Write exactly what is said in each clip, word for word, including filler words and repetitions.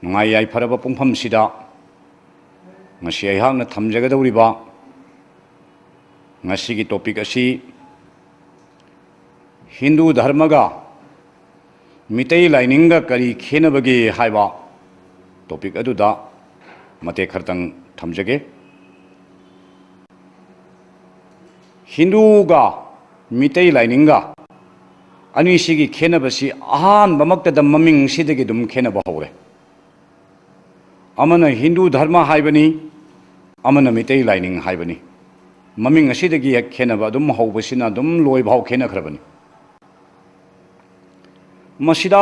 ꯅꯨꯡꯉꯥꯏ ꯌꯥꯏꯐꯔꯕ ꯄꯨꯡꯐꯝꯁꯤꯗ ꯉꯁꯤ ꯑꯩꯍꯥꯛꯅ ꯊꯝꯖꯒꯗꯧꯔꯤꯕ ꯉꯁꯤꯒꯤ topic ꯑꯁꯤ ꯍꯤꯟꯗꯨ ꯙꯔꯃꯒ ꯃꯤꯇꯩ ꯂꯥꯏꯅꯤꯡꯒ ꯀꯔꯤ ꯈꯦꯠꯅꯕꯒꯦ ꯍꯥꯏꯕ topic ꯑꯗꯨꯗ ꯃꯇꯦꯛ ꯈꯔꯇꯪ ꯊꯝꯖꯒꯦ꯫ ꯍꯤꯟꯗꯨꯒ ꯃꯤꯇꯩ ꯂꯥꯏꯅꯤꯡꯒ ꯑꯅꯤꯁꯤꯒꯤ ꯈꯦꯠꯅꯕꯁꯤ ꯑꯍꯥꯟꯕꯃꯛꯇꯗ ꯃꯃꯤꯡꯁꯤꯗꯒꯤ ꯑꯗꯨꯝ ꯈꯦꯠꯅꯕ ꯍꯧꯔꯦ꯫ ꯑꯃꯅ ꯍꯤꯟꯗꯨ ꯙꯔꯃ ꯍꯥꯏꯕꯅꯤ, ꯑꯃꯅ ꯃꯤꯇꯩ ꯂꯥꯏꯅꯤꯡ ꯍꯥꯏꯕꯅꯤ꯫ ꯃꯃꯤꯡ ꯑꯁꯤꯗꯒꯤ ꯍꯦꯛ ꯈꯦꯠꯅꯕ ꯑꯗꯨꯝ ꯍꯧꯕꯁꯤꯅ ꯑꯗꯨꯝ ꯂꯣꯏꯕ ꯐꯥꯎ ꯈꯦꯠꯅꯈ꯭ꯔꯕꯅꯤ꯫ ꯃꯁꯤꯗ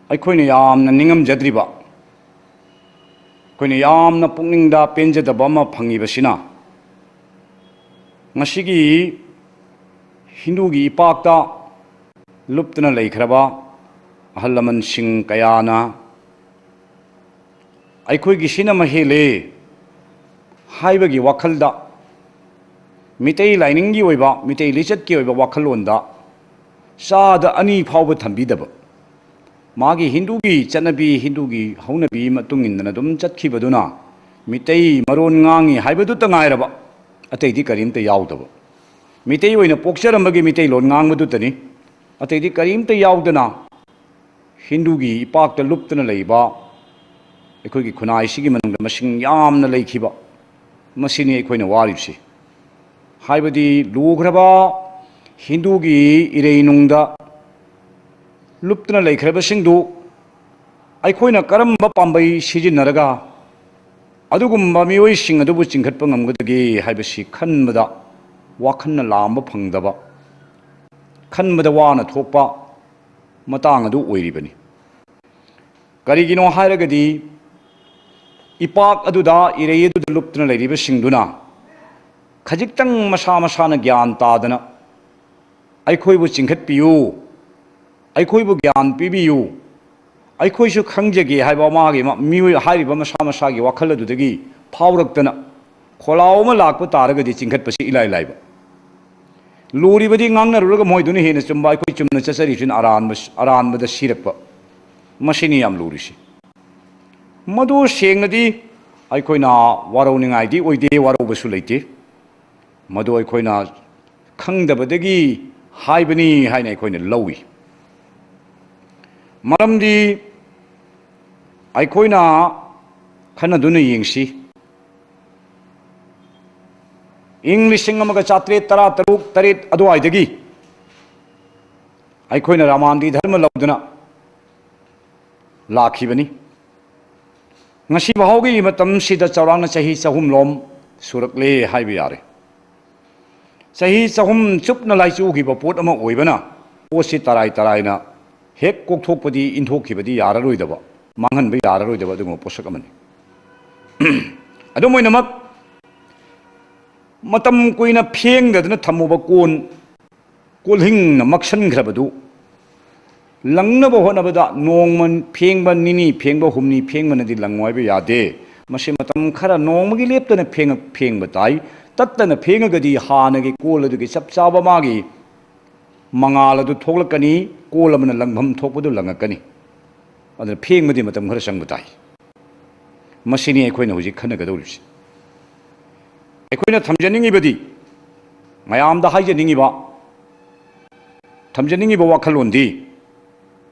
ꯑꯩꯈꯣꯏꯅ ꯌꯥꯝꯅ ꯅꯤꯡꯉꯝꯖꯗ꯭ꯔꯤꯕ, ꯑꯩꯈꯣꯏꯅ ꯌꯥꯝꯅ ꯄꯨꯛꯅꯤꯡꯗ ꯄꯦꯟꯖꯗꯕ ꯑꯃ ꯐꯪꯉꯤꯕꯁꯤꯅ, ꯉꯁꯤꯒꯤ ꯍꯤꯟꯗꯨꯒꯤ ꯏꯄꯥꯛꯇ ꯂꯨꯞꯇꯨꯅ ꯂꯩꯈ꯭ꯔꯕ ꯑꯍꯜ ꯂꯃꯟꯁꯤꯡ ꯀꯌꯥꯅ ꯑꯩꯈꯣꯏꯒꯤ ꯁꯤꯅ ꯃꯍꯦꯜꯂꯦ ꯍꯥꯏꯕꯒꯤ ꯋꯥꯈꯜꯗ, ꯃꯤꯇꯩ ꯂꯥꯏꯅꯤꯡꯒꯤ ꯑꯣꯏꯕ, ꯃꯤꯇꯩ ꯂꯤꯆꯠꯀꯤ ꯑꯣꯏꯕ ꯋꯥꯈꯜꯂꯣꯟꯗ ꯆꯥꯗ ꯑꯅꯤ ꯐꯥꯎꯕ ꯊꯝꯕꯤꯗꯕ, ꯃꯥꯒꯤ ꯍꯤꯟꯗꯨꯒꯤ ꯆꯠꯅꯕꯤ, ꯍꯤꯟꯗꯨꯒꯤ ꯍꯧꯅꯕꯤ ꯃꯇꯨꯡ ꯏꯟꯗꯅ ꯑꯗꯨꯝ ꯆꯠꯈꯤꯕꯗꯨꯅ ꯃꯤꯇꯩ ꯃꯔꯣꯟ ꯉꯥꯡꯉꯤ ꯍꯥꯏꯕꯗꯨꯇ ꯉꯥꯏꯔꯕ, ꯑꯇꯩꯗꯤ ꯀꯔꯤꯝꯇ ꯌꯥꯎꯗꯕ, ꯃꯤꯇꯩ ꯑꯣꯏꯅ ꯄꯣꯛꯆꯔꯝꯕꯒꯤ ꯃꯤꯇꯩꯂꯣꯟ ꯉꯥꯡꯕꯗꯨꯇꯅꯤ, ꯑꯇꯩꯗꯤ ꯀꯔꯤꯝꯇ ꯌꯥꯎꯗꯅ ꯍꯤꯟꯗꯨꯒꯤ ꯏꯄꯥꯛꯇ ꯂꯨꯞꯇꯨꯅ ꯂꯩꯕ ꯑꯩꯈꯣꯏꯒꯤ ꯈꯨꯟꯅꯥꯏꯁꯤꯒꯤ ꯃꯅꯨꯡꯗ ꯃꯁꯤꯡ ꯌꯥꯝꯅ ꯂꯩꯈꯤꯕ, ꯃꯁꯤꯅꯤ ꯑꯩꯈꯣꯏꯅ ꯋꯥꯔꯤꯕꯁꯤ꯫ ꯍꯥꯏꯕꯗꯤ ꯂꯨꯈ꯭ꯔꯕ ꯍꯤꯟꯗꯨꯒꯤ ꯏꯔꯩꯅꯨꯡꯗ ꯂꯨꯞꯇꯨꯅ ꯂꯩꯈ꯭ꯔꯕꯁꯤꯡꯗꯨ ꯑꯩꯈꯣꯏꯅ ꯀꯔꯝꯕ ꯄꯥꯝꯕꯩ ꯁꯤꯖꯤꯟꯅꯔꯒ ꯑꯗꯨꯒꯨꯝꯕ ꯃꯤꯑꯣꯏꯁꯤꯡ ꯑꯗꯨꯕꯨ ꯆꯤꯡꯈꯠꯄ ꯉꯝꯒꯗꯒꯦ ꯍꯥꯏꯕꯁꯤ ꯈꯟꯕꯗ ꯋꯥꯈꯜꯅ ꯂꯥꯝꯕ ꯐꯪꯗꯕ, ꯈꯟꯕꯗ ꯋꯥꯅ ꯊꯣꯛꯄ ꯃꯇꯥꯡ ꯑꯗꯨ ꯑꯣꯏꯔꯤꯕꯅꯤ꯫ ꯀꯔꯤꯒꯤꯅꯣ ꯍꯥꯏꯔꯒꯗꯤ, ꯏꯄꯥꯛ ꯑꯗꯨꯗ, ꯏꯔꯩ ꯑꯗꯨꯗ ꯂꯨꯞꯇꯨꯅ ꯂꯩꯔꯤꯕꯁꯤꯡꯗꯨꯅ ꯈꯖꯤꯛꯇꯪ ꯃꯁꯥ ꯃꯁꯥꯅ ꯒ꯭ꯌꯥꯟ ꯇꯥꯗꯅ, "ꯑꯩꯈꯣꯏꯕꯨ ꯆꯤꯡꯈꯠꯄꯤꯌꯨ, ꯑꯩꯈꯣꯏꯕꯨ ꯒ꯭ꯌꯥꯟ ꯄꯤꯕꯤꯌꯨ, ꯑꯩꯈꯣꯏꯁꯨ ꯈꯪꯖꯒꯦ" ꯍꯥꯏꯕ ꯃꯥꯒꯤ ꯃ-, ꯃꯤꯑꯣꯏ ꯍꯥꯏꯔꯤꯕ ꯃꯁꯥ ꯃꯁꯥꯒꯤ ꯋꯥꯈꯜ ꯑꯗꯨꯗꯒꯤ ꯐꯥꯎꯔꯛꯇꯅ, ꯈꯣꯜꯂꯥꯎ ꯑꯃ ꯂꯥꯛꯄ ꯇꯥꯔꯒꯗꯤ ꯆꯤꯡꯈꯠꯄꯁꯤ ꯏꯂꯥꯏ ꯂꯥꯏꯕ꯫ ꯂꯨꯔꯤꯕꯗꯤ ꯉꯥꯡꯅꯔꯨꯔꯒ ꯃꯣꯏꯗꯨꯅ ꯍꯦꯟꯅ ꯆꯨꯝꯕ, ꯑꯩꯈꯣꯏ ꯆꯨꯝꯅ ꯆꯠꯆꯔꯤꯕꯁꯤꯅ ꯑꯔꯥꯟꯕ, ꯑꯔꯥꯟꯕꯗ ꯁꯤꯔꯛꯄ꯫ ꯃꯁꯤꯅꯤ ꯌꯥꯝ ꯂꯨꯔꯤꯁꯤ꯫ ꯃꯗꯨ ꯁꯦꯡꯅꯗꯤ ꯑꯩꯈꯣꯏꯅ ꯋꯥꯔꯧꯅꯤꯡꯉꯥꯏꯗꯤ ꯑꯣꯏꯗꯦ, ꯋꯥꯔꯧꯕꯁꯨ ꯂꯩꯇꯦ꯫ ꯃꯗꯨ ꯑꯩꯈꯣꯏꯅ ꯈꯪꯗꯕꯗꯒꯤ ꯍꯥꯏꯕꯅꯤ ꯍꯥꯏꯅ ꯑꯩꯈꯣꯏꯅ ꯂꯧꯏ꯫ ꯃꯔꯝꯗꯤ ꯑꯩꯈꯣꯏꯅ ꯈꯟꯅꯗꯨꯅ ꯌꯦꯡꯁꯤ꯫ ꯏꯪ ꯂꯤꯁꯤꯡ ꯑꯃꯒ ꯆꯥꯇ꯭ꯔꯦꯠ ꯇꯔꯥ ꯇꯔꯨꯛ ꯇꯔꯦꯠ ꯑꯗꯨꯋꯥꯏꯗꯒꯤ ꯑꯩꯈꯣꯏꯅ ꯔꯥꯃꯥꯟꯒꯤ ꯙꯔꯃ ꯂꯧꯗꯨꯅ ꯂꯥꯛꯈꯤꯕꯅꯤ꯫ ꯉꯁꯤ ꯐꯥꯎꯒꯤ ꯃꯇꯝꯁꯤꯗ ꯆꯥꯎꯔꯥꯛꯅ ꯆꯍꯤ ꯆꯍꯨꯝꯂꯣꯝ ꯁꯨꯔꯛꯂꯦ ꯍꯥꯏꯕ ꯌꯥꯔꯦ꯫ ꯆꯍꯤ ꯆꯍꯨꯝ ꯆꯨꯞꯅ ꯂꯥꯏꯆꯨꯈꯤꯕ ꯄꯣꯠ ꯑꯃ ꯑꯣꯏꯕꯅ, ꯄꯣꯠꯁꯤ ꯇꯔꯥꯏ ꯇꯔꯥꯏꯅ ꯍꯦꯛ ꯀꯣꯛꯊꯣꯛꯄꯗꯤ, ꯏꯟꯊꯣꯛꯈꯤꯕꯗꯤ ꯌꯥꯔꯔꯣꯏꯗꯕ, ꯃꯥꯡꯍꯟꯕ ꯌꯥꯔꯔꯣꯏꯗꯕ ꯑꯗꯨꯒꯨꯝꯕ ꯄꯣꯠꯁꯛ ꯑꯃꯅꯤ꯫ ꯑꯗꯨꯝ ꯑꯣꯏꯅꯃꯛ, ꯃꯇꯝ ꯀꯨꯏꯅ ꯐꯦꯡꯗꯗꯅ ꯊꯝꯃꯨꯕ ꯀꯣꯟ, ꯀꯣꯜꯍꯤꯡꯅ ꯃꯛꯁꯟꯈ꯭ꯔꯕꯗꯨ ꯂꯪꯅꯕ ꯍꯣꯠꯅꯕꯗ ꯅꯣꯡꯃ ꯐꯦꯡꯕ, ꯅꯤꯅꯤ ꯐꯦꯡꯕ, ꯍꯨꯝꯅꯤ ꯐꯦꯡꯕꯅꯗꯤ ꯂꯪꯉꯨ ꯍꯥꯏꯕ ꯌꯥꯗꯦ꯫ ꯃꯁꯤ ꯃꯇꯝ ꯈꯔ ꯅꯣꯡꯃꯒꯤ ꯂꯦꯞꯇꯅ ꯐꯦꯡꯉ-, ꯐꯦꯡꯕ ꯇꯥꯏ꯫ ꯇꯠꯇꯅ ꯐꯦꯡꯉꯒꯗꯤ ꯍꯥꯟꯅꯒꯤ ꯀꯣꯜ ꯑꯗꯨꯒꯤ ꯆꯞ ꯆꯥꯕ ꯃꯥꯒꯤ ꯃꯉꯥꯜ ꯑꯗꯨ ꯊꯣꯛꯂꯛꯀꯅꯤ, ꯀꯣꯜ ꯑꯃꯅ ꯂꯪꯐꯝ ꯊꯣꯛꯄꯗꯨ ꯂꯪꯉꯛꯀꯅꯤ꯫ ꯑꯗꯨꯅ ꯐꯦꯡꯕꯗꯤ ꯃꯇꯝ ꯈꯔ ꯆꯪꯕ ꯇꯥꯏ꯫ ꯃꯁꯤꯅꯤ ꯑꯩꯈꯣꯏꯅ ꯍꯧꯖꯤꯛ ꯈꯟꯅꯒꯗꯧꯔꯤꯕꯁꯤ꯫ ꯑꯩꯈꯣꯏꯅ ꯊꯝꯖꯅꯤꯡꯉꯤꯕꯗꯤ, ꯃꯌꯥꯝꯗ ꯍꯥꯏꯖꯅꯤꯡꯉꯤꯕ, ꯊꯝꯖꯅꯤꯡꯉꯤꯕ ꯋꯥꯈꯜꯂꯣꯟꯗꯤ,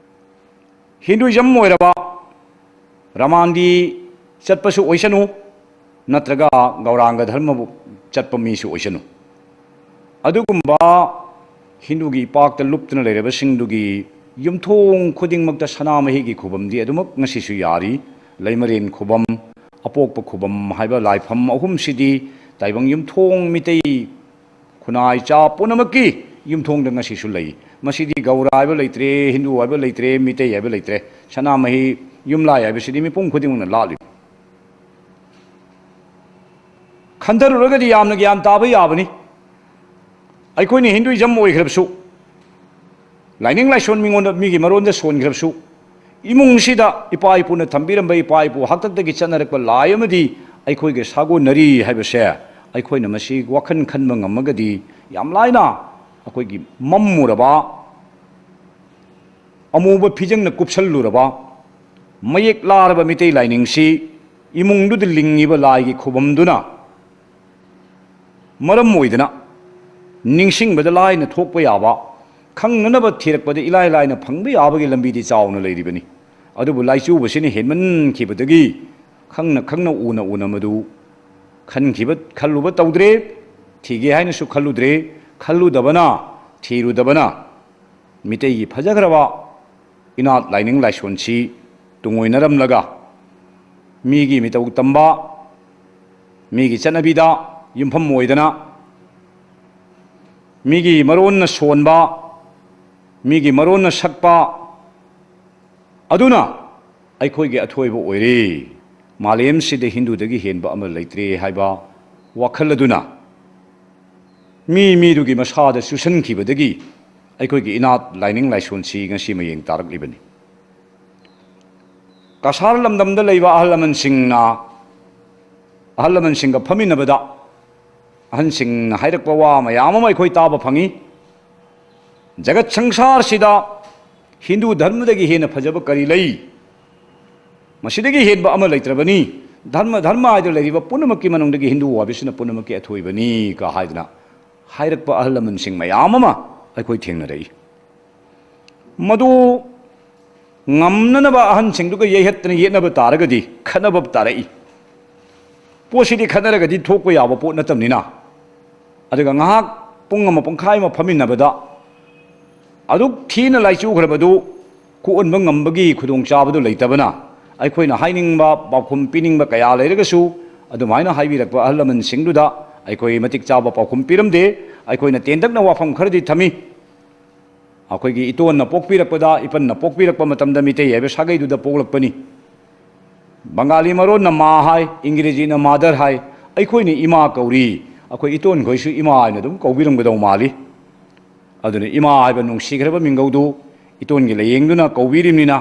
ꯍꯤꯟꯗꯨꯏꯖꯝ ꯑꯣꯏꯔꯕ ꯔꯃꯥꯟꯗꯤ ꯆꯠꯄꯁꯨ ꯑꯣꯏꯁꯅꯨ, ꯅꯠꯇ꯭ꯔꯒ ꯒꯧꯔꯥꯡꯒ ꯙꯔꯃꯕꯨ ꯆꯠꯄ ꯃꯤꯁꯨ ꯑꯣꯏꯁꯅꯨ, ꯑꯗꯨꯒꯨꯝꯕ ꯍꯤꯟꯗꯨꯒꯤ ꯏꯄꯥꯛꯇ ꯂꯨꯞꯇꯨꯅ ꯂꯩꯔꯕꯁꯤꯡꯗꯨꯒꯤ ꯌꯨꯝꯊꯣꯡ ꯈꯨꯗꯤꯡꯃꯛꯇ ꯁꯅꯥꯃꯍꯤꯒꯤ ꯈꯨꯕꯝꯗꯤ ꯑꯗꯨꯃꯛ ꯉꯁꯤꯁꯨ ꯌꯥꯔꯤ꯫ ꯂꯩꯃꯔꯦꯟ ꯈꯨꯕꯝ, ꯑꯄꯣꯛꯄ ꯈꯨꯕꯝ ꯍꯥꯏꯕ ꯂꯥꯏꯐꯝ ꯑꯍꯨꯝꯁꯤꯗꯤ ꯇꯥꯏꯕꯪ ꯌꯨꯝꯊꯣꯡ ꯃꯤꯇꯩ ꯈꯨꯟꯅꯥꯏ ꯆꯥ ꯄꯨꯝꯅꯃꯛꯀꯤ ꯌꯨꯝꯊꯣꯡꯗ ꯉꯁꯤꯁꯨ ꯂꯩ꯫ ꯃꯁꯤꯗꯤ ꯒꯧꯔ ꯍꯥꯏꯕ ꯂꯩꯇ꯭ꯔꯦ, ꯍꯤꯟꯗꯨ ꯍꯥꯏꯕ ꯂꯩꯇ꯭ꯔꯦ, ꯃꯤꯇꯩ ꯍꯥꯏꯕ ꯂꯩꯇ꯭ꯔꯦ꯫ ꯁꯅꯥꯃꯍꯤ ꯌꯨꯝꯂꯥꯏ ꯍꯥꯏꯕꯁꯤꯗꯤ ꯃꯤꯄꯨꯝ ꯈꯨꯗꯤꯡꯃꯛꯅ ꯂꯥꯠꯂꯤ꯫ ꯈꯟꯊꯔꯨꯔꯒꯗꯤ ꯌꯥꯝꯅ ꯒ꯭ꯌꯥꯟ ꯇꯥꯕ ꯌꯥꯕꯅꯤ꯫ ꯑꯩꯈꯣꯏꯅ ꯍꯤꯟꯗꯨꯏꯖꯝ ꯑꯣꯏꯈ꯭ꯔꯕꯁꯨ, ꯂꯥꯏꯅꯤꯡ ꯂꯥꯏꯁꯣꯟ ꯃꯤꯉꯣꯟꯗ, ꯃꯤꯒꯤ ꯃꯔꯣꯟꯗ ꯁꯣꯟꯈ꯭ꯔꯕꯁꯨ, ꯏꯃꯨꯡꯁꯤꯗ ꯏꯄꯥ ꯏꯄꯨꯅ ꯊꯝꯕꯤꯔꯝꯕ, ꯏꯄꯥ ꯏꯄꯨ ꯍꯥꯛꯇꯛꯇꯒꯤ ꯆꯠꯅꯔꯛꯄ ꯂꯥꯏ ꯑꯃꯗꯤ ꯑꯩꯈꯣꯏꯒ ꯁꯥꯒꯣꯟꯅꯔꯤ ꯍꯥꯏꯕꯁꯦ ꯑꯩꯈꯣꯏꯅ ꯃꯁꯤ ꯋꯥꯈꯜ ꯈꯟꯕ ꯉꯝꯃꯒꯗꯤ ꯌꯥꯝ ꯂꯥꯏꯅ ꯑꯩꯈꯣꯏꯒꯤ ꯃꯝꯃꯨꯔꯕ ꯑꯃꯨꯕ ꯐꯤꯖꯪꯅ ꯀꯨꯞꯁꯜꯂꯨꯔꯕ, ꯃꯌꯦꯛ ꯂꯥꯔꯕ ꯃꯤꯇꯩ ꯂꯥꯏꯅꯤꯡꯁꯤ ꯏꯃꯨꯡꯗꯨꯗ ꯂꯤꯡꯉꯤꯕ ꯂꯥꯏꯒꯤ ꯈꯨꯕꯝꯗꯨꯅ ꯃꯔꯝ ꯑꯣꯏꯗꯅ ꯅꯤꯡꯁꯤꯡꯕꯗ ꯂꯥꯏꯅ ꯊꯣꯛꯄ ꯌꯥꯕ, ꯈꯪꯅꯅꯕ ꯊꯤꯔꯛꯄꯗ ꯏꯂꯥꯏ ꯂꯥꯏꯅ ꯐꯪꯕ ꯌꯥꯕꯒꯤ ꯂꯝꯕꯤꯗꯤ ꯆꯥꯎꯅ ꯂꯩꯔꯤꯕꯅꯤ꯫ ꯑꯗꯨꯕꯨ ꯂꯥꯏꯆꯨꯕꯁꯤꯅ ꯍꯦꯟꯃꯟꯈꯤꯕꯗꯒꯤ ꯈꯪꯅ ꯈꯪꯅ ꯎꯅ ꯎꯅ ꯃꯗꯨ ꯈꯟꯈꯤꯕ, ꯈꯜꯂꯨꯕ ꯇꯧꯗ꯭ꯔꯦ, ꯊꯤꯒꯦ ꯍꯥꯏꯅꯁꯨ ꯈꯜꯂꯨꯗ꯭ꯔꯦ꯫ ꯈꯜꯂꯨꯗꯕꯅ, ꯊꯤꯔꯨꯗꯕꯅ ꯃꯤꯇꯩꯒꯤ ꯐꯖꯈ꯭ꯔꯕ ꯏꯅꯥꯠ ꯂꯥꯏꯅꯤꯡ ꯂꯥꯏꯁꯣꯟꯁꯤ ꯇꯨꯡꯑꯣꯏꯅꯔꯝꯂꯒ ꯃꯤꯒꯤ ꯃꯤꯇꯧ ꯇꯝꯕ, ꯃꯤꯒꯤ ꯆꯠꯅꯕꯤꯗ ꯌꯨꯝꯐꯝ ꯑꯣꯏꯗꯅ ꯃꯤꯒꯤ ꯃꯔꯣꯟꯅ ꯁꯣꯟꯕ, ꯃꯤꯒꯤ ꯃꯔꯣꯟꯅ ꯁꯛꯄ ꯑꯗꯨꯅ ꯑꯩꯈꯣꯏꯒꯤ ꯑꯊꯣꯏꯕ ꯑꯣꯏꯔꯦ꯫ ꯃꯥꯂꯦꯝꯁꯤꯗ ꯍꯤꯟꯗꯨꯗꯒꯤ ꯍꯦꯟꯕ ꯑꯃ ꯂꯩꯇ꯭ꯔꯦ ꯍꯥꯏꯕ ꯋꯥꯈꯜ ꯑꯗꯨꯅ ꯃꯤ ꯃꯤꯗꯨꯒꯤ ꯃꯁꯥꯗ ꯆꯨꯁꯟꯈꯤꯕꯗꯒꯤ ꯑꯩꯈꯣꯏꯒꯤ ꯏꯅꯥꯠ ꯂꯥꯏꯅꯤꯡ ꯂꯥꯏꯁꯣꯟꯁꯤ ꯉꯁꯤ ꯃꯌꯦꯡ ꯇꯥꯔꯛꯂꯤꯕꯅꯤ꯫ ꯀꯁꯥꯔ ꯂꯝꯗꯝꯗ ꯂꯩꯕ ꯑꯍꯜ ꯂꯃꯟꯁꯤꯡꯅ, ꯑꯍꯜ ꯂꯃꯟꯁꯤꯡꯒ ꯐꯝꯃꯤꯟꯅꯕꯗ ꯑꯍꯟꯁꯤꯡꯅ ꯍꯥꯏꯔꯛꯄ ꯋꯥ ꯃꯌꯥꯝ ꯑꯃ ꯑꯩꯈꯣꯏ ꯇꯥꯕ ꯐꯪꯏ꯫ ꯖꯒꯠ ꯁꯪꯁꯥꯔꯁꯤꯗ ꯍꯤꯟꯗꯨ ꯙꯔꯃꯗꯒꯤ ꯍꯦꯟꯅ ꯐꯖꯕ ꯀꯔꯤ ꯂꯩ? ꯃꯁꯤꯗꯒꯤ ꯍꯦꯟꯕ ꯑꯃ ꯂꯩꯇ꯭ꯔꯕꯅꯤ꯫ ꯙꯔꯃ, ꯙꯔꯃ ꯍꯥꯏꯗꯨꯅ ꯂꯩꯔꯤꯕ ꯄꯨꯝꯅꯃꯛꯀꯤ ꯃꯅꯨꯡꯗꯒꯤ ꯍꯤꯟꯗꯨ ꯍꯥꯏꯕꯁꯤꯅ ꯄꯨꯝꯅꯃꯛꯀꯤ ꯑꯊꯣꯏꯕꯅꯤ ꯀ ꯍꯥꯏꯗꯅ ꯍꯥꯏꯔꯛꯄ ꯑꯍꯜ ꯂꯃꯟꯁꯤꯡ ꯃꯌꯥꯝ ꯑꯃ ꯑꯩꯈꯣꯏ ꯊꯦꯡꯅꯔꯛꯏ꯫ ꯃꯗꯨ ꯉꯝꯅꯅꯕ ꯑꯍꯟꯁꯤꯡꯗꯨꯒ ꯌꯩꯍꯠꯇꯅ ꯌꯦꯠꯅꯕ ꯇꯥꯔꯒꯗꯤ ꯈꯠꯅꯕ ꯇꯥꯔꯛꯏ꯫ ꯄꯣꯠꯁꯤꯗꯤ ꯈꯠꯅꯔꯒꯗꯤ ꯊꯣꯛꯄ ꯌꯥꯕ ꯄꯣꯠ ꯅꯠꯇꯕꯅꯤꯅ꯫ ꯑꯗꯨꯒ ꯉꯥꯏꯍꯥꯛ ꯄꯨꯡ ꯑꯃ ꯄꯨꯡꯈꯥꯏ ꯑꯃ ꯐꯝꯃꯤꯟꯅꯕꯗ ꯑꯗꯨꯛ ꯊꯤꯅ ꯂꯥꯏꯆꯨꯈ꯭ꯔꯕꯗꯨ ꯀꯣꯛꯍꯟꯕ ꯉꯝꯕꯒꯤ ꯈꯨꯗꯣꯡꯆꯥꯕꯗꯨ ꯂꯩꯇꯕꯅ, ꯑꯩꯈꯣꯏꯅ ꯍꯥꯏꯅꯤꯡꯕ ꯄꯥꯎꯈꯨꯝ ꯄꯤꯅꯤꯡꯕ ꯀꯌꯥ ꯂꯩꯔꯒꯁꯨ ꯑꯗꯨꯃꯥꯏꯅ ꯍꯥꯏꯕꯤꯔꯛꯄ ꯑꯍꯜ ꯂꯃꯟꯁꯤꯡꯗꯨꯗ ꯑꯩꯈꯣꯏ ꯃꯇꯤꯛ ꯆꯥꯕ ꯄꯥꯎꯈꯨꯝ ꯄꯤꯔꯝꯗꯦ꯫ ꯑꯩꯈꯣꯏꯅ ꯇꯦꯟꯇꯛꯅ ꯋꯥꯐꯝ ꯈꯔꯗꯤ ꯊꯝꯃꯤ꯫ ꯑꯩꯈꯣꯏꯒꯤ ꯏꯇꯣꯟꯅ ꯄꯣꯛꯄꯤꯔꯛꯄꯗ, ꯏꯄꯟꯅ ꯄꯣꯛꯄꯤꯔꯛꯄ ꯃꯇꯝꯗ ꯃꯤꯇꯩ ꯍꯥꯏꯕ ꯁꯥꯒꯩꯗꯨꯗ ꯄꯣꯛꯂꯛꯄꯅꯤ꯫ ꯕꯪꯒꯥꯂꯤ ꯃꯔꯣꯟꯅ ꯃꯥ ꯍꯥꯏ, ꯏꯪꯒ꯭ꯔꯦꯖꯤꯅ ꯃꯥꯗꯔ ꯍꯥꯏ, ꯑꯩꯈꯣꯏꯅ ꯏꯃꯥ ꯀꯧꯔꯤ꯫ ꯑꯩꯈꯣꯏ ꯏꯇꯣꯟꯈꯣꯏꯁꯨ ꯏꯃꯥ ꯍꯥꯏꯅ ꯑꯗꯨꯝ ꯀꯧꯕꯤꯔꯝꯒꯗꯧ ꯃꯥꯜꯂꯤ꯫ ꯑꯗꯨꯅ ꯏꯃꯥ ꯍꯥꯏꯕ ꯅꯨꯡꯁꯤꯈ꯭ꯔꯕ ꯃꯤꯡꯒꯧꯗꯨ ꯏꯇꯣꯟꯒꯤ ꯂꯥꯏꯌꯦꯡꯗꯨꯅ ꯀꯧꯕꯤꯔꯤꯕꯅꯤꯅ,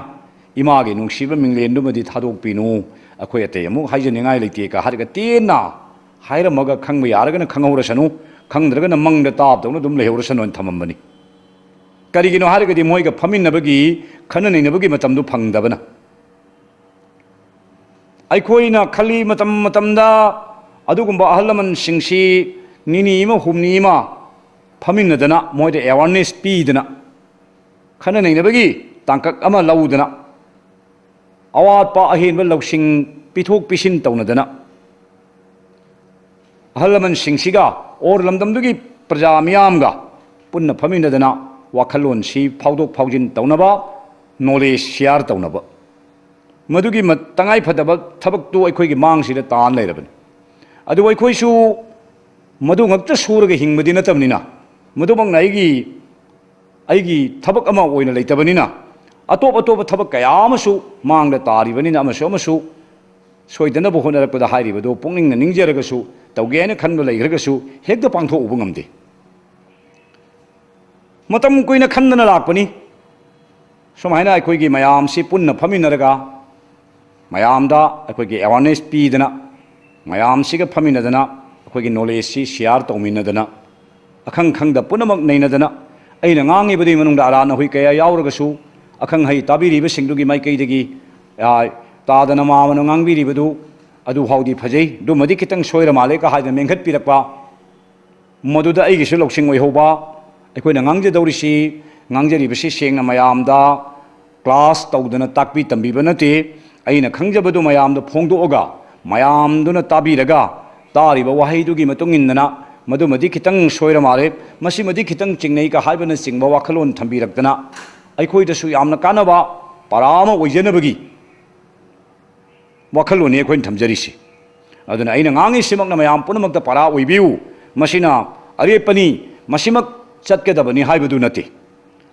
ꯏꯃꯥꯒꯤ ꯅꯨꯡꯁꯤꯕ ꯃꯤꯡꯂꯦꯟꯗꯨꯃꯗꯤ ꯊꯥꯗꯣꯛꯄꯤꯅꯨ꯫ ꯑꯩꯈꯣꯏ ꯑꯇꯩ ꯑꯃꯨꯛ ꯍꯥꯏꯖꯅꯤꯡꯉꯥꯏ ꯂꯩꯇꯦ ꯀ ꯍꯥꯏꯔꯒ ꯇꯦꯟꯅ ꯍꯥꯏꯔꯝꯃꯒ, ꯈꯪꯕ ꯌꯥꯔꯒꯅ ꯈꯪꯍꯧꯔꯁꯅꯨ, ꯈꯪꯗ꯭ꯔꯒꯅ ꯃꯪꯗ ꯇꯥꯕꯗꯧꯅ ꯑꯗꯨꯝ ꯂꯩꯍꯧꯔꯁꯅꯨ ꯍꯥꯏꯅ ꯊꯝꯃꯝꯕꯅꯤ꯫ ꯀꯔꯤꯒꯤꯅꯣ ꯍꯥꯏꯔꯒꯗꯤ ꯃꯣꯏꯒ ꯐꯝꯃꯤꯟꯅꯕꯒꯤ, ꯈꯟꯅ ꯅꯩꯅꯕꯒꯤ ꯃꯇꯝꯗꯨ ꯐꯪꯗꯕꯅ꯫ ꯑꯩꯈꯣꯏꯅ ꯈꯜꯂꯤ, ꯃꯇꯝ ꯃꯇꯝꯗ ꯑꯗꯨꯒꯨꯝꯕ ꯑꯍꯜ ꯂꯃꯟꯁꯤꯡꯁꯤ ꯅꯤꯅꯤ ꯑꯃ ꯍꯨꯝꯅꯤ ꯑꯃ ꯐꯝꯃꯤꯟꯅꯗꯅ, ꯃꯣꯏꯗ awareness ꯄꯤꯗꯅ, ꯈꯟꯅ ꯅꯩꯅꯕꯒꯤ ꯇꯥꯡꯀꯛ ꯑꯃ ꯂꯧꯗꯅ, ꯑꯋꯥꯠꯄ ꯑꯍꯦꯟꯕ ꯂꯧꯁꯤꯡ ꯄꯤꯊꯣꯛ ꯄꯤꯁꯤꯟ ꯇꯧꯅꯗꯅ, ꯑꯍꯜ ꯂꯃꯟꯁꯤꯡꯁꯤꯒ ꯑꯣꯔ ꯂꯝꯗꯝꯗꯨꯒꯤ ꯄ꯭ꯔꯖꯥ ꯃꯤꯌꯥꯝꯒ ꯄꯨꯟꯅ ꯐꯝꯃꯤꯟꯅꯗꯅ ꯋꯥꯈꯜꯂꯣꯟꯁꯤ ꯐꯥꯎꯗꯣꯛ ꯐꯥꯎꯖꯤꯟ ꯇꯧꯅꯕ, knowledge share ꯇꯧꯅꯕ, ꯃꯗꯨꯒꯤ ꯃ-, ꯇꯉꯥꯏ ꯐꯗꯕ ꯊꯕꯛꯇꯨ ꯑꯩꯈꯣꯏꯒꯤ ꯃꯥꯡꯁꯤꯗ ꯇꯥꯟ ꯂꯩꯔꯕꯅꯤ꯫ ꯑꯗꯨꯕꯨ ꯑꯩꯈꯣꯏꯁꯨ ꯃꯗꯨ ꯉꯛꯇ ꯁꯨꯔꯒ ꯍꯤꯡꯕꯗꯤ ꯅꯠꯇꯕꯅꯤꯅ, ꯃꯗꯨꯃꯛꯅ ꯑꯩꯒꯤ, ꯑꯩꯒꯤ ꯊꯕꯛ ꯑꯃ ꯑꯣꯏꯅ ꯂꯩꯇꯕꯅꯤꯅ, ꯑꯇꯣꯞ ꯑꯇꯣꯞꯄ ꯊꯕꯛ ꯀꯌꯥ ꯑꯃꯁꯨ ꯃꯥꯡꯗ ꯇꯥꯔꯤꯕꯅꯤꯅ, ꯑꯃꯁꯨ ꯑꯃꯁꯨ ꯁꯣꯏꯗꯅꯕ ꯍꯣꯠꯅꯔꯛꯄꯗ ꯍꯥꯏꯔꯤꯕꯗꯨ ꯄꯨꯛꯅꯤꯡꯅ ꯅꯤꯡꯖꯔꯒꯁꯨ, ꯇꯧꯒꯦ ꯍꯥꯏꯅ ꯈꯟꯕ ꯂꯩꯈ꯭ꯔꯒꯁꯨ ꯍꯦꯛꯇ ꯄꯥꯡꯊꯣꯛꯎꯕ ꯉꯝꯗꯦ꯫ ꯃꯇꯝ ꯀꯨꯏꯅ ꯈꯟꯗꯅ ꯂꯥꯛꯄꯅꯤ꯫ ꯁꯨꯃꯥꯏꯅ ꯑꯩꯈꯣꯏꯒꯤ ꯃꯌꯥꯝꯁꯤ ꯄꯨꯟꯅ ꯐꯝꯃꯤꯟꯅꯔꯒ ꯃꯌꯥꯝꯗ ꯑꯩꯈꯣꯏꯒꯤ awareness ꯄꯤꯗꯅ, ꯃꯌꯥꯝꯁꯤꯒ ꯐꯝꯃꯤꯟꯅꯗꯅ ꯑꯩꯈꯣꯏꯒꯤ knowledgeꯁꯤ share ꯇꯧꯃꯤꯟꯅꯗꯅ, ꯑꯈꯪ ꯈꯪꯗ ꯄꯨꯝꯅꯃꯛ ꯅꯩꯅꯗꯅ, ꯑꯩꯅ ꯉꯥꯡꯉꯤꯕꯗꯨꯒꯤ ꯃꯅꯨꯡꯗ ꯑꯔꯥꯟ ꯑꯍꯣꯏ ꯀꯌꯥ ꯌꯥꯎꯔꯒꯁꯨ, ꯑꯈꯪ ꯑꯍꯩ ꯇꯥꯕꯤꯔꯤꯕꯁꯤꯡꯗꯨꯒꯤ ꯃꯥꯏꯀꯩꯗꯒꯤ, ꯑ, ꯇꯥꯗꯅ ꯃꯥꯃꯅ ꯉꯥꯡꯕꯤꯔꯤꯕꯗꯨ ꯑꯗꯨ ꯐꯥꯎꯗꯤ ꯐꯖꯩ, ꯑꯗꯨꯃꯗꯤ ꯈꯤꯇꯪ ꯁꯣꯏꯔ ꯃꯥꯜꯂꯦ ꯀ ꯍꯥꯏꯗꯅ ꯃꯦꯟꯈꯠꯄꯤꯔꯛꯄ, ꯃꯗꯨꯗ ꯑꯩꯒꯤꯁꯨ ꯂꯧꯁꯤꯡ ꯑꯣꯏꯍꯧꯕ꯫ ꯑꯩꯈꯣꯏꯅ ꯉꯥꯡꯖꯗꯧꯔꯤꯁꯤ, ꯉꯥꯡꯖꯔꯤꯕꯁꯤ ꯁꯦꯡꯅ ꯃꯌꯥꯝꯗ class ꯇꯧꯗꯅ ꯇꯥꯛꯄꯤ ꯇꯝꯕꯤꯕ ꯅꯠꯇꯦ꯫ ꯑꯩꯅ ꯈꯪꯖꯕꯗꯨ ꯃꯌꯥꯝꯗ ꯐꯣꯡꯗꯣꯛꯑꯒ, ꯃꯌꯥꯝꯗꯨꯅ ꯇꯥꯕꯤꯔꯒ, ꯇꯥꯔꯤꯕ ꯋꯥꯍꯩꯗꯨꯒꯤ ꯃꯇꯨꯡ ꯏꯟꯗꯅ, "ꯃꯗꯨꯃꯗꯤ ꯈꯤꯇꯪ ꯁꯣꯏꯔ ꯃꯥꯜꯂꯦ, ꯃꯁꯤꯃꯗꯤ ꯈꯤꯇꯪ ꯆꯤꯡꯅꯩ" ꯀ ꯍꯥꯏꯕꯅꯆꯤꯡꯕ ꯋꯥꯈꯜꯂꯣꯟ ꯊꯝꯕꯤꯔꯛꯇꯅ, ꯑꯩꯈꯣꯏꯗꯁꯨ ꯌꯥꯝꯅ ꯀꯥꯟꯅꯕ ꯄꯔꯥ ꯑꯃ ꯑꯣꯏꯖꯅꯕꯒꯤ ꯋꯥꯈꯜꯂꯣꯟꯅꯤ ꯑꯩꯈꯣꯏꯅ ꯊꯝꯖꯔꯤꯁꯤ꯫ ꯑꯗꯨꯅ ꯑꯩꯅ ꯉꯥꯡꯉꯤꯁꯤꯃꯛꯅ ꯃꯌꯥꯝ ꯄꯨꯝꯅꯃꯛꯇ ꯄꯔꯥ ꯑꯣꯏꯕꯤꯌꯨ꯫ ꯃꯁꯤꯅ ꯑꯔꯦꯞꯄꯅꯤ, ꯃꯁꯤꯃꯛ ꯆꯠꯀꯗꯕꯅꯤ ꯍꯥꯏꯕꯗꯨ ꯅꯠꯇꯦ꯫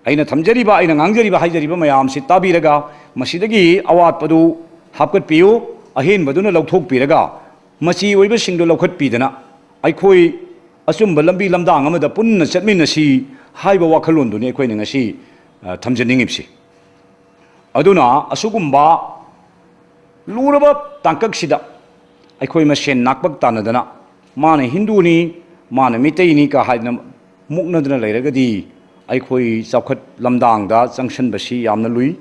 ꯑꯩꯅ ꯊꯝꯖꯔꯤꯕ, ꯑꯩꯅ ꯉꯥꯡꯖꯔꯤꯕ, ꯍꯥꯏꯖꯔꯤꯕ ꯃꯌꯥꯝꯁꯤ ꯇꯥꯕꯤꯔꯒ, ꯃꯁꯤꯗꯒꯤ ꯑꯋꯥꯠꯄꯗꯨ ꯍꯥꯞꯀꯠꯄꯤꯌꯨ, ꯑꯍꯦꯟꯕꯗꯨꯅ ꯂꯧꯊꯣꯛꯄꯤꯔꯒ, ꯃꯆꯤ ꯑꯣꯏꯕꯁꯤꯡꯗꯨ ꯂꯧꯈꯠꯄꯤꯗꯅ, ꯑꯩꯈꯣꯏ ꯑꯆꯨꯝꯕ ꯂꯝꯕꯤ ꯂꯝꯗꯥꯡ ꯑꯃꯗ ꯄꯨꯟꯅ ꯆꯠꯃꯤꯟꯅꯁꯤ ꯍꯥꯏꯕ ꯋꯥꯈꯜꯂꯣꯟꯗꯨꯅꯤ ꯑꯩꯈꯣꯏꯅ ꯉꯁꯤ, ꯑ, ꯊꯝꯖꯅꯤꯡꯉꯤꯕꯁꯤ꯫ ꯑꯗꯨꯅ ꯑꯁꯤꯒꯨꯝꯕ ꯂꯨꯔꯕ ꯇꯥꯡꯀꯛꯁꯤꯗ ꯑꯩꯈꯣꯏ ꯃꯁꯦꯟ ꯅꯥꯛꯄꯛ ꯇꯥꯟꯅꯗꯅ, ꯃꯥꯅ ꯍꯤꯟꯗꯨꯅꯤ, ꯃꯥꯅ ꯃꯤꯇꯩꯅꯤ ꯀ ꯍꯥꯏꯗꯅ ꯃꯨꯛꯅꯗꯅ ꯂꯩꯔꯒꯗꯤ, ꯑꯩꯈꯣꯏ ꯆꯥꯎꯈꯠ ꯂꯝꯗꯥꯡꯗ ꯆꯪꯁꯤꯟꯕꯁꯤ ꯌꯥꯝꯅ ꯂꯨꯏ꯫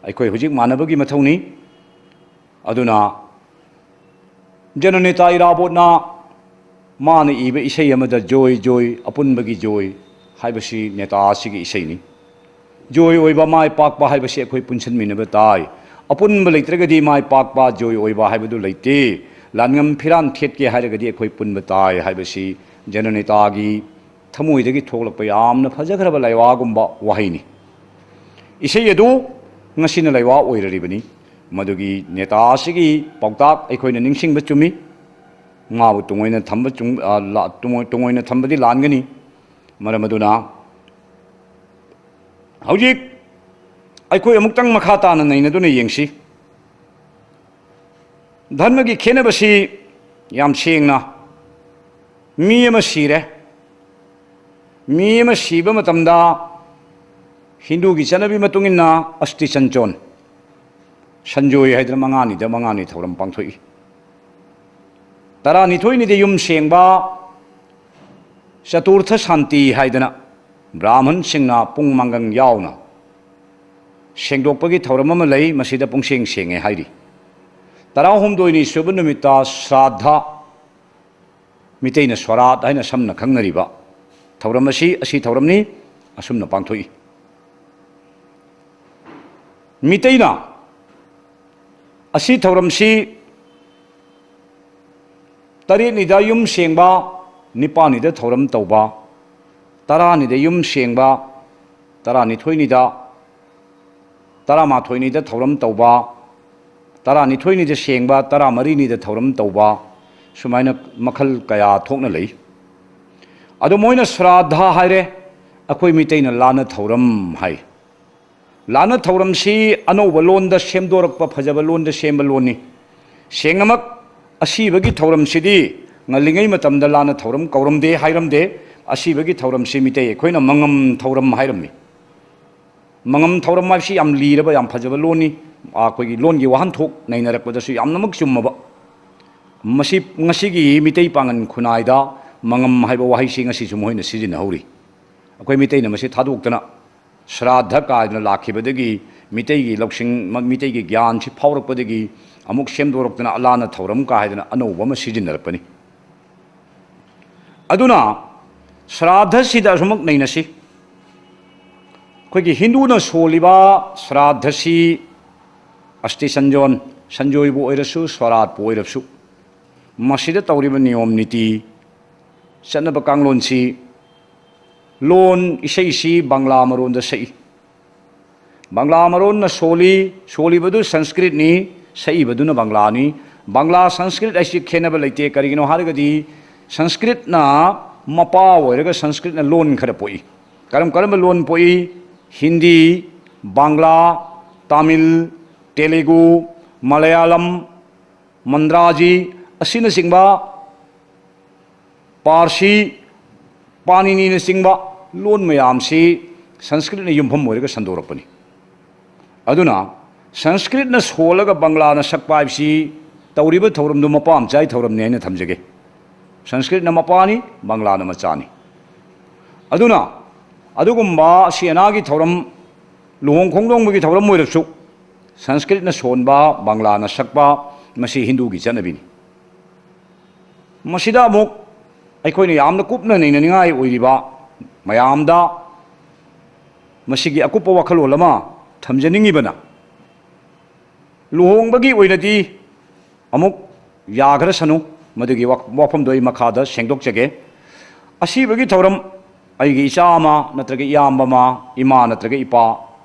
ꯑꯩꯈꯣꯏ ꯍꯧꯖꯤꯛ ꯃꯥꯟꯅꯕꯒꯤ ꯃꯊꯧꯅꯤ꯫ ꯑꯗꯨꯅ ꯖꯅꯅꯦꯇꯥ ꯏꯔꯥꯕꯣꯠꯅ ꯃꯥꯅ ꯏꯕ ꯏꯁꯩ ꯑꯃꯗ "ꯖꯣꯏ ꯖꯣꯏ, ꯑꯄꯨꯟꯕꯒꯤ ꯖꯣꯏ" ꯍꯥꯏꯕꯁꯤ ꯅꯦꯇꯥ ꯑꯁꯤꯒꯤ ꯏꯁꯩꯅꯤ꯫ ꯖꯣꯏ ꯑꯣꯏꯕ, ꯃꯥꯏ ꯄꯥꯛꯄ ꯍꯥꯏꯕꯁꯤ ꯑꯩꯈꯣꯏ ꯄꯨꯟꯁꯤꯟꯃꯤꯟꯅꯕ ꯇꯥꯏ꯫ ꯑꯄꯨꯟꯕ ꯂꯩꯇ꯭ꯔꯒꯗꯤ ꯃꯥꯏ ꯄꯥꯛꯄ, ꯖꯣꯏ ꯑꯣꯏꯕ ꯍꯥꯏꯕꯗꯨ ꯂꯩꯇꯦ꯫ ꯂꯥꯟꯉꯝ ꯐꯤꯔꯥꯟ ꯊꯦꯠꯀꯦ ꯍꯥꯏꯔꯒꯗꯤ ꯑꯩꯈꯣꯏ ꯄꯨꯟꯕ ꯇꯥꯏ ꯍꯥꯏꯕꯁꯤ ꯖꯅꯅꯦꯇꯥꯒꯤ ꯊꯃꯣꯏꯗꯒꯤ ꯊꯣꯛꯂꯛꯄ ꯌꯥꯝꯅ ꯐꯖꯈ꯭ꯔꯕ ꯂꯩꯋꯥꯒꯨꯝꯕ ꯋꯥꯍꯩꯅꯤ꯫ ꯏꯁꯩ ꯑꯗꯨ ꯉꯁꯤꯅ ꯂꯩꯋꯥ ꯑꯣꯏꯔꯔꯤꯕꯅꯤ꯫ ꯃꯗꯨꯒꯤ ꯅꯦꯇꯥ ꯑꯁꯤꯒꯤ ꯄꯥꯎꯇꯥꯛ ꯑꯩꯈꯣꯏꯅ ꯅꯤꯡꯁꯤꯡꯕ ꯆꯨꯝꯃꯤ꯫ ꯃꯥꯕꯨ ꯇꯨꯡꯑꯣꯏꯅ ꯊꯝꯕ ꯆꯨꯝ-, ꯑ, ꯂꯥ-, ꯇꯨꯡꯑꯣꯏ-, ꯇꯨꯡꯑꯣꯏꯅ ꯊꯝꯕꯗꯤ ꯂꯥꯟꯒꯅꯤ꯫ ꯃꯔꯝ ꯑꯗꯨꯅ ꯍꯧꯖꯤꯛ ꯑꯩꯈꯣꯏ ꯑꯃꯨꯛꯇꯪ ꯃꯈꯥ ꯇꯥꯅ ꯅꯩꯅꯗꯨꯅ ꯌꯦꯡꯁꯤ꯫ ꯙꯔꯃꯒꯤ ꯈꯦꯠꯅꯕꯁꯤ ꯌꯥꯝ ꯁꯦꯡꯅ, ꯃꯤ ꯑꯃ ꯁꯤꯔꯦ, ꯃꯤ ꯑꯃ ꯁꯤꯕ ꯃꯇꯝꯗ ꯍꯤꯟꯗꯨꯒꯤ ꯆꯠꯅꯕꯤ ꯃꯇꯨꯡ ꯏꯟꯅ ꯑꯁꯇꯤ ꯆꯟꯆꯣꯟ, ꯁꯟꯖꯣꯏ ꯍꯥꯏꯗꯅ ꯃꯉꯥꯅꯤꯗ ꯃꯉꯥꯅꯤ ꯊꯧꯔꯝ ꯄꯥꯡꯊꯣꯛꯏ꯫ ꯇꯔꯥꯅꯤꯊꯣꯏꯅꯤꯗ ꯌꯨꯝ ꯁꯦꯡꯕ, ꯆꯇꯨꯔꯊ ꯁꯥꯟꯇꯤ ꯍꯥꯏꯗꯅ ꯕ꯭ꯔꯥꯍꯃꯟꯁꯤꯡꯅ ꯄꯨꯡ ꯃꯥꯡꯒꯪ ꯌꯥꯎꯅ ꯁꯦꯡꯗꯣꯛꯄꯒꯤ ꯊꯧꯔꯝ ꯑꯃ ꯂꯩ꯫ ꯃꯁꯤꯗ ꯄꯨꯡꯁꯦꯡ ꯁꯦꯡꯉꯦ ꯍꯥꯏꯔꯤ꯫ ꯇꯔꯥꯍꯨꯝꯗꯣꯏꯅꯤ ꯁꯨꯕ ꯅꯨꯃꯤꯠꯇ ꯁ꯭ꯔꯥꯗꯙ, ꯃꯤꯇꯩꯅ ꯁꯣꯔꯥꯠ ꯍꯥꯏꯅ ꯁꯝꯅ ꯈꯪꯅꯔꯤꯕ ꯊꯧꯔꯝ ꯑꯁꯤ, ꯑꯁꯤ ꯊꯧꯔꯝꯅꯤ, ꯑꯁꯨꯝꯅ ꯄꯥꯡꯊꯣꯛꯏ꯫ ꯃꯤꯇꯩꯅ ꯑꯁꯤ ꯊꯧꯔꯝꯁꯤ ꯇꯔꯦꯠꯅꯤꯗ ꯌꯨꯝ ꯁꯦꯡꯕ, ꯅꯤꯄꯥꯜꯅꯤꯗ ꯊꯧꯔꯝ ꯇꯧꯕ, ꯇꯔꯥꯅꯤꯗ ꯌꯨꯝ ꯁꯦꯡꯕ, ꯇꯔꯥꯅꯤꯊꯣꯏꯅꯤꯗ, ꯇꯔꯥꯃꯥꯊꯣꯏꯅꯤꯗ ꯊꯧꯔꯝ ꯇꯧꯕ, ꯇꯔꯥꯅꯤꯊꯣꯏꯅꯤꯗ ꯁꯦꯡꯕ, ꯇꯔꯥꯃꯔꯤꯅꯤꯗ ꯊꯧꯔꯝ ꯇꯧꯕ, ꯁꯨꯃꯥꯏꯅ ꯃꯈꯜ ꯀꯌꯥ ꯊꯣꯛꯅ ꯂꯩ꯫ ꯑꯗꯣ ꯃꯣꯏꯅ ꯁ꯭ꯔꯥꯗꯙ ꯍꯥꯏꯔꯦ, ꯑꯩꯈꯣꯏ ꯃꯤꯇꯩꯅ ꯂꯥꯟꯅ ꯊꯧꯔꯝ ꯍꯥꯏ꯫ ꯂꯥꯟꯅ ꯊꯧꯔꯝꯁꯤ ꯑꯅꯧꯕ ꯂꯣꯟꯗ ꯁꯦꯝꯗꯣꯔꯛꯄ, ꯐꯖꯕ ꯂꯣꯟꯗ ꯁꯦꯝꯕ ꯂꯣꯟꯅꯤ꯫ ꯁꯦꯡꯅꯃꯛ ꯑꯁꯤꯕꯒꯤ ꯊꯧꯔꯝꯁꯤꯗꯤ ꯉꯜꯂꯤꯉꯩ ꯃꯇꯝꯗ ꯂꯥꯟꯅ ꯊꯧꯔꯝ ꯀꯧꯔꯝꯗꯦ, ꯍꯥꯏꯔꯝꯗꯦ꯫ ꯑꯁꯤꯕꯒꯤ ꯊꯧꯔꯝꯁꯤ ꯃꯤꯇꯩ ꯑꯩꯈꯣꯏꯅ ꯃꯉꯝ ꯊꯧꯔꯝ ꯍꯥꯏꯔꯝꯃꯤ꯫ ꯃꯉꯝ ꯊꯧꯔꯝ ꯍꯥꯏꯕꯁꯤ ꯌꯥꯝ ꯂꯤꯔꯕ, ꯌꯥꯝ ꯐꯖꯕ ꯂꯣꯟꯅꯤ꯫ ꯑꯩꯈꯣꯏꯒꯤ ꯂꯣꯟꯒꯤ ꯋꯥꯍꯟꯊꯣꯛ ꯅꯩꯅꯔꯛꯄꯗꯁꯨ ꯌꯥꯝꯅꯃꯛ ꯆꯨꯝꯃꯕ꯫ ꯃꯁꯤ, ꯉꯁꯤꯒꯤ ꯃꯤꯇꯩ ꯄꯥꯉꯟ ꯈꯨꯟꯅꯥꯏꯗ ꯃꯉꯝ ꯍꯥꯏꯕ ꯋꯥꯍꯩꯁꯤ ꯉꯁꯤꯁꯨ ꯃꯈꯣꯏꯅ ꯁꯤꯖꯤꯟꯅꯍꯧꯔꯤ꯫ ꯑꯩꯈꯣꯏ ꯃꯤꯇꯩꯅ ꯃꯁꯤ ꯊꯥꯗꯣꯛꯇꯅ ꯁ꯭ꯔꯥꯗꯙ ꯀꯥꯏꯗꯅ ꯂꯥꯛꯈꯤꯕꯗꯒꯤ, ꯃꯤꯇꯩꯒꯤ ꯂꯧꯁꯤꯡ, ꯃꯤꯇꯩꯒꯤ ꯒ꯭ꯌꯥꯟꯁꯤ ꯐꯥꯎꯔꯛꯄꯗꯒꯤ ꯑꯃꯨꯛ ꯁꯦꯝꯗꯣꯔꯛꯇꯅ ꯑꯂꯥꯟꯅ ꯊꯧꯔꯝ ꯀꯥꯏꯗꯅ ꯑꯅꯧꯕ ꯑꯃ ꯁꯤꯖꯤꯟꯅꯔꯛꯄꯅꯤ꯫ ꯑꯗꯨꯅ ꯁ꯭ꯔꯥꯗꯙꯁꯤꯗ ꯑꯁꯨꯃꯛ ꯅꯩꯅꯁꯤ꯫ ꯑꯩꯈꯣꯏꯒꯤ ꯍꯤꯟꯗꯨꯅ ꯁꯣꯜꯂꯤꯕ ꯁ꯭ꯔꯥꯗꯙꯁꯤ ꯑꯁꯇꯤ ꯁꯟꯖꯣꯟ, ꯁꯟꯖꯣꯏꯕꯨ ꯑꯣꯏꯔꯁꯨ, ꯁꯣꯔꯥꯠꯄꯨ ꯑꯣꯏꯔꯁꯨ, ꯃꯁꯤꯗ ꯇꯧꯔꯤꯕ ꯅꯤꯌꯣꯝ ꯅꯤꯇꯤ, ꯆꯠꯅꯕ ꯀꯥꯡꯂꯣꯟꯁꯤ ꯂꯣꯟ, ꯏꯁꯩꯁꯤ ꯕꯪꯒ꯭ꯂꯥ ꯃꯔꯣꯟꯗ ꯁꯛꯏ꯫ ꯕꯪꯒ꯭ꯂꯥ ꯃꯔꯣꯟꯅ ꯁꯣꯜꯂꯤ, ꯁꯣꯜꯂꯤꯕꯗꯨ ꯁꯪꯁꯀ꯭ꯔꯤꯠꯅꯤ, ꯁꯛꯏꯕꯗꯨꯅ ꯕꯪꯒ꯭ꯂꯥꯅꯤ꯫ ꯕꯪꯒ꯭ꯂꯥ ꯁꯪꯁꯀ꯭ꯔꯤꯠ ꯍꯥꯏꯁꯤ ꯈꯦꯠꯅꯕ ꯂꯩꯇꯦ꯫ ꯀꯔꯤꯒꯤꯅꯣ ꯍꯥꯏꯔꯒꯗꯤ ꯁꯪꯁꯀ꯭ꯔꯤꯠꯅ ꯃꯄꯥ ꯑꯣꯏꯔꯒ ꯁꯪꯁꯀ꯭ꯔꯤꯠꯅ ꯂꯣꯟ ꯈꯔ ꯄꯣꯛꯏ꯫ ꯀꯔꯝ ꯀꯔꯝꯕ ꯂꯣꯟ ꯄꯣꯛꯏ? ꯍꯤꯟꯗꯤ, ꯕꯪꯒ꯭ꯂꯥ, ꯇꯥꯃꯤꯜ, ꯇꯦꯂꯨꯒꯨ, ꯃꯂꯌꯥꯂꯝ, ꯃꯟꯗ꯭ꯔꯥꯖꯤ ꯑꯁꯤꯅꯆꯤꯡꯕ, ꯄꯥꯔꯁꯤ, ꯄꯥꯅꯤꯅꯤꯅꯆꯤꯡꯕ ꯂꯣꯟ ꯃꯌꯥꯝꯁꯤ ꯁꯪꯁꯀ꯭ꯔꯤꯠꯅ ꯌꯨꯝꯐꯝ ꯑꯣꯏꯔꯒ ꯁꯟꯗꯣꯔꯛꯄꯅꯤ꯫ ꯑꯗꯨꯅ ꯁꯪꯁꯀ꯭ꯔꯤꯠꯅ ꯁꯣꯜꯂꯒ ꯕꯪꯒ꯭ꯂꯥꯅ ꯁꯛꯄ ꯍꯥꯏꯕꯁꯤ ꯇꯧꯔꯤꯕ ꯊꯧꯔꯝꯗꯨ ꯃꯄꯥ ꯃꯆꯥꯒꯤ ꯊꯧꯔꯝꯅꯤ ꯍꯥꯏꯅ ꯊꯝꯖꯒꯦ꯫ ꯁꯪꯁꯀ꯭ꯔꯤꯠꯅ ꯃꯄꯥꯅꯤ, ꯕꯪꯒ꯭ꯂꯥꯅ ꯃꯆꯥꯅꯤ꯫ ꯑꯗꯨꯅ ꯑꯗꯨꯒꯨꯝꯕ ꯑꯁꯤ ꯑꯅꯥꯒꯤ ꯊꯧꯔꯝ, ꯂꯨꯍꯣꯡ ꯈꯣꯡꯗꯣꯡꯕꯒꯤ ꯊꯧꯔꯝ ꯑꯣꯏꯔꯁꯨ ꯁꯪꯁꯀ꯭ꯔꯤꯠꯅ ꯁꯣꯟꯕ, ꯕꯪꯒ꯭ꯂꯥꯅ ꯁꯛꯄ, ꯃꯁꯤ ꯍꯤꯟꯗꯨꯒꯤ ꯆꯠꯅꯕꯤꯅꯤ꯫ ꯃꯁꯤꯗ ꯑꯃꯨꯛ ꯑꯩꯈꯣꯏꯅ ꯌꯥꯝꯅ ꯀꯨꯞꯅ ꯅꯩꯅꯅꯤꯡꯉꯥꯏ ꯑꯣꯏꯔꯤꯕ, ꯃꯌꯥꯝꯗ ꯃꯁꯤꯒꯤ ꯑꯀꯨꯞꯄ ꯋꯥꯈꯜꯂꯣꯟ ꯑꯃ ꯊꯝꯖꯅꯤꯡꯉꯤꯕꯅ, ꯂꯨꯍꯣꯡꯕꯒꯤ ꯑꯣꯏꯅꯗꯤ ꯑꯃꯨꯛ ꯌꯥꯈ꯭ꯔꯁꯅꯨ, ꯃꯗꯨꯒꯤ ꯋꯥ-, ꯋꯥꯐꯝꯗꯣ ꯑꯩ ꯃꯈꯥꯗ ꯁꯦꯡꯗꯣꯛꯆꯒꯦ꯫ ꯑꯁꯤꯕꯒꯤ ꯊꯧꯔꯝ, ꯑꯩꯒꯤ ꯏꯆꯥ ꯑꯃ ꯅꯠꯇ꯭ꯔꯒ ꯏꯌꯥꯝꯕ ꯑꯃ, ꯏꯃꯥ ꯅꯠꯇ꯭ꯔꯒ ꯏꯄꯥ,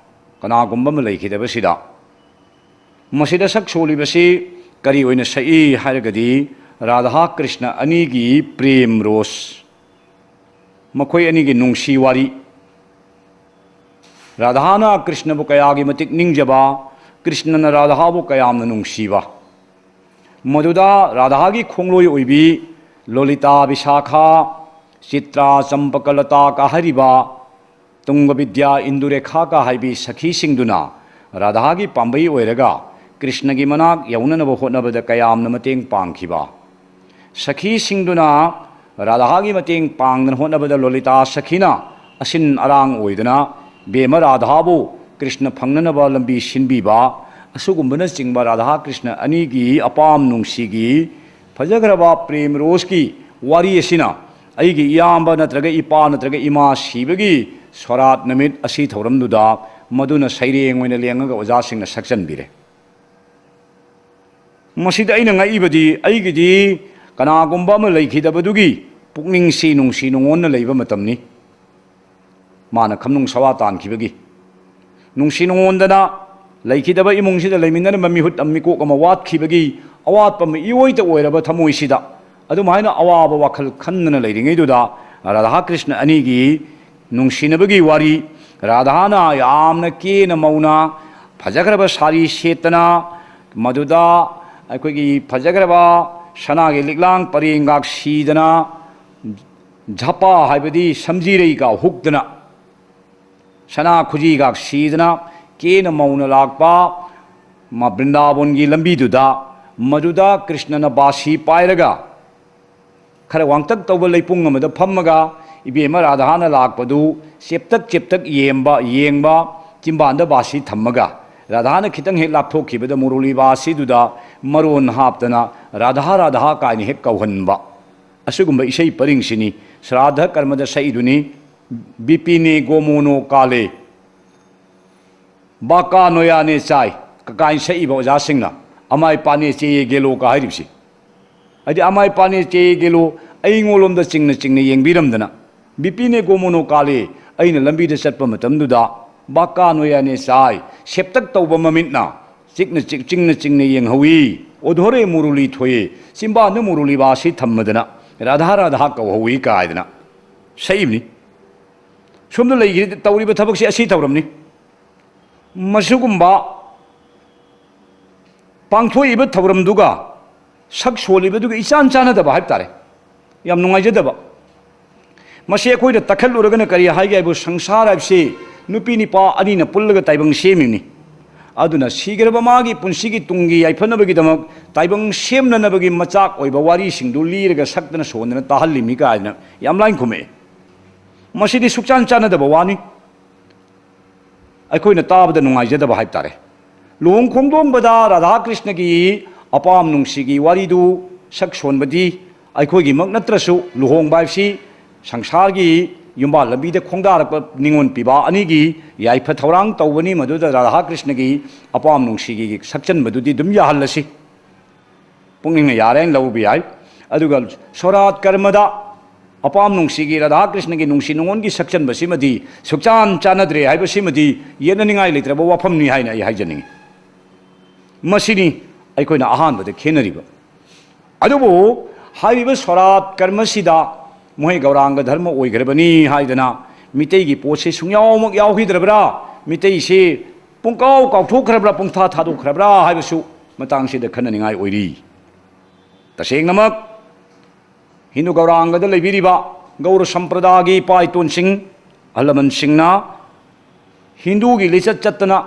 ꯀꯅꯥꯒꯨꯝꯕ ꯑꯃ ꯂꯩꯈꯤꯗꯕꯁꯤꯗ, ꯃꯁꯤꯗ ꯁꯛ ꯁꯣꯜꯂꯤꯕꯁꯤ ꯀꯔꯤ ꯑꯣꯏꯅ ꯁꯛꯏ ꯍꯥꯏꯔꯒꯗꯤ, ꯔꯥꯙꯥ ꯀ꯭ꯔꯤꯁꯅ ꯑꯅꯤꯒꯤ ꯄ꯭ꯔꯦꯝ ꯔꯣꯁ, ꯃꯈꯣꯏ ꯑꯅꯤꯒꯤ ꯅꯨꯡꯁꯤ ꯋꯥꯔꯤ, ꯔꯥꯙꯥꯅ ꯀ꯭ꯔꯤꯁꯅꯕꯨ ꯀꯌꯥꯒꯤ ꯃꯇꯤꯛ ꯅꯤꯡꯖꯕ, ꯀ꯭ꯔꯤꯁꯅꯅ ꯔꯥꯙꯥꯕꯨ ꯀꯌꯥꯝꯅ ꯅꯨꯡꯁꯤꯕ, ꯃꯗꯨꯗ ꯔꯥꯙꯥꯒꯤ ꯈꯣꯡꯂꯣꯏ ꯑꯣꯏꯕꯤ ꯂꯣꯂꯤꯇꯥ, ꯕꯤꯁꯥꯈꯥ, ꯆꯤꯇ꯭ꯔꯥ, ꯆꯝꯄꯀꯂꯇꯥ ꯀꯥ ꯍꯥꯏꯔꯤꯕ ꯇꯨꯡꯒ ꯕꯤꯗ꯭ꯌꯥ, ꯏꯟꯗꯨꯔꯦꯈꯥꯒ ꯍꯥꯏꯕꯤ ꯁꯈꯤꯁꯤꯡꯗꯨꯅ ꯔꯥꯙꯥꯒꯤ ꯄꯥꯝꯕꯩ ꯑꯣꯏꯔꯒ ꯀ꯭ꯔꯤꯁꯅꯒꯤ ꯃꯅꯥꯛ ꯌꯧꯅꯅꯕ ꯍꯣꯠꯅꯕꯗ ꯀꯌꯥꯝꯅ ꯃꯇꯦꯡ ꯄꯥꯡꯈꯤꯕ꯫ ꯁꯈꯤꯁꯤꯡꯗꯨꯅ ꯔꯥꯙꯥꯒꯤ ꯃꯇꯦꯡ ꯄꯥꯡꯗꯅ ꯍꯣꯠꯅꯕꯗ ꯂꯣꯂꯤꯇꯥ ꯁꯈꯤꯅ ꯑꯁꯤꯟ ꯑꯔꯥꯡ ꯑꯣꯏꯗꯅ ꯕꯦꯝꯃ ꯔꯥꯙꯥꯕꯨ ꯀ꯭ꯔꯤꯁꯅ ꯐꯪꯅꯅꯕ ꯂꯝꯕꯤ ꯁꯤꯟꯕꯤꯕ, ꯑꯁꯤꯒꯨꯝꯕꯅꯆꯤꯡꯕ ꯔꯥꯙꯥ ꯀ꯭ꯔꯤꯁꯅ ꯑꯅꯤꯒꯤ ꯑꯄꯥꯝ ꯅꯨꯡꯁꯤꯒꯤ ꯐꯖꯈ꯭ꯔꯕ ꯄ꯭ꯔꯦꯝ ꯔꯣꯁꯀꯤ ꯋꯥꯔꯤ ꯑꯁꯤꯅ ꯑꯩꯒꯤ ꯏꯌꯥꯝꯕ ꯅꯠꯇ꯭ꯔꯒ ꯏꯄꯥ ꯅꯠꯇ꯭ꯔꯒ ꯏꯃꯥ ꯁꯤꯕꯒꯤ ꯁꯣꯔꯥꯠ ꯅꯨꯃꯤꯠ ꯑꯁꯤ ꯊꯧꯔꯝꯗꯨꯗ ꯃꯗꯨꯅ ꯁꯩꯔꯦꯡ ꯑꯣꯏꯅ ꯂꯦꯡꯉꯒ ꯑꯣꯖꯥꯁꯤꯡꯅ ꯁꯛꯆꯟꯕꯤꯔꯦ꯫ ꯃꯁꯤꯗ ꯑꯩꯅ ꯉꯛꯏꯕꯗꯤ, ꯑꯩꯒꯤꯗꯤ ꯀꯅꯥꯒꯨꯝꯕ ꯑꯃ ꯂꯩꯈꯤꯗꯕꯗꯨꯒꯤ ꯄꯨꯛꯅꯤꯡꯁꯤ ꯅꯨꯡꯁꯤ ꯅꯨꯡꯉꯣꯟꯅ ꯂꯩꯕ ꯃꯇꯝꯅꯤ꯫ ꯃꯥꯅ ꯈꯝꯅꯨꯡ ꯁꯋꯥ ꯇꯥꯟꯈꯤꯕꯒꯤ ꯅꯨꯡꯁꯤ ꯅꯨꯡꯉꯣꯟꯗꯅ ꯂꯩꯈꯤꯗꯕ ꯏꯃꯨꯡꯁꯤꯗ ꯂꯩꯃꯤꯟꯅꯔꯝꯕ ꯃꯤꯍꯨꯠ ꯑꯃ, ꯃꯤꯀꯣꯛ ꯑꯃ ꯋꯥꯠꯈꯤꯕꯒꯤ ꯑꯋꯥꯠꯄ ꯑꯃ ꯏꯑꯣꯏꯇ ꯑꯣꯏꯔꯕ ꯊꯃꯣꯏꯁꯤꯗ ꯑꯗꯨꯃꯥꯏꯅ ꯑꯋꯥꯕ ꯋꯥꯈꯜ ꯈꯟꯗꯅ ꯂꯩꯔꯤꯉꯩꯗꯨꯗ, ꯔꯥꯙꯥ ꯀ꯭ꯔꯤꯁꯅ ꯑꯅꯤꯒꯤ ꯅꯨꯡꯁꯤꯅꯕꯒꯤ ꯋꯥꯔꯤ, ꯔꯥꯙꯥꯅ ꯌꯥꯝꯅ ꯀꯦꯅ ꯃꯧꯅ ꯐꯖꯈ꯭ꯔꯕ ꯁꯥꯔꯤ ꯁꯦꯠꯇꯅ, ꯃꯗꯨꯗ ꯑꯩꯈꯣꯏꯒꯤ ꯐꯖꯈ꯭ꯔꯕ ꯁꯅꯥꯒꯤ ꯂꯤꯛꯂꯥꯡ ꯄꯔꯦꯡꯒꯥꯛ ꯁꯤꯗꯅ, ꯖꯄꯥ ꯍꯥꯏꯕꯗꯤ ꯁꯝꯖꯤꯔꯩꯒ ꯍꯨꯛꯇꯅ, ꯁꯅꯥ ꯈꯨꯖꯤꯒ ꯁꯤꯗꯅ ꯀꯦꯅ ꯃꯧꯅ ꯂꯥꯛꯄ ꯃꯥ ꯕ꯭ꯔꯤꯟꯗꯥꯕꯣꯟꯒꯤ ꯂꯝꯕꯤꯗꯨꯗ, ꯃꯗꯨꯗ ꯀ꯭ꯔꯤꯁꯅꯅ ꯕꯥꯁꯤ ꯄꯥꯏꯔꯒ ꯈꯔ ꯋꯥꯡꯇꯛ ꯇꯧꯕ ꯂꯩꯄꯨꯡ ꯑꯃꯗ ꯐꯝꯃꯒ ꯏꯕꯦꯝꯃ ꯔꯥꯙꯥꯅ ꯂꯥꯛꯄꯗꯨ ꯆꯦꯞꯇꯛ ꯆꯦꯞꯇꯛ ꯌꯦꯡꯕ, ꯌꯦꯡꯕ, ꯆꯤꯝꯕꯥꯟꯗ ꯕꯥꯁꯤ ꯊꯝꯃꯒ, ꯔꯥꯙꯥꯅ ꯈꯤꯇꯪ ꯍꯦꯛ ꯂꯥꯞꯊꯣꯛꯈꯤꯕꯗ ꯃꯨꯔꯨꯂꯤ ꯕꯥꯁꯤꯗꯨꯗ ꯃꯔꯣꯟ ꯍꯥꯞꯇꯅ "ꯔꯥꯙꯥ, ꯔꯥꯙꯥ" ꯀꯥꯏꯅ ꯍꯦꯛ ꯀꯧꯍꯟꯕ꯫ ꯑꯁꯤꯒꯨꯝꯕ ꯏꯁꯩ ꯄꯔꯤꯡꯁꯤꯅꯤ ꯁ꯭ꯔꯥꯗꯙ ꯀꯔꯃꯗ ꯁꯛꯏꯗꯨꯅꯤ꯫ "ꯕꯤꯄꯤꯅꯦ ꯒꯣꯃꯣꯅꯣ ꯀꯥꯂꯦ, ꯕꯥꯀꯥ ꯅꯣꯌꯥꯅꯦ ꯆꯥꯏ" ꯀꯥꯏꯅ ꯁꯛꯏꯕ ꯑꯣꯖꯥꯁꯤꯡꯅ "ꯑꯃꯥꯏ ꯄꯥꯅꯦ ꯆꯦꯌꯦ ꯒꯦꯂꯣ" ꯀ ꯍꯥꯏꯔꯤꯕꯁꯤ꯫ ꯍꯥꯏꯗꯤ "ꯑꯃꯥꯏ ꯄꯥꯅꯦ ꯆꯦꯌꯦ ꯒꯦꯂꯣ", ꯑꯩꯉꯣꯟꯂꯣꯝꯗ ꯆꯤꯡꯅ ꯆꯤꯡꯅ ꯌꯦꯡꯕꯤꯔꯝꯗꯅ, "ꯕꯤꯄꯤꯅꯦ ꯒꯣꯃꯣꯅꯣ ꯀꯥꯂꯦ", ꯑꯩꯅ ꯂꯝꯕꯤꯗ ꯆꯠꯄ ꯃꯇꯝꯗꯨꯗ "ꯕꯥꯀꯥ ꯅꯣꯌꯥꯅꯦ ꯆꯥꯏ", ꯁꯦꯞꯇꯛ ꯇꯧꯕ ꯃꯃꯤꯠꯅ ꯆꯤꯛꯅ ꯆꯤꯛ-, ꯆꯤꯡꯅ ꯆꯤꯡꯅ ꯌꯦꯡꯍꯧꯏ꯫ "ꯑꯣꯙꯣꯔꯦ ꯃꯨꯔꯨꯂꯤ ꯊꯣꯌꯦ", ꯆꯤꯝꯕꯥꯟꯗ ꯃꯨꯔꯨꯂꯤ ꯕꯥꯁꯤ ꯊꯝꯃꯗꯅ "ꯔꯥꯙꯥ, ꯔꯥꯙꯥ" ꯀꯧꯍꯧꯏ ꯀꯥꯏꯗꯅ ꯁꯛꯏꯕꯅꯤ꯫ ꯁꯣꯝꯗ ꯂꯩꯈꯤ-, ꯇꯧꯔꯤꯕ ꯊꯕꯛꯁꯤ ꯑꯁꯤ ꯊꯧꯔꯝꯅꯤ꯫ ꯃꯁꯤꯒꯨꯝꯕ ꯄꯥꯡꯊꯣꯛꯏꯕ ꯊꯧꯔꯝꯗꯨꯒ ꯁꯛ ꯁꯣꯜꯂꯤꯕꯗꯨꯒ ꯏꯆꯥꯟ ꯆꯥꯟꯅꯗꯕ ꯍꯥꯏꯕ ꯇꯥꯔꯦ꯫ ꯌꯥꯝ ꯅꯨꯡꯉꯥꯏꯖꯗꯕ꯫ ꯃꯁꯤ ꯑꯩꯈꯣꯏꯅ ꯇꯛꯈꯠꯂꯨꯔꯒꯅ ꯀꯔꯤ ꯍꯥꯏꯒꯦ ꯍꯥꯏꯕꯨ, ꯁꯪꯁꯥꯔ ꯍꯥꯏꯕꯁꯤ ꯅꯨꯄꯤ ꯅꯨꯄꯥ ꯑꯅꯤꯅ ꯄꯨꯜꯂꯒ ꯇꯥꯏꯕꯪ ꯁꯦꯝꯃꯤꯕꯅꯤ꯫ ꯑꯗꯨꯅ ꯁꯤꯈ꯭ꯔꯕ ꯃꯥꯒꯤ ꯄꯨꯟꯁꯤꯒꯤ ꯇꯨꯡꯒꯤ ꯌꯥꯏꯐꯅꯕꯒꯤꯗꯃꯛ ꯇꯥꯏꯕꯪ ꯁꯦꯝꯅꯅꯕꯒꯤ ꯃꯆꯥꯛ ꯑꯣꯏꯕ ꯋꯥꯔꯤꯁꯤꯡꯗꯨ ꯂꯤꯔꯒ ꯁꯛꯇꯅ ꯁꯣꯟꯗꯅ ꯇꯥꯍꯜꯂꯤꯕꯅꯤ ꯀꯥꯏꯅ ꯌꯥꯝ ꯂꯥꯏꯅ ꯈꯨꯝꯃꯛꯑꯦ꯫ ꯃꯁꯤꯗꯤ ꯁꯨꯛꯆꯥꯟ ꯆꯥꯟꯅꯗꯕ ꯋꯥꯅꯤ꯫ ꯑꯩꯈꯣꯏꯅ ꯇꯥꯕꯗ ꯅꯨꯡꯉꯥꯏꯖꯗꯕ ꯍꯥꯏꯕ ꯇꯥꯔꯦ꯫ ꯂꯨꯍꯣꯡ ꯈꯣꯡꯗꯣꯡꯕꯗ ꯔꯥꯙꯥ ꯀ꯭ꯔꯤꯁꯅꯒꯤ ꯑꯄꯥꯝ ꯅꯨꯡꯁꯤꯒꯤ ꯋꯥꯔꯤꯗꯨ ꯁꯛ ꯁꯣꯟꯕꯗꯤ ꯑꯩꯈꯣꯏꯒꯤꯃꯛ ꯅꯠꯇ꯭ꯔꯁꯨ, ꯂꯨꯍꯣꯡꯕ ꯍꯥꯏꯕꯁꯤ ꯁꯪꯁꯥꯔꯒꯤ ꯌꯨꯝꯕꯥꯜ ꯂꯝꯕꯤꯗ ꯈꯣꯡꯗꯥꯔꯛꯄ ꯅꯤꯉꯣꯜ ꯄꯤꯕꯥ ꯑꯅꯤꯒꯤ ꯌꯥꯏꯐ ꯊꯧꯔꯥꯡ ꯇꯧꯕꯅꯤ꯫ ꯃꯗꯨꯗ ꯔꯥꯙꯥ ꯀ꯭ꯔꯤꯁꯅꯒꯤ ꯑꯄꯥꯝ ꯅꯨꯡꯁꯤꯒꯤ ꯁꯛꯆꯟꯕꯗꯨꯗꯤ ꯑꯗꯨꯝ ꯌꯥꯍꯜꯂꯁꯤ, ꯄꯨꯛꯅꯤꯡꯅ ꯌꯥꯔꯦ ꯍꯥꯏꯅ ꯂꯧꯕ ꯌꯥꯏ꯫ ꯑꯗꯨꯒ ꯁꯣꯔꯥꯠ ꯀꯔꯃꯗ ꯑꯄꯥꯝ ꯅꯨꯡꯁꯤꯒꯤ, ꯔꯥꯙꯥ ꯀ꯭ꯔꯤꯁꯅꯒꯤ ꯅꯨꯡꯁꯤ ꯅꯨꯡꯉꯣꯟꯒꯤ ꯁꯛꯆꯟꯕꯁꯤꯃꯗꯤ ꯁꯨꯛꯆꯥꯟ ꯆꯥꯟꯅꯗ꯭ꯔꯦ ꯍꯥꯏꯕꯁꯤꯃꯗꯤ ꯌꯦꯠꯅꯅꯤꯡꯉꯥꯏ ꯂꯩꯇ꯭ꯔꯕ ꯋꯥꯐꯝꯅꯤ ꯍꯥꯏꯅ ꯑꯩ ꯍꯥꯏꯖꯅꯤꯡꯏ꯫ ꯃꯁꯤꯅꯤ ꯑꯩꯈꯣꯏꯅ ꯑꯍꯥꯟꯕꯗ ꯈꯦꯠꯅꯔꯤꯕ꯫ ꯑꯗꯨꯕꯨ ꯍꯥꯏꯔꯤꯕ ꯁꯣꯔꯥꯠ ꯀꯔꯃꯁꯤꯗ ꯃꯣꯏ ꯒꯧꯔꯥꯡꯒ ꯙꯔꯃ ꯑꯣꯏꯈ꯭ꯔꯕꯅꯤ ꯍꯥꯏꯗꯅ ꯃꯤꯇꯩꯒꯤ ꯄꯣꯠꯁꯦ ꯁꯨꯡꯌꯥꯎꯃꯛ ꯌꯥꯎꯈꯤꯗ꯭ꯔꯕ꯭ꯔꯥ? ꯃꯤꯇꯩꯁꯦ ꯄꯨꯡꯀꯥꯎ ꯀꯥꯎꯊꯣꯛꯈ꯭ꯔꯕ꯭ꯔꯥ, ꯄꯨꯡꯊꯥ ꯊꯥꯗꯣꯛꯈ꯭ꯔꯕ꯭ꯔꯥ ꯍꯥꯏꯕꯁꯨ ꯃꯇꯥꯡꯁꯤꯗ ꯈꯟꯅꯅꯤꯡꯉꯥꯏ ꯑꯣꯏꯔꯤ꯫ ꯇꯁꯦꯡꯅꯃꯛ ꯍꯤꯟꯗꯨ ꯒꯧꯔꯥꯡꯒꯗ ꯂꯩꯕꯤꯔꯤꯕ ꯒꯧꯔ ꯁꯝꯄ꯭ꯔꯗꯥꯒꯤ ꯏꯄꯥ ꯏꯇꯣꯟꯁꯤꯡ, ꯑꯍꯜ ꯂꯃꯟꯁꯤꯡꯅ ꯍꯤꯟꯗꯨꯒꯤ ꯂꯤꯆꯠ ꯆꯠꯇꯅ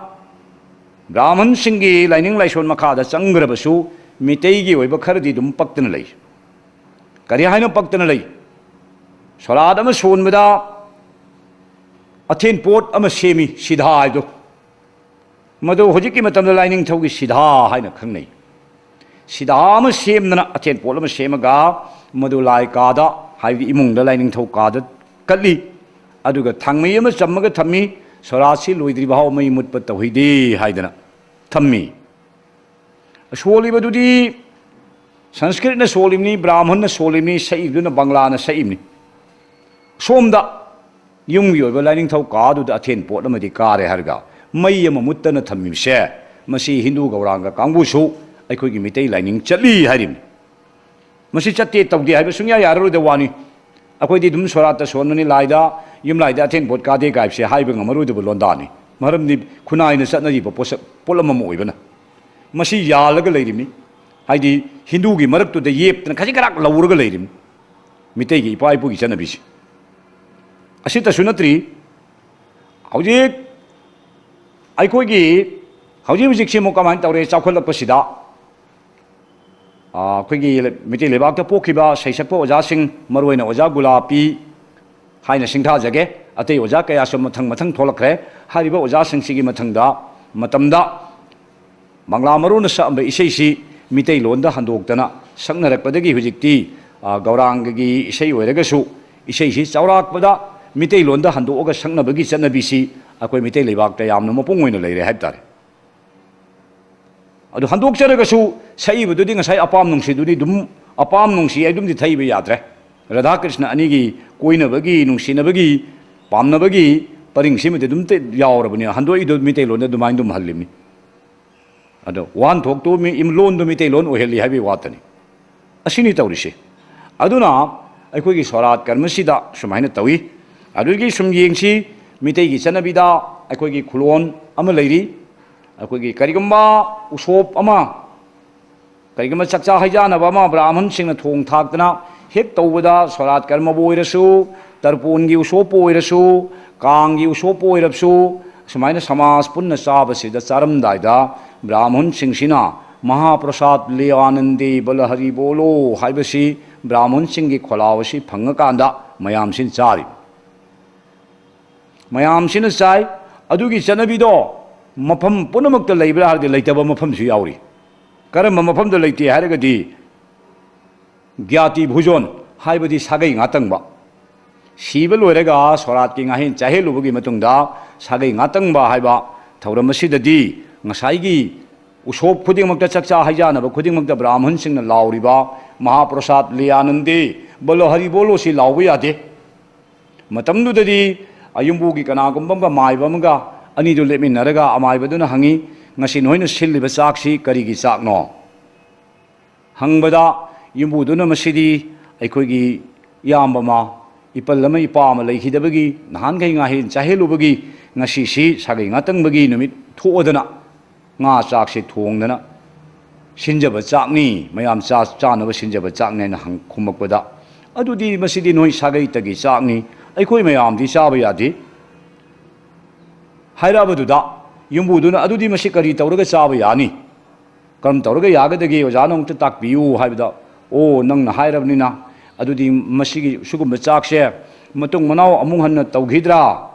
ꯕ꯭ꯔꯥꯍꯃꯟꯁꯤꯡꯒꯤ ꯂꯥꯏꯅꯤꯡ ꯂꯥꯏꯁꯣꯟ ꯃꯈꯥꯗ ꯆꯪꯈ꯭ꯔꯕꯁꯨ, ꯃꯤꯇꯩꯒꯤ ꯑꯣꯏꯕ ꯈꯔꯗꯤ ꯑꯗꯨꯝ ꯄꯛꯇꯅ ꯂꯩ꯫ ꯀꯔꯤ ꯍꯥꯏꯅ ꯄꯛꯇꯅ ꯂꯩ? ꯁꯣꯔꯥꯠ ꯑꯃ ꯁꯣꯟꯕꯗ ꯑꯊꯦꯟ ꯄꯣꯠ ꯑꯃ ꯁꯦꯝꯃꯤ, ꯁꯤꯙꯥ ꯍꯥꯏꯗꯣ꯫ ꯃꯗꯨ ꯍꯧꯖꯤꯛꯀꯤ ꯃꯇꯝꯗ ꯂꯥꯏꯅꯤꯡꯊꯧꯒꯤ ꯁꯤꯙꯥ ꯍꯥꯏꯅ ꯈꯪꯅꯩ꯫ ꯁꯤꯙꯥ ꯑꯃ ꯁꯦꯝꯗꯅ, ꯑꯊꯦꯟ ꯄꯣꯠ ꯑꯃ ꯁꯦꯝꯃꯒ, ꯃꯗꯨ ꯂꯥꯏ ꯀꯥꯗ, ꯍꯥꯏꯕꯗꯤ ꯏꯃꯨꯡꯗ ꯂꯥꯏꯅꯤꯡꯊꯧ ꯀꯥꯗ ꯀꯠꯂꯤ꯫ ꯑꯗꯨꯒ ꯊꯥꯡꯃꯩ ꯑꯃ ꯆꯝꯃꯒ ꯊꯝꯃꯤ, ꯁꯣꯔꯥꯠꯁꯤ ꯂꯣꯏꯗ꯭ꯔꯤꯕ ꯐꯥꯎ ꯃꯩ ꯃꯨꯠꯄ ꯇꯧꯍꯩꯗꯦ ꯍꯥꯏꯗꯅ ꯊꯝꯃꯤ꯫ ꯁꯣꯜꯂꯤꯕꯗꯨꯗꯤ ꯁꯪꯁꯀ꯭ꯔꯤꯠꯅ ꯁꯣꯜꯂꯤꯕꯅꯤ, ꯕ꯭ꯔꯥꯍꯃꯟꯅ ꯁꯣꯜꯂꯤꯕꯅꯤ, ꯁꯛꯏꯕꯗꯨꯅ ꯕꯪꯂꯥꯅ ꯁꯛꯏꯕꯅꯤ꯫ ꯁꯣꯝꯗ ꯌꯨꯝꯒꯤ ꯑꯣꯏꯕ ꯂꯥꯏꯅꯤꯡꯊꯧ ꯀꯥꯗꯨꯗ ꯑꯊꯦꯟ ꯄꯣꯠ ꯑꯃꯗꯤ ꯀꯥꯔꯦ ꯍꯥꯏꯔꯒ ꯃꯩ ꯑꯃ ꯃꯨꯠꯇꯅ ꯊꯝꯃꯤꯕꯁꯦ, ꯃꯁꯤ ꯍꯤꯟꯗꯨ ꯒꯧꯔꯥꯡꯒ ꯀꯥꯡꯕꯨꯁꯨ ꯑꯩꯈꯣꯏꯒꯤ ꯃꯤꯇꯩ ꯂꯥꯏꯅꯤꯡ ꯆꯠꯂꯤ ꯍꯥꯏꯔꯤꯕꯅꯤ꯫ ꯃꯁꯤ ꯆꯠꯇꯦ ꯇꯧꯗꯦ ꯍꯥꯏꯕ ꯁꯨꯡꯌꯥ ꯌꯥꯔꯔꯣꯏꯗꯕ ꯋꯥꯅꯤ꯫ ꯑꯩꯈꯣꯏꯗꯤ ꯑꯗꯨꯝ ꯁꯣꯔꯥꯠꯇ ꯁꯣꯟꯕꯅꯤ, ꯂꯥꯏꯗ, ꯌꯨꯝ ꯂꯥꯏꯗ ꯑꯊꯦꯟ ꯄꯣꯠ ꯀꯥꯗꯦ ꯀꯥꯏꯕꯁꯦ ꯍꯥꯏꯕ ꯉꯝꯃꯔꯣꯏꯗꯕ ꯂꯣꯟꯗꯥꯅꯤ꯫ ꯃꯔꯝꯗꯤ ꯈꯨꯟꯅꯥꯏꯅ ꯆꯠꯅꯔꯤꯕ ꯄꯣꯠꯁꯛ, ꯄꯣꯠꯂꯝ ꯑꯃ ꯑꯣꯏꯕꯅ꯫ ꯃꯁꯤ ꯌꯥꯜꯂꯒ ꯂꯩꯔꯤꯕꯅꯤ꯫ ꯍꯥꯏꯗꯤ ꯍꯤꯟꯗꯨꯒꯤ ꯃꯔꯛꯇꯨꯗ ꯌꯦꯞꯇꯅ ꯈꯖꯤꯛ ꯈꯔꯥꯛ ꯂꯧꯔꯒ ꯂꯩꯔꯤꯕꯅꯤ꯫ ꯃꯤꯇꯩꯒꯤ ꯏꯄꯥ ꯏꯄꯨꯒꯤ ꯆꯠꯅꯕꯤꯁꯦ꯫ ꯑꯁꯤꯇꯁꯨ ꯅꯠꯇ꯭ꯔꯤ, ꯍꯧꯖꯤꯛ ꯑꯩꯈꯣꯏꯒꯤ, ꯍꯧꯖꯤꯛ ꯍꯧꯖꯤꯛꯁꯤ ꯑꯃꯨꯛ ꯀꯃꯥꯏꯅ ꯇꯧꯔꯦ? ꯆꯥꯎꯈꯠꯂꯛꯄꯁꯤꯗ, ꯑꯥ, ꯑꯩꯈꯣꯏꯒꯤ ꯃꯤꯇꯩ ꯂꯩꯕꯥꯛꯇ ꯄꯣꯛꯈꯤꯕ ꯁꯩꯁꯛꯄ ꯑꯣꯖꯥꯁꯤꯡ, ꯃꯔꯨꯑꯣꯏꯅ ꯑꯣꯖꯥ ꯒꯨꯂꯥꯄꯤ, ꯍꯥꯏꯅ ꯁꯤꯡꯊꯥꯖꯒꯦ꯫ ꯑꯇꯩ ꯑꯣꯖꯥ ꯀꯌꯥꯁꯨ ꯃꯊꯪ ꯃꯊꯪ ꯊꯣꯛꯂꯛꯈ꯭ꯔꯦ꯫ ꯍꯥꯏꯔꯤꯕ ꯑꯣꯖꯥꯁꯤꯡꯁꯤꯒꯤ ꯃꯊꯪꯗ, ꯃꯇꯝꯗ ꯕꯪꯒ꯭ꯂꯥ ꯃꯔꯣꯟꯅ ꯁꯛꯑꯝꯕ ꯏꯁꯩꯁꯤ ꯃꯤꯇꯩꯂꯣꯟꯗ ꯍꯟꯗꯣꯛꯇꯅ ꯁꯛꯅꯔꯛꯄꯗꯒꯤ ꯍꯧꯖꯤꯛꯇꯤ, ꯑ, ꯒꯧꯔꯥꯡꯒꯒꯤ ꯏꯁꯩ ꯑꯣꯏꯔꯒꯁꯨ ꯏꯁꯩꯁꯤ ꯆꯥꯎꯔꯥꯛꯄꯗ ꯃꯤꯇꯩꯂꯣꯟꯗ ꯍꯟꯗꯣꯛꯑꯒ ꯁꯛꯅꯕꯒꯤ ꯆꯠꯅꯕꯤꯁꯤ ꯑꯩꯈꯣꯏ ꯃꯤꯇꯩ ꯂꯩꯕꯥꯛꯇ ꯌꯥꯝꯅ ꯃꯄꯨꯡ ꯑꯣꯏꯅ ꯂꯩꯔꯦ ꯍꯥꯏꯕ ꯇꯥꯔꯦ꯫ ꯑꯗꯨ ꯍꯟꯗꯣꯛꯆꯔꯒꯁꯨ ꯁꯛꯏꯕꯗꯨꯗꯤ ꯉꯁꯥꯏ ꯑꯄꯥꯝ ꯅꯨꯡꯁꯤꯗꯨꯗꯤ ꯑꯗꯨꯝ, ꯑꯄꯥꯝ ꯅꯨꯡꯁꯤ ꯍꯥꯏꯗꯨꯝꯗꯤ ꯊꯛꯏꯕ ꯌꯥꯗ꯭ꯔꯦ꯫ ꯔꯥꯙꯥ ꯀ꯭ꯔꯤꯁꯅ ꯑꯅꯤꯒꯤ ꯀꯣꯏꯅꯕꯒꯤ, ꯅꯨꯡꯁꯤꯅꯕꯒꯤ, ꯄꯥꯝꯅꯕꯒꯤ ꯄꯔꯤꯡꯁꯤꯃꯗꯤ ꯑꯗꯨꯝ ꯇ-, ꯌꯥꯎꯔꯕꯅꯤ꯫ ꯍꯟꯗꯣꯛꯏꯗꯣ ꯃꯤꯇꯩꯂꯣꯟꯗ ꯑꯗꯨꯃꯥꯏꯅ ꯑꯗꯨꯝ ꯍꯜꯂꯤꯕꯅꯤ꯫ ꯑꯗꯣ ꯋꯥꯍꯟꯊꯣꯛꯇꯨ ꯃꯤ-, ꯏꯝ-, ꯂꯣꯟꯗꯨ ꯃꯤꯇꯩꯂꯣꯟ ꯑꯣꯏꯍꯜꯂꯤ ꯍꯥꯏꯕꯒꯤ ꯋꯥꯇꯅꯤ꯫ ꯑꯁꯤꯅꯤ ꯇꯧꯔꯤꯁꯦ꯫ ꯑꯗꯨꯅ ꯑꯩꯈꯣꯏꯒꯤ ꯁꯣꯔꯥꯠ ꯀꯔꯃꯁꯤꯗ ꯁꯨꯃꯥꯏꯅ ꯇꯧꯏ꯫ ꯑꯗꯨꯗꯒꯤ ꯁꯨꯝ ꯌꯦꯡꯁꯤ, ꯃꯤꯇꯩꯒꯤ ꯆꯠꯅꯕꯤꯗ ꯑꯩꯈꯣꯏꯒꯤ ꯈꯨꯂꯣꯟ ꯑꯃ ꯂꯩꯔꯤ꯫ ꯑꯩꯈꯣꯏꯒꯤ ꯀꯔꯤꯒꯨꯝꯕ ꯎꯁꯣꯞ ꯑꯃ, ꯀꯔꯤꯒꯨꯝꯕ ꯆꯥꯛꯆꯥ ꯍꯩꯖꯥꯟꯅꯕ ꯑꯃ ꯕ꯭ꯔꯥꯍꯃꯟꯁꯤꯡꯅ ꯊꯣꯡ ꯊꯥꯛꯇꯅ ꯍꯦꯛ ꯇꯧꯕꯗ, ꯁꯣꯔꯥꯠ ꯀꯔꯃꯕꯨ ꯑꯣꯏꯔꯁꯨ, ꯇꯔꯄꯣꯟꯒꯤ ꯎꯁꯣꯞꯄꯨ ꯑꯣꯏꯔꯁꯨ, ꯀꯥꯡꯒꯤ ꯎꯁꯣꯞꯄꯨ ꯑꯣꯏꯔꯕꯁꯨ, ꯁꯨꯃꯥꯏꯅ ꯁꯃꯥꯖ ꯄꯨꯟꯅ ꯆꯥꯕꯁꯤꯗ, ꯆꯥꯔꯝꯗꯥꯏꯗ ꯕ꯭ꯔꯥꯍꯃꯟꯁꯤꯡꯁꯤꯅ "ꯃꯍꯥꯄ꯭ꯔꯁꯥꯗ ꯂꯦ ꯑꯥꯅꯟꯗꯦ ꯕꯂ ꯍꯔꯤ ꯕꯣꯂꯣ" ꯍꯥꯏꯕꯁꯤ ꯕ꯭ꯔꯥꯍꯃꯟꯁꯤꯡꯒꯤ ꯈꯣꯜꯂꯥꯎ ꯑꯁꯤ ꯐꯪꯉꯀꯥꯟꯗ ꯃꯌꯥꯝꯁꯤꯅ ꯆꯥꯔꯤ꯫ ꯃꯌꯥꯝꯁꯤꯅ ꯆꯥꯏ꯫ ꯑꯗꯨꯒꯤ ꯆꯠꯅꯕꯤꯗꯣ ꯃꯐꯝ ꯄꯨꯝꯅꯃꯛꯇ ꯂꯩꯕ꯭ꯔꯥ ꯍꯥꯏꯔꯗꯤ ꯂꯩꯇꯕ ꯃꯐꯝꯁꯨ ꯌꯥꯎꯔꯤ꯫ ꯀꯔꯝꯕ ꯃꯐꯝꯗ ꯂꯩꯇꯦ ꯍꯥꯏꯔꯒꯗꯤ, ꯒ꯭ꯌꯥꯇꯤ ꯚꯨꯖꯣꯟ ꯍꯥꯏꯕꯗꯤ ꯁꯥꯒꯩ ꯉꯥꯇꯪꯕ, ꯁꯤꯕ ꯂꯣꯏꯔꯒ ꯁꯣꯔꯥꯠꯀꯤ ꯉꯥꯍꯦꯟ ꯆꯥꯍꯦꯜꯂꯨꯕꯒꯤ ꯃꯇꯨꯡꯗ ꯁꯥꯒꯩ ꯉꯥꯇꯪꯕ ꯍꯥꯏꯕ ꯊꯧꯔꯝ ꯑꯁꯤꯗꯗꯤ ꯉꯁꯥꯏꯒꯤ ꯎꯁꯣꯞ ꯈꯨꯗꯤꯡꯃꯛꯇ, ꯆꯥꯛꯆꯥ ꯍꯩꯖꯥꯟꯅꯕ ꯈꯨꯗꯤꯡꯃꯛꯇ ꯕ꯭ꯔꯥꯍꯃꯟꯁꯤꯡꯅ ꯂꯥꯎꯔꯤꯕ "ꯃꯍꯥꯄ꯭ꯔꯁꯥꯗ ꯂꯦ ꯑꯥꯅꯟꯗꯦ ꯕꯣꯂꯣ ꯍꯔꯤ ꯕꯣꯂꯣ" ꯁꯤ ꯂꯥꯎꯕ ꯌꯥꯗꯦ꯫ ꯃꯇꯝꯗꯨꯗꯗꯤ ꯑꯌꯨꯝꯕꯨꯒꯤ ꯀꯅꯥꯒꯨꯝꯕ ꯑꯃꯒ, ꯃꯥꯏꯕ ꯑꯃꯒ ꯑꯅꯤꯗꯨ ꯂꯦꯞꯃꯤꯟꯅꯔꯒ ꯑꯃꯥꯏꯕꯗꯨꯅ ꯍꯪꯉꯤ, "ꯉꯁꯤ ꯅꯣꯏꯅ ꯁꯤꯜꯂꯤꯕ ꯆꯥꯛꯁꯤ ꯀꯔꯤꯒꯤ ꯆꯥꯛꯅꯣ?" ꯍꯪꯕꯗ ꯌꯨꯝꯕꯨꯗꯨꯅ, "ꯃꯁꯤꯗꯤ ꯑꯩꯈꯣꯏꯒꯤ ꯏꯌꯥꯝꯕ ꯑꯃ, ꯏꯄꯜ ꯑꯃ, ꯏꯄꯥ ꯑꯃ ꯂꯩꯈꯤꯗꯕꯒꯤ ꯅꯍꯥꯟꯈꯩ ꯉꯥꯍꯦꯟ ꯆꯥꯍꯦꯜꯂꯨꯕꯒꯤ ꯉꯁꯤꯁꯤ ꯁꯥꯒꯩ ꯉꯥꯇꯪꯕꯒꯤ ꯅꯨꯃꯤꯠ ꯊꯣꯛꯑꯗꯅ ꯉꯥ ꯆꯥꯛꯁꯦ ꯊꯣꯡꯗꯅ ꯁꯤꯟꯖꯕ ꯆꯥꯛꯅꯤ, ꯃꯌꯥꯝ ꯆꯥ-, ꯆꯥꯅꯕ ꯁꯤꯟꯖꯕ ꯆꯥꯛꯅꯤ" ꯍꯥꯏꯅ ꯍꯪ-, ꯈꯨꯝꯃꯛꯄꯗ, "ꯑꯗꯨꯗꯤ ꯃꯁꯤꯗꯤ ꯅꯣꯏ ꯁꯥꯒꯩꯇꯒꯤ ꯆꯥꯛꯅꯤ, ꯑꯩꯈꯣꯏ ꯃꯌꯥꯝꯗꯤ ꯆꯥꯕ ꯌꯥꯗꯦ" ꯍꯥꯏꯔꯛꯑꯕꯗꯨꯗ ꯌꯨꯝꯕꯨꯗꯨꯅ, "ꯑꯗꯨꯗꯤ ꯃꯁꯤ ꯀꯔꯤ ꯇꯧꯔꯒ ꯆꯥꯕ ꯌꯥꯅꯤ? ꯀꯔꯝ ꯇꯧꯔꯒ ꯌꯥꯒꯗꯒꯦ? ꯑꯣꯖꯥꯅ ꯑꯃꯨꯛꯇ ꯇꯥꯛꯄꯤꯌꯨ" ꯍꯥꯏꯕꯗ, "ꯑꯣ, ꯅꯪꯅ ꯍꯥꯏꯔꯕꯅꯤꯅ, ꯑꯗꯨꯗꯤ ꯃꯁꯤꯒꯤ, ꯁꯤꯒꯨꯝꯕ ꯆꯥꯛꯁꯦ ꯃꯇꯨꯡ ꯃꯅꯥꯎ ꯑꯃꯨꯛ ꯍꯟꯅ ꯇꯧꯈꯤꯗ꯭ꯔꯥ?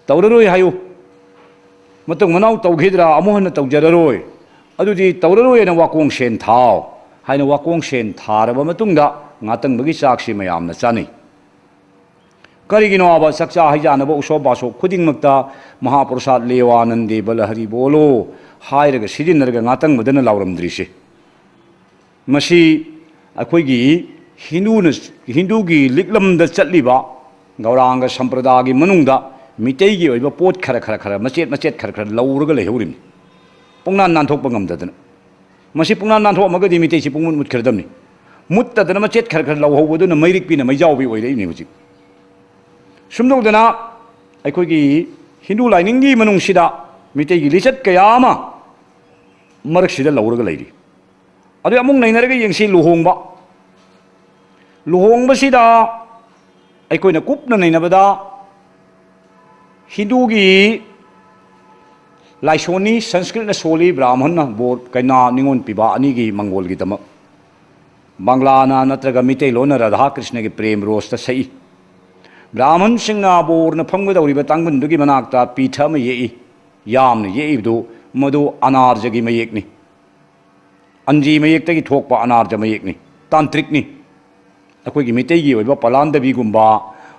ꯇꯧꯔꯔꯣꯏ ꯍꯥꯏꯌꯨ꯫ ꯃꯇꯨꯡ ꯃꯅꯥꯎ ꯇꯧꯈꯤꯗ꯭ꯔꯥ? ꯑꯃꯨꯛ ꯍꯟꯅ ꯇꯧꯖꯔꯔꯣꯏ꯫ ꯑꯗꯨꯗꯤ ꯇꯧꯔꯔꯣꯏꯅ ꯋꯥꯀꯣꯡ ꯁꯦꯟ ꯊꯥꯎ ꯍꯥꯏꯅ ꯋꯥꯀꯣꯡ ꯁꯦꯟ ꯊꯥꯔꯕ ꯃꯇꯨꯡꯗ ꯉꯥꯇꯪꯕꯒꯤ ꯆꯥꯛꯁꯤ ꯃꯌꯥꯝꯅ ꯆꯥꯅꯩ꯫ ꯀꯔꯤꯒꯤꯅꯣ ꯍꯥꯏꯕ, ꯆꯥꯛꯆꯥ ꯍꯩꯖꯥꯅꯕ ꯎꯁꯣꯞ ꯕꯥꯁꯣꯞ ꯈꯨꯗꯤꯡꯃꯛꯇ ꯃꯍꯥꯄ꯭ꯔꯁꯥꯗ ꯂꯦꯋꯥꯅꯟꯗꯦ ꯕꯂꯍꯔꯤ ꯕꯣꯂꯣ ꯍꯥꯏꯔꯒ ꯁꯤꯖꯤꯟꯅꯔꯒ ꯉꯥꯇꯪꯕꯗꯅ ꯂꯥꯎꯔꯝꯗ꯭ꯔꯤꯁꯦ? ꯃꯁꯤ ꯑꯩꯈꯣꯏꯒꯤ ꯍꯤꯟꯗꯨꯅ, ꯍꯤꯟꯗꯨꯒꯤ ꯂꯤꯛꯂꯝꯗ ꯆꯠꯂꯤꯕ ꯒꯧꯔꯥꯡꯒ ꯁꯝꯄ꯭ꯔꯗꯥꯒꯤ ꯃꯅꯨꯡꯗ ꯃꯤꯇꯩꯒꯤ ꯑꯣꯏꯕ ꯄꯣꯠ ꯈꯔ ꯈꯔ ꯈꯔ ꯃꯆꯦꯠ ꯃꯆꯦꯠ ꯈꯔ ꯈꯔ ꯂꯧꯔꯒ ꯂꯩꯍꯧꯔꯤꯕꯅꯤ, ꯄꯨꯡꯅꯥꯟ ꯅꯥꯟꯊꯣꯛꯄ ꯉꯝꯗꯗꯅ꯫ ꯃꯁꯤ ꯄꯨꯡꯅꯥꯟ ꯅꯥꯟꯊꯣꯛꯑꯝꯃꯒꯗꯤ ꯃꯤꯇꯩꯁꯤ ꯄꯨꯡꯃꯨꯠ ꯃꯨꯠꯈ꯭ꯔꯗꯕꯅꯤ꯫ ꯃꯨꯠꯇꯗꯅ ꯃꯆꯦꯠ ꯈꯔ ꯈꯔ ꯂꯧꯍꯧꯕꯗꯨꯅ ꯃꯩꯔꯤꯛꯄꯤꯅ ꯃꯩꯖꯥꯎꯕꯤ ꯑꯣꯏꯔꯛꯏꯕꯅꯤ ꯍꯧꯖꯤꯛ꯫ ꯁꯨꯝ ꯇꯧꯗꯅ ꯑꯩꯈꯣꯏꯒꯤ ꯍꯤꯟꯗꯨ ꯂꯥꯏꯅꯤꯡꯒꯤ ꯃꯅꯨꯡꯁꯤꯗ ꯃꯤꯇꯩꯒꯤ ꯂꯤꯆꯠ ꯀꯌꯥ ꯑꯃ ꯃꯔꯛꯁꯤꯗ ꯂꯧꯔꯒ ꯂꯩꯔꯤ꯫ ꯑꯗꯨ ꯑꯃꯨꯛ ꯅꯩꯅꯔꯒ ꯌꯦꯡꯁꯤ, ꯂꯨꯍꯣꯡꯕ꯫ ꯂꯨꯍꯣꯡꯕꯁꯤꯗ ꯑꯩꯈꯣꯏꯅ ꯀꯨꯞꯅ ꯅꯩꯅꯕꯗ ꯍꯤꯟꯗꯨꯒꯤ ꯂꯥꯏꯁꯣꯟꯅꯤ, ꯁꯪꯁꯀ꯭ꯔꯤꯠꯅ ꯁꯣꯜꯂꯤ, ꯕ꯭ꯔꯥꯍꯃꯟꯅ ꯕꯣꯔ, ꯀꯩꯅꯥ ꯅꯤꯉꯣꯜ ꯄꯤꯕ ꯑꯅꯤꯒꯤ ꯃꯪꯒꯣꯜꯒꯤꯗꯃꯛ꯫ ꯕꯪꯒ꯭ꯂꯥꯅ ꯅꯠꯇ꯭ꯔꯒ ꯃꯤꯇꯩꯂꯣꯟꯅ ꯔꯥꯙꯥ ꯀ꯭ꯔꯤꯁꯅꯒꯤ ꯄ꯭ꯔꯦꯝ ꯔꯣꯁꯇ ꯁꯛꯏ꯫ ꯕ꯭ꯔꯥꯍꯃꯟꯁꯤꯡꯅ ꯕꯣꯔꯅ ꯐꯝꯒꯗꯧꯔꯤꯕ ꯇꯥꯡꯕꯟꯗꯨꯒꯤ ꯃꯅꯥꯛꯇ ꯄꯤꯊ ꯑꯃ ꯌꯦꯛꯏ, ꯌꯥꯝꯅ ꯌꯦꯛꯏꯕꯗꯨ ꯃꯗꯨ ꯑꯅꯥꯔꯖꯒꯤ ꯃꯌꯦꯛꯅꯤ꯫ ꯑꯟꯖꯤ ꯃꯌꯦꯛꯇꯒꯤ ꯊꯣꯛꯄ ꯑꯅꯥꯔꯖ ꯃꯌꯦꯛꯅꯤ, ꯇꯥꯟꯇ꯭ꯔꯤꯛꯅꯤ꯫ ꯑꯩꯈꯣꯏꯒꯤ ꯃꯤꯇꯩꯒꯤ ꯑꯣꯏꯕ ꯄꯂꯥꯟꯗꯕꯤꯒꯨꯝꯕ,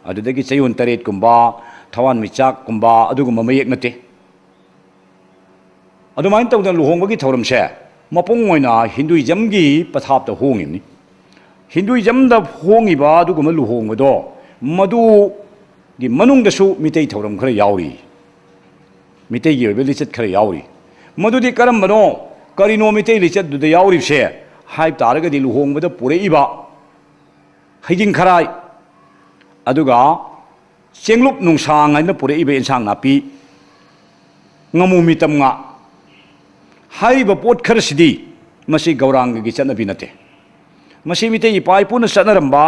ꯑꯗꯨꯗꯒꯤ ꯆꯌꯣꯜ ꯇꯔꯦꯠꯀꯨꯝꯕ, ꯊꯋꯥꯟ ꯃꯤꯆꯥꯛꯀꯨꯝꯕ ꯑꯗꯨꯒꯨꯝꯕ ꯃꯌꯦꯛ ꯅꯠꯇꯦ꯫ ꯑꯗꯨꯃꯥꯏꯅ ꯇꯧꯗꯅ ꯂꯨꯍꯣꯡꯕꯒꯤ ꯊꯧꯔꯝꯁꯦ ꯃꯄꯨꯡ ꯑꯣꯏꯅ ꯍꯤꯟꯗꯨꯏꯖꯝꯒꯤ ꯄꯊꯥꯞꯇ ꯍꯣꯡꯉꯤꯕꯅꯤ꯫ ꯍꯤꯟꯗꯨꯏꯖꯝꯗ ꯍꯣꯡꯉꯤꯕ ꯑꯗꯨꯒꯨꯝꯕ ꯂꯨꯍꯣꯡꯕꯗꯣ, ꯃꯗꯨꯒꯤ ꯃꯅꯨꯡꯗꯁꯨ ꯃꯤꯇꯩ ꯊꯧꯔꯝ ꯈꯔ ꯌꯥꯎꯔꯤ꯫ ꯃꯤꯇꯩꯒꯤ ꯑꯣꯏꯕ ꯂꯤꯆꯠ ꯈꯔ ꯌꯥꯎꯔꯤ꯫ ꯃꯗꯨꯗꯤ ꯀꯔꯝꯕꯅꯣ? ꯀꯔꯤꯅꯣ ꯃꯤꯇꯩ ꯂꯤꯆꯠꯇꯨꯗ ꯌꯥꯎꯔꯤꯕꯁꯦ ꯍꯥꯏꯕ ꯇꯥꯔꯒꯗꯤ, ꯂꯨꯍꯣꯡꯕꯗ ꯄꯨꯔꯛꯏꯕ ꯍꯩꯖꯤꯡ ꯈꯔꯥꯏ, ꯑꯗꯨꯒ ꯆꯦꯡꯂꯨꯞ ꯅꯨꯡꯁꯥꯡ ꯍꯥꯏꯅ ꯄꯨꯔꯛꯏꯕ ꯏꯟꯁꯥꯡ ꯅꯥꯄꯤ, ꯉꯥꯃꯨ ꯃꯤꯇꯝ ꯉꯥ ꯍꯥꯏꯔꯤꯕ ꯄꯣꯠ ꯈꯔꯁꯤꯗꯤ ꯃꯁꯤ ꯒꯧꯔꯥꯡꯒꯒꯤ ꯆꯠꯅꯕꯤ ꯅꯠꯇꯦ꯫ ꯃꯁꯤ ꯃꯤꯇꯩ ꯏꯄꯥ ꯏꯄꯨꯅ ꯆꯠꯅꯔꯝꯕ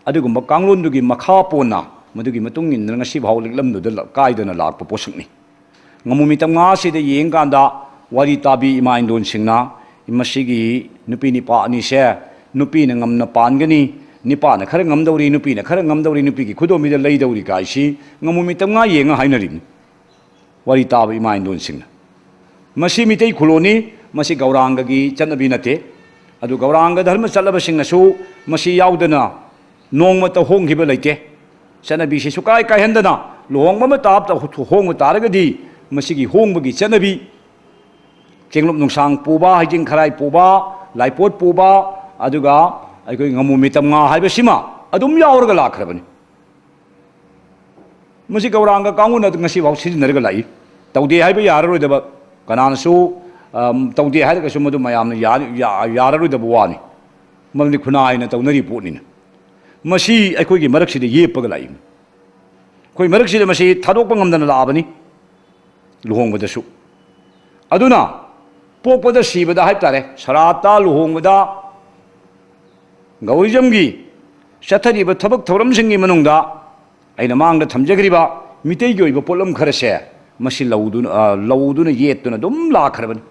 ꯑꯗꯨꯒꯨꯝꯕ ꯀꯥꯡꯂꯣꯟꯗꯨꯒꯤ ꯃꯈꯥ ꯄꯣꯟꯅ ꯃꯗꯨꯒꯤ ꯃꯇꯨꯡ ꯏꯟꯗꯨꯅ ꯉꯁꯤ ꯐꯥꯎ ꯂꯤꯛꯂꯝꯗꯨꯗ ꯂ-, ꯀꯥꯏꯗꯅ ꯂꯥꯛꯄ ꯄꯣꯠꯁꯛꯅꯤ꯫ ꯉꯥꯃꯨ ꯃꯤꯇꯝ ꯉꯥꯁꯤꯗ ꯌꯦꯡꯀꯥꯟꯗ ꯋꯥꯔꯤ ꯇꯥꯕꯤ ꯏꯃꯥ ꯏꯟꯗꯣꯟꯁꯤꯡꯅ, ꯃꯁꯤꯒꯤ ꯅꯨꯄꯤ ꯅꯤꯄꯥ ꯑꯅꯤꯁꯦ ꯅꯨꯄꯤꯅ ꯉꯝꯅ ꯄꯥꯟꯒꯅꯤ, ꯅꯤꯄꯥꯅ ꯈꯔ ꯉꯝꯗꯧꯔꯤ, ꯅꯨꯄꯤꯅ ꯈꯔ ꯉꯝꯗꯧꯔꯤ, ꯅꯨꯄꯤꯒꯤ ꯈꯨꯗꯣꯝꯕꯤꯗ ꯂꯩꯗꯧꯔꯤ ꯀꯥꯏꯁꯤ ꯉꯥꯃꯨ ꯃꯤꯇꯝ ꯉꯥ ꯌꯦꯡꯉ ꯍꯥꯏꯅꯔꯤꯕꯅꯤ꯫ ꯋꯥꯔꯤ ꯇꯥꯕ ꯏꯃꯥ ꯏꯟꯗꯣꯟꯁꯤꯡꯅ꯫ ꯃꯁꯤ ꯃꯤꯇꯩ ꯈꯨꯂꯣꯅꯤ, ꯃꯁꯤ ꯒꯧꯔꯥꯡꯒꯒꯤ ꯆꯠꯅꯕꯤ ꯅꯠꯇꯦ꯫ ꯑꯗꯨ ꯒꯧꯔꯥꯡꯒ ꯙꯔꯃ ꯆꯠꯂꯕꯁꯤꯡꯅꯁꯨ ꯃꯁꯤ ꯌꯥꯎꯗꯅ ꯅꯣꯡꯃꯇ ꯍꯣꯡꯈꯤꯕ ꯂꯩꯇꯦ꯫ ꯆꯠꯅꯕꯤꯁꯤ ꯁꯨꯀꯥꯏ ꯀꯥꯏꯍꯟꯗꯅ ꯂꯨꯍꯣꯡꯕ ꯑꯃ ꯇꯥꯕꯗ ꯍꯣꯡꯕ ꯇꯥꯔꯒꯗꯤ ꯃꯁꯤꯒꯤ ꯍꯣꯡꯕꯒꯤ ꯆꯠꯅꯕꯤ, ꯆꯦꯡꯂꯨꯞ ꯅꯨꯡꯁꯥꯡ ꯄꯨꯕ, ꯍꯩꯖꯤꯡ ꯈꯔꯥꯏ ꯄꯨꯕ, ꯂꯥꯏꯄꯣꯠ ꯄꯨꯕ, ꯑꯗꯨꯒ ꯑꯩꯈꯣꯏ ꯉꯥꯃꯨ ꯃꯤꯇꯝ ꯉꯥ ꯍꯥꯏꯕꯁꯤꯃ ꯑꯗꯨꯝ ꯌꯥꯎꯔꯒ ꯂꯥꯛꯈ꯭ꯔꯕꯅꯤ꯫ ꯃꯁꯤ ꯒꯧꯔꯥꯡꯒ ꯀꯥꯡꯕꯨꯅ ꯉꯁꯤꯐꯥꯎ ꯁꯤꯖꯤꯟꯅꯔꯒ ꯂꯥꯛꯏ꯫ ꯇꯧꯗꯦ ꯍꯥꯏꯕ ꯌꯥꯔꯔꯣꯏꯗꯕ, ꯀꯅꯥꯅꯁꯨ, ꯑꯝ, ꯇꯧꯗꯦ ꯍꯥꯏꯔꯒꯁꯨ ꯃꯗꯨ ꯃꯌꯥꯝꯅ ꯌꯥ-, ꯌꯥ-, ꯌꯥꯔꯔꯣꯏꯗꯕ ꯋꯥꯅꯤ꯫ ꯃꯔꯝꯗꯤ ꯈꯨꯟꯅꯥꯏꯅ ꯇꯧꯅꯔꯤ ꯄꯣꯠꯅꯤꯅ꯫ ꯃꯁꯤ ꯑꯩꯈꯣꯏꯒꯤ ꯃꯔꯛꯁꯤꯗ ꯌꯦꯞꯄꯒ ꯂꯥꯛꯏ꯫ ꯑꯩꯈꯣꯏ ꯃꯔꯛꯁꯤꯗ ꯃꯁꯤ ꯊꯥꯗꯣꯛꯄ ꯉꯝꯗꯅ ꯂꯥꯛꯑꯕꯅꯤ꯫ ꯂꯨꯍꯣꯡꯕꯗꯁꯨ꯫ ꯑꯗꯨꯅ ꯄꯣꯛꯄꯗ ꯁꯤꯕꯗ ꯍꯥꯏꯕ ꯇꯥꯔꯦ, ꯁꯔꯥꯠꯇ, ꯂꯨꯍꯣꯡꯕꯗ, ꯒꯧꯔꯤꯖꯝꯒꯤ ꯆꯠꯊꯔꯤꯕ ꯊꯕꯛ ꯊꯧꯔꯝꯁꯤꯡꯒꯤ ꯃꯅꯨꯡꯗ ꯑꯩꯅ ꯃꯥꯡꯗ ꯊꯝꯖꯈ꯭ꯔꯤꯕ ꯃꯤꯇꯩꯒꯤ ꯑꯣꯏꯕ ꯄꯣꯠꯂꯝ ꯈꯔꯁꯦ ꯃꯁꯤ ꯂꯧꯗꯨꯅ, ꯑ, ꯂꯧꯗꯨꯅ ꯌꯦꯠꯇꯨꯅ ꯑꯗꯨꯝ ꯂꯥꯛꯈ꯭ꯔꯕꯅꯤ꯫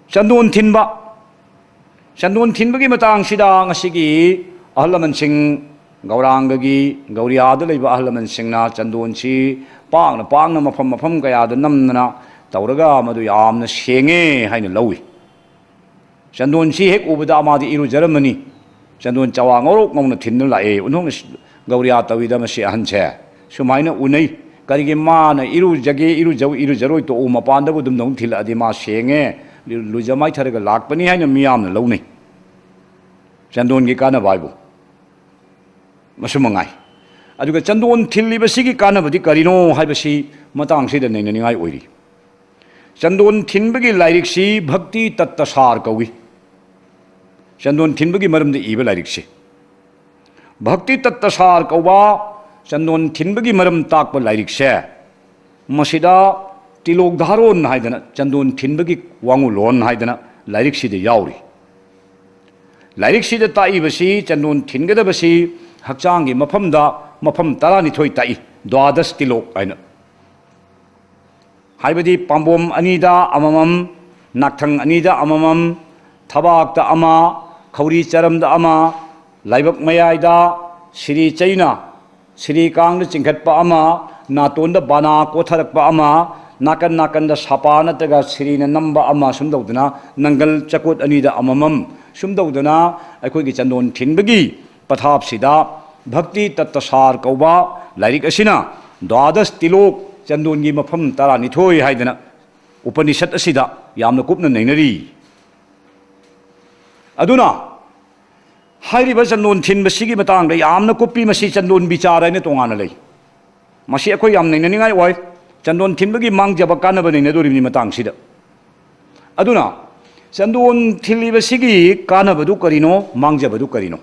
ꯆꯟꯗꯣꯟ ꯊꯤꯟꯕ, ꯆꯟꯗꯣꯟ ꯊꯤꯟꯕꯒꯤ ꯃꯇꯥꯡꯁꯤꯗ ꯉꯁꯤꯒꯤ ꯑꯍꯜ ꯂꯃꯟꯁꯤꯡ, ꯒꯧꯔꯥꯡꯒꯒꯤ, ꯒꯧꯔꯤꯌꯥꯗ ꯂꯩꯕ ꯑꯍꯜ ꯂꯃꯟꯁꯤꯡꯅ ꯆꯟꯗꯣꯟꯁꯤ ꯄꯥꯛꯅ ꯄꯥꯛꯅ ꯃꯐꯝ ꯃꯐꯝ ꯀꯌꯥꯗ ꯅꯝꯗꯅ ꯇꯧꯔꯒ ꯃꯗꯨ ꯌꯥꯝꯅ ꯁꯦꯡꯉꯦ ꯍꯥꯏꯅ ꯂꯧꯏ꯫ ꯆꯟꯗꯣꯟꯁꯤ ꯍꯦꯛ ꯎꯕꯗ ꯃꯥꯗꯤ ꯏꯔꯨꯖꯔꯝꯃꯅꯤ꯫ ꯆꯟꯗꯣꯟ ꯆꯋꯥ ꯉꯧꯔꯣꯛ ꯉꯧꯅ ꯊꯤꯟꯗꯨꯅ ꯂꯥꯛꯑꯦ꯫ ꯑꯣꯟꯊꯣꯛꯅ ꯒꯧꯔꯤꯌꯥ ꯇꯧꯏꯗ ꯃꯁꯤ ꯑꯍꯟꯁꯦ꯫ ꯁꯨꯃꯥꯏꯅ ꯎꯅꯩ꯫ ꯀꯔꯤꯒꯤ ꯃꯥꯅ ꯏꯔꯨꯖꯒꯦ, ꯏꯔꯨꯖꯧ, ꯏꯔꯨꯖꯔꯣꯏ ꯇꯣꯛꯎ, ꯃꯄꯥꯟꯗꯕꯨ ꯑꯗꯨꯝ ꯅꯧꯅ ꯊꯤꯜꯂꯛꯑꯗꯤ ꯃꯥ ꯁꯦꯡꯉꯦ, ꯂꯨ-, ꯂꯨꯖ ꯃꯥꯏꯊꯔꯒ ꯂꯥꯛꯄꯅꯤ ꯍꯥꯏꯅ ꯃꯤꯌꯥꯝꯅ ꯂꯧꯅꯩ꯫ ꯆꯟꯗꯣꯟꯒꯤ ꯀꯥꯟꯅꯕ ꯍꯥꯏꯕꯨ ꯃꯁꯨ ꯃꯉꯥꯏ꯫ ꯑꯗꯨꯒ ꯆꯟꯗꯣꯟ ꯊꯤꯜꯂꯤꯕꯁꯤꯒꯤ ꯀꯥꯟꯅꯕꯗꯤ ꯀꯔꯤꯅꯣ ꯍꯥꯏꯕꯁꯤ ꯃꯇꯥꯡꯁꯤꯗ ꯅꯩꯅꯅꯤꯡꯉꯥꯏ ꯑꯣꯏꯔꯤ꯫ ꯆꯟꯗꯣꯟ ꯊꯤꯟꯕꯒꯤ ꯂꯥꯏꯔꯤꯛꯁꯤ ꯚꯛꯇꯤ ꯇꯠꯇ ꯁꯥꯔ ꯀꯧꯏ꯫ ꯆꯟꯗꯣꯟ ꯊꯤꯟꯕꯒꯤ ꯃꯔꯝꯗ ꯏꯕ ꯂꯥꯏꯔꯤꯛꯁꯤ꯫ ꯚꯛꯇꯤ ꯇꯠꯇ ꯁꯥꯔ ꯀꯧꯕ ꯆꯟꯗꯣꯟ ꯊꯤꯟꯕꯒꯤ ꯃꯔꯝ ꯇꯥꯛꯄ ꯂꯥꯏꯔꯤꯛꯁꯦ, ꯃꯁꯤꯗ ꯇꯤꯂꯣꯛ ꯙꯥꯔꯣꯟ ꯍꯥꯏꯗꯅ ꯆꯟꯗꯣꯟ ꯊꯤꯟꯕꯒꯤ ꯋꯥꯉꯨꯂꯣꯟ ꯍꯥꯏꯗꯅ ꯂꯥꯏꯔꯤꯛꯁꯤꯗ ꯌꯥꯎꯔꯤ꯫ ꯂꯥꯏꯔꯤꯛꯁꯤꯗ ꯇꯥꯛꯏꯕꯁꯤ ꯆꯟꯗꯣꯟ ꯊꯤꯟꯒꯗꯕꯁꯤ ꯍꯛꯆꯥꯡꯒꯤ ꯃꯐꯝꯗ ꯃꯐꯝ ꯇꯔꯥꯅꯤꯊꯣꯏ ꯇꯥꯛꯏ, ꯗ꯭ꯋꯥꯗꯁ ꯇꯤꯂꯣꯛ ꯍꯥꯏꯅ꯫ ꯍꯥꯏꯕꯗꯤ ꯄꯥꯝꯕꯣꯝ ꯑꯅꯤꯗ ꯑꯃꯃꯝ, ꯅꯥꯛꯊꯪ ꯑꯅꯤꯗ ꯑꯃꯃꯝ, ꯊꯕꯥꯛꯇ ꯑꯃ, ꯈꯧꯔꯤ ꯆꯔꯝꯗ ꯑꯃ, ꯂꯥꯏꯕꯛ ꯃꯌꯥꯏꯗ ꯁꯤꯔꯤ ꯆꯩꯅ, ꯁꯤꯔꯤ ꯀꯥꯡꯗ ꯆꯤꯡꯈꯠꯄ ꯑꯃ, ꯅꯥꯇꯣꯟꯗ ꯕꯥꯅꯥ ꯀꯣꯊꯔꯛꯄ ꯑꯃ, ꯅꯥꯀꯟ ꯅꯥꯀꯟꯗ ꯁꯥꯄꯥ ꯅꯠꯇ꯭ꯔꯒ ꯁꯤꯔꯤꯅ ꯅꯝꯕ ꯑꯃ, ꯁꯨꯝ ꯇꯧꯗꯅ ꯅꯪꯒꯜ ꯆꯀꯣꯠ ꯑꯅꯤꯗ ꯑꯃꯃꯝ, ꯁꯨꯝ ꯇꯧꯗꯅ ꯑꯩꯈꯣꯏꯒꯤ ꯆꯟꯗꯣꯟ ꯊꯤꯟꯕꯒꯤ ꯄꯊꯥꯞꯁꯤꯗ ꯚꯛꯇꯤ ꯇꯠꯇꯁꯥꯔ ꯀꯧꯕ ꯂꯥꯏꯔꯤꯛ ꯑꯁꯤꯅ ꯗ꯭ꯋꯥꯗꯁ ꯇꯤꯂꯣꯛ, ꯆꯟꯗꯣꯟꯒꯤ ꯃꯐꯝ ꯇꯔꯥꯅꯤꯊꯣꯏ ꯍꯥꯏꯗꯅ ꯎꯄꯅꯤꯁꯠ ꯑꯁꯤꯗ ꯌꯥꯝꯅ ꯀꯨꯞꯅ ꯅꯩꯅꯔꯤ꯫ ꯑꯗꯨꯅ ꯍꯥꯏꯔꯤꯕ ꯆꯟꯗꯣꯟ ꯊꯤꯟꯕꯁꯤꯒꯤ ꯃꯇꯥꯡꯗ ꯌꯥꯝꯅ ꯀꯨꯞꯄꯤ꯫ ꯃꯁꯤ ꯆꯟꯗꯣꯟ ꯕꯤꯆꯥꯔ ꯍꯥꯏꯅ ꯇꯣꯉꯥꯟꯅ ꯂꯩ꯫ ꯃꯁꯤ ꯑꯩꯈꯣꯏ ꯌꯥꯝ ꯅꯩꯅꯅꯤꯡꯉꯥꯏ ꯑꯣꯏ꯫ ꯆꯟꯗꯣꯟ ꯊꯤꯟꯕꯒꯤ ꯃꯥꯡꯖꯕ ꯀꯥꯟꯅꯕ ꯅꯩꯅꯗꯣꯔꯤꯕꯅꯤ ꯃꯇꯥꯡꯁꯤꯗ꯫ ꯑꯗꯨꯅ ꯆꯟꯗꯣꯟ ꯊꯤꯜꯂꯤꯕꯁꯤꯒꯤ ꯀꯥꯟꯅꯕꯗꯨ ꯀꯔꯤꯅꯣ, ꯃꯥꯡꯖꯕꯗꯨ ꯀꯔꯤꯅꯣ,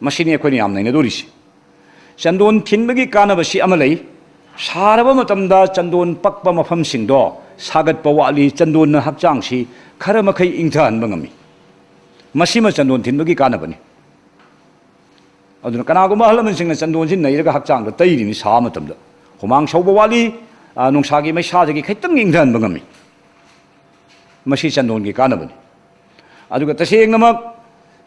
ꯃꯁꯤꯅꯤ ꯑꯩꯈꯣꯏꯅ ꯌꯥꯝ ꯅꯩꯅꯗꯣꯔꯤꯁꯤ꯫ ꯆꯟꯗꯣꯟ ꯊꯤꯟꯕꯒꯤ ꯀꯥꯟꯅꯕꯁꯤ ꯑꯃ ꯂꯩ꯫ ꯁꯥꯔꯕ ꯃꯇꯝꯗ ꯆꯟꯗꯣꯟ ꯄꯛꯄ ꯃꯐꯝꯁꯤꯡꯗꯣ ꯁꯥꯒꯠꯄ ꯋꯥꯠꯂꯤ, ꯆꯟꯗꯣꯟꯅ ꯍꯛꯆꯥꯡꯁꯤ ꯈꯔ ꯃꯈꯩ ꯏꯪꯊꯍꯟꯕ ꯉꯝꯃꯤ꯫ ꯃꯁꯤꯃ ꯆꯟꯗꯣꯟ ꯊꯤꯟꯕꯒꯤ ꯀꯥꯟꯅꯕꯅꯤ꯫ ꯑꯗꯨꯅ ꯀꯅꯥꯒꯨꯝꯕ ꯑꯍꯜ ꯂꯃꯟꯁꯤꯡꯅ ꯆꯟꯗꯣꯟꯁꯤ ꯅꯩꯔꯒ ꯍꯛꯆꯥꯡꯗ ꯇꯩꯔꯤꯅꯤ, ꯁꯥꯕ ꯃꯇꯝꯗ ꯍꯨꯃꯥꯡ ꯁꯧꯕ ꯋꯥꯠꯂꯤ, ꯑ, ꯅꯨꯡꯁꯥꯒꯤ ꯃꯩꯁꯥꯗꯒꯤ ꯈꯤꯇꯪ ꯏꯪꯊꯍꯟꯕ ꯉꯝꯃꯤ꯫ ꯃꯁꯤ ꯆꯟꯗꯣꯟꯒꯤ ꯀꯥꯟꯅꯕꯅꯤ꯫ ꯑꯗꯨꯒ ꯇꯁꯦꯡꯅꯃꯛ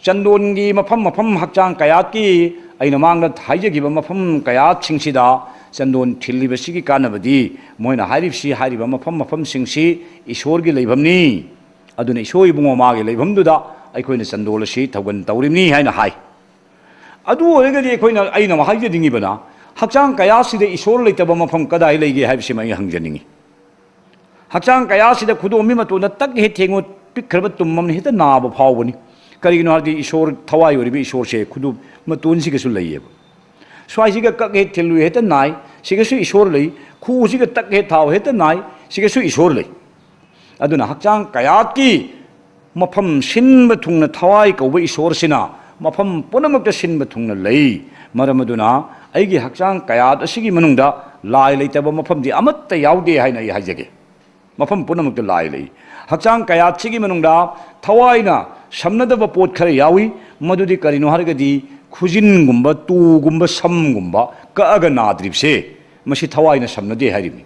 ꯆꯟꯗꯣꯟꯒꯤ ꯃꯐꯝ ꯃꯐꯝ ꯍꯛꯆꯥꯡ ꯀꯌꯥꯠꯀꯤ ꯑꯩꯅ ꯃꯥꯡꯗ ꯍꯥꯏꯖꯈꯤꯕ ꯃꯐꯝ ꯀꯌꯥꯠꯁꯤꯡꯁꯤꯗ ꯆꯟꯗꯣꯟ ꯊꯤꯜꯂꯤꯕꯁꯤꯒꯤ ꯀꯥꯟꯅꯕꯗꯤ ꯃꯣꯏꯅ ꯍꯥꯏꯔꯤꯕꯁꯤ, ꯍꯥꯏꯔꯤꯕ ꯃꯐꯝ ꯃꯐꯝꯁꯤꯡꯁꯤ ꯏꯁꯣꯔꯒꯤ ꯂꯩꯐꯝꯅꯤ꯫ ꯑꯗꯨꯅ ꯏꯁꯣꯔ ꯏꯕꯨꯡꯉꯣ ꯃꯥꯒꯤ ꯂꯩꯐꯝꯗꯨꯗ ꯑꯩꯈꯣꯏꯅ ꯆꯟꯗꯣꯜ ꯑꯁꯤ ꯊꯧꯒꯟ ꯇꯧꯔꯤꯕꯅꯤ ꯍꯥꯏꯅ ꯍꯥꯏ꯫ ꯑꯗꯨ ꯑꯣꯏꯔꯒꯗꯤ ꯑꯩꯈꯣꯏꯅ, ꯑꯩꯅ ꯑꯃꯨꯛ ꯍꯥꯏꯖꯅꯤꯡꯉꯤꯕꯅ, ꯍꯛꯆꯥꯡ ꯀꯌꯥꯁꯤꯗ ꯏꯁꯣꯔ ꯂꯩꯇꯕ ꯃꯐꯝ ꯀꯗꯥꯏ ꯂꯩꯒꯦ ꯍꯥꯏꯕꯁꯤꯃ ꯑꯩ ꯍꯪꯖꯅꯤꯡꯉꯤ꯫ ꯍꯛꯆꯥꯡ ꯀꯌꯥꯁꯤꯗ ꯈꯨꯗꯣꯝꯕꯤ ꯃꯇꯣꯟꯗ ꯇꯛ ꯍꯦꯛ ꯊꯦꯡꯉꯨ, ꯄꯤꯛꯈ꯭ꯔꯕ ꯇꯨꯝ ꯑꯃꯅ ꯍꯦꯛꯇ ꯅꯥꯕ ꯐꯥꯎꯕꯅꯤ꯫ ꯀꯔꯤꯒꯤꯅꯣ ꯍꯥꯏꯔꯗꯤ ꯏꯁꯣꯔ, ꯊꯋꯥꯏ ꯑꯣꯏꯔꯤꯕ ꯏꯁꯣꯔꯁꯦ ꯈꯨꯗꯣꯝ ꯃꯇꯣꯟꯁꯤꯒꯁꯨ ꯂꯩꯌꯦꯕ꯫ ꯁ꯭ꯋꯥꯏꯁꯤꯒ ꯀꯛ ꯍꯦꯛ ꯊꯤꯜꯂꯨ ꯍꯦꯛꯇ ꯅꯥꯏ, ꯁꯤꯒꯁꯨ ꯏꯁꯣꯔ ꯂꯩ꯫ ꯈꯨꯎꯁꯤꯒ ꯇꯛ ꯍꯦꯛ ꯊꯥꯎ ꯍꯦꯛꯇ ꯅꯥꯏ, ꯁꯤꯒꯁꯨ ꯏꯁꯣꯔ ꯂꯩ꯫ ꯑꯗꯨꯅ ꯍꯛꯆꯥꯡ ꯀꯌꯥꯠꯀꯤ ꯃꯐꯝ ꯁꯤꯟꯕ ꯊꯨꯡꯅ ꯊꯋꯥꯏ ꯀꯧꯕ ꯏꯁꯣꯔꯁꯤꯅ ꯃꯐꯝ ꯄꯨꯝꯅꯃꯛꯇ ꯁꯤꯟꯕ ꯊꯨꯡꯅ ꯂꯩ꯫ ꯃꯔꯝ ꯑꯗꯨꯅ ꯑꯩꯒꯤ ꯍꯛꯆꯥꯡ ꯀꯌꯥꯠ ꯑꯁꯤꯒꯤ ꯃꯅꯨꯡꯗ ꯂꯥꯏ ꯂꯩꯇꯕ ꯃꯐꯝꯗꯤ ꯑꯃꯠꯇ ꯌꯥꯎꯗꯦ ꯍꯥꯏꯅ ꯑꯩ ꯍꯥꯏꯖꯒꯦ꯫ ꯃꯐꯝ ꯄꯨꯝꯅꯃꯛꯇ ꯂꯥꯏ ꯂꯩ꯫ ꯍꯛꯆꯥꯡ ꯀꯌꯥꯠꯁꯤꯒꯤ ꯃꯅꯨꯡꯗ ꯊꯋꯥꯏꯅ ꯁꯝꯅꯗꯕ ꯄꯣꯠ ꯈꯔ ꯌꯥꯎꯏ꯫ ꯃꯗꯨꯗꯤ ꯀꯔꯤꯅꯣ ꯍꯥꯏꯔꯒꯗꯤ ꯈꯨꯖꯤꯟꯒꯨꯝꯕ, ꯇꯨꯒꯨꯝꯕ, ꯁꯝꯒꯨꯝꯕ ꯀꯛꯑꯒ ꯅꯥꯗ꯭ꯔꯤꯕꯁꯦ, ꯃꯁꯤ ꯊꯋꯥꯏꯅ ꯁꯝꯅꯗꯦ ꯍꯥꯏꯔꯤꯕꯅꯤ꯫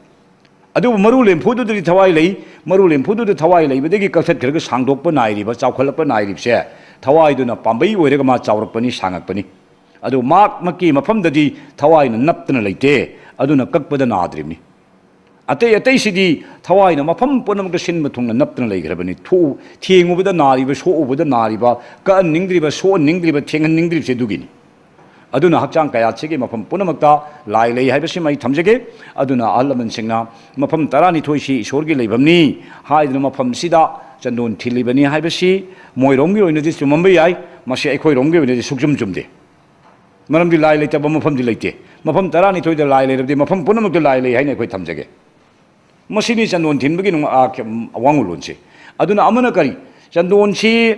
ꯑꯗꯨꯕꯨ ꯃꯔꯨ ꯂꯦꯝꯐꯨꯗꯨꯗꯗꯤ ꯊꯋꯥꯏ ꯂꯩ꯫ ꯃꯔꯨ ꯂꯦꯝꯐꯨꯗꯨꯗ ꯊꯋꯥꯏ ꯂꯩꯕꯗꯒꯤ ꯀꯛꯊꯠꯈ꯭ꯔꯒ ꯁꯥꯡꯗꯣꯛꯄ ꯅꯥꯏꯔꯤꯕ, ꯆꯥꯎꯈꯠꯂꯛꯄ ꯅꯥꯏꯔꯤꯕꯁꯦ, ꯊꯋꯥꯏꯗꯨꯅ ꯄꯥꯝꯕꯩ ꯑꯣꯏꯔꯒ ꯃꯥ ꯆꯥꯎꯔꯛꯄꯅꯤ, ꯁꯥꯡꯉꯛꯄꯅꯤ꯫ ꯑꯗꯨ ꯃꯍꯥꯛꯃꯛꯀꯤ ꯃꯐꯝꯗꯗꯤ ꯊꯋꯥꯏꯅ ꯅꯞꯇꯅ ꯂꯩꯇꯦ, ꯑꯗꯨꯅ ꯀꯛꯄꯗ ꯅꯥꯗ꯭ꯔꯤꯕꯅꯤ꯫ ꯑꯇꯩ ꯑꯇꯩꯁꯤꯗꯤ ꯊꯋꯥꯏꯅ ꯃꯐꯝ ꯄꯨꯝꯅꯃꯛꯇ ꯁꯤꯟꯕ ꯊꯨꯡꯅ ꯅꯞꯇꯅ ꯂꯩꯈ꯭ꯔꯕꯅꯤ꯫ ꯊꯣꯛꯎ-, ꯊꯦꯡꯉꯨꯕꯗ ꯅꯥꯔꯤꯕ, ꯁꯣꯛꯎꯕꯗ ꯅꯥꯔꯤꯕ, ꯀꯛꯍꯟꯅꯤꯡꯗ꯭ꯔꯤꯕ, ꯁꯣꯛꯍꯟꯅꯤꯡꯗ꯭ꯔꯤꯕ, ꯊꯦꯡꯍꯟꯅꯤꯡꯗ꯭ꯔꯤꯕꯁꯦ ꯑꯗꯨꯒꯤꯅꯤ꯫ ꯑꯗꯨꯅ ꯍꯛꯆꯥꯡ ꯀꯌꯥꯠꯁꯤꯒꯤ ꯃꯐꯝ ꯄꯨꯝꯅꯃꯛꯇ ꯂꯥꯏ ꯂꯩ ꯍꯥꯏꯕꯁꯤꯃ ꯑꯩ ꯊꯝꯖꯒꯦ꯫ ꯑꯗꯨꯅ ꯑꯍꯜ ꯂꯃꯟꯁꯤꯡꯅ ꯃꯐꯝ ꯇꯔꯥꯅꯤꯊꯣꯏꯁꯤ ꯏꯁꯣꯔꯒꯤ ꯂꯩꯐꯝꯅꯤ ꯍꯥꯏꯗꯨꯅ ꯃꯐꯝꯁꯤꯗ ꯆꯟꯗꯣꯟ ꯊꯤꯜꯂꯤꯕꯅꯤ ꯍꯥꯏꯕꯁꯤ ꯃꯣꯏꯔꯣꯝꯒꯤ ꯑꯣꯏꯅꯗꯤ ꯆꯨꯝꯃꯝꯕ ꯌꯥꯏ, ꯃꯁꯤ ꯑꯩꯈꯣꯏꯔꯣꯝꯒꯤ ꯑꯣꯏꯅꯗꯤ ꯁꯨꯛꯆꯨꯝ ꯆꯨꯝꯗꯦ꯫ ꯃꯔꯝꯗꯤ ꯂꯥꯏ ꯂꯩꯇꯕ ꯃꯐꯝꯗꯤ ꯂꯩꯇꯦ꯫ ꯃꯐꯝ ꯇꯔꯥꯅꯤꯊꯣꯏꯗ ꯂꯥꯏ ꯂꯩꯔꯕꯗꯤ ꯃꯐꯝ ꯄꯨꯝꯅꯃꯛꯇ ꯂꯥꯏ ꯂꯩ ꯍꯥꯏꯅ ꯑꯩꯈꯣꯏ ꯊꯝꯖꯒꯦ꯫ ꯃꯁꯤꯅꯤ ꯆꯟꯗꯣꯟ ꯊꯤꯟꯕꯒꯤ ꯅꯨꯡ-, ꯑ, ꯀ-, ꯎꯝ, ꯋꯥꯉꯨꯂꯣꯟꯁꯦ꯫ ꯑꯗꯨꯅ ꯑꯃꯅ ꯀꯔꯤ? ꯆꯟꯗꯣꯟꯁꯤ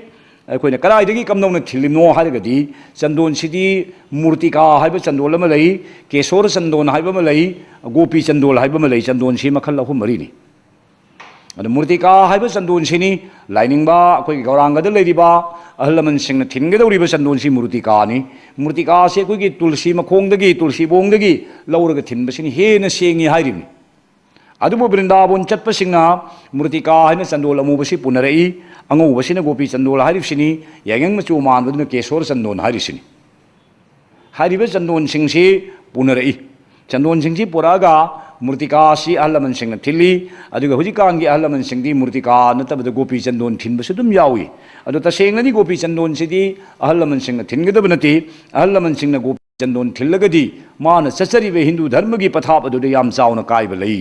ꯑꯩꯈꯣꯏꯅ ꯀꯗꯥꯏꯗꯒꯤ ꯀꯝꯗꯧꯅ ꯊꯤꯜꯂꯤꯅꯣ ꯍꯥꯏꯔꯒꯗꯤ, ꯆꯟꯗꯣꯟꯁꯤꯗꯤ ꯃꯨꯔꯇꯤꯀꯥ ꯍꯥꯏꯕ ꯆꯟꯗꯣꯜ ꯑꯃ ꯂꯩ, ꯀꯦꯁꯣꯔ ꯆꯟꯗꯣꯟ ꯍꯥꯏꯕ ꯑꯃ ꯂꯩ, ꯒꯣꯄꯤ ꯆꯟꯗꯣꯜ ꯍꯥꯏꯕ ꯑꯃ ꯂꯩ꯫ ꯆꯟꯗꯣꯟꯁꯤ ꯃꯈꯜ ꯑꯍꯨꯝ ꯃꯔꯤꯅꯤ꯫ ꯑꯗ ꯃꯨꯔꯇꯤꯀꯥ ꯍꯥꯏꯕ ꯆꯟꯗꯣꯟꯁꯤꯅꯤ ꯂꯥꯏꯅꯤꯡꯕ ꯑꯩꯈꯣꯏꯒꯤ ꯒꯧꯔꯥꯡꯒꯗ ꯂꯩꯔꯤꯕ ꯑꯍꯜ ꯂꯃꯟꯁꯤꯡꯅ ꯊꯤꯟꯒꯗꯧꯔꯤꯕ ꯆꯟꯗꯣꯟꯁꯤ ꯃꯨꯔꯇꯤꯀꯥꯅꯤ꯫ ꯃꯨꯔꯇꯤꯀꯥꯁꯤ ꯑꯩꯈꯣꯏꯒꯤ ꯇꯨꯜꯁꯤ ꯃꯈꯣꯡꯗꯒꯤ, ꯇꯨꯜꯁꯤꯕꯣꯡꯗꯒꯤ ꯂꯧꯔꯒ ꯊꯤꯟꯕꯁꯤꯅ ꯍꯦꯟꯅ ꯁꯦꯡꯉꯤ ꯍꯥꯏꯔꯤꯕꯅꯤ꯫ ꯑꯗꯨꯕꯨ ꯕ꯭ꯔꯤꯟꯗꯥꯕꯣꯟ ꯆꯠꯄꯁꯤꯡꯅ ꯃꯨꯔꯇꯤꯀꯥ ꯍꯥꯏꯅ ꯆꯟꯗꯣꯜ ꯑꯃꯨꯕꯁꯤ ꯄꯨꯅꯔꯛꯏ, ꯑꯉꯧꯕꯁꯤꯅ ꯒꯣꯄꯤ ꯆꯟꯗꯣꯜ ꯍꯥꯏꯔꯤꯕꯁꯤꯅꯤ, ꯌꯥꯏꯉꯪ ꯃꯆꯨ ꯃꯥꯟꯕꯗꯨꯅ ꯀꯦꯁꯣꯔ ꯆꯟꯗꯣꯟ ꯍꯥꯏꯔꯤꯁꯤꯅꯤ꯫ ꯍꯥꯏꯔꯤꯕ ꯆꯟꯗꯣꯟꯁꯤꯡꯁꯤ ꯄꯨꯅꯔꯛꯏ꯫ ꯆꯟꯗꯣꯟꯁꯤꯡꯁꯤ ꯄꯨꯔꯛꯑꯒ ꯃꯨꯔꯇꯤꯀꯥꯁꯤ ꯑꯍꯜ ꯂꯃꯟꯁꯤꯡꯅ ꯊꯤꯜꯂꯤ꯫ ꯑꯗꯨꯒ ꯍꯧꯖꯤꯛꯀꯥꯟꯒꯤ ꯑꯍꯜ ꯂꯃꯟꯁꯤꯡꯗꯤ ꯃꯨꯔꯇꯤꯀꯥ ꯅꯠꯇꯕꯗ ꯒꯣꯄꯤ ꯆꯟꯗꯣꯟ ꯊꯤꯟꯕꯁꯨ ꯑꯗꯨꯝ ꯌꯥꯎꯏ꯫ ꯑꯗꯣ ꯇꯁꯦꯡꯅꯗꯤ ꯒꯣꯄꯤ ꯆꯟꯗꯣꯟꯁꯤꯗꯤ ꯑꯍꯜ ꯂꯃꯟꯁꯤꯡꯅ ꯊꯤꯟꯒꯗꯕ ꯅꯠꯇꯦ꯫ ꯑꯍꯜ ꯂꯃꯟꯁꯤꯡꯅ ꯒꯣꯄꯤ ꯆꯟꯗꯣꯟ ꯊꯤꯜꯂꯒꯗꯤ ꯃꯥꯅ ꯆꯠꯆꯔꯤꯕ ꯍꯤꯟꯗꯨ ꯙꯔꯃꯒꯤ ꯄꯊꯥꯞ ꯑꯗꯨꯗ ꯌꯥꯝ ꯆꯥꯎꯅ ꯀꯥꯏꯕ ꯂꯩ꯫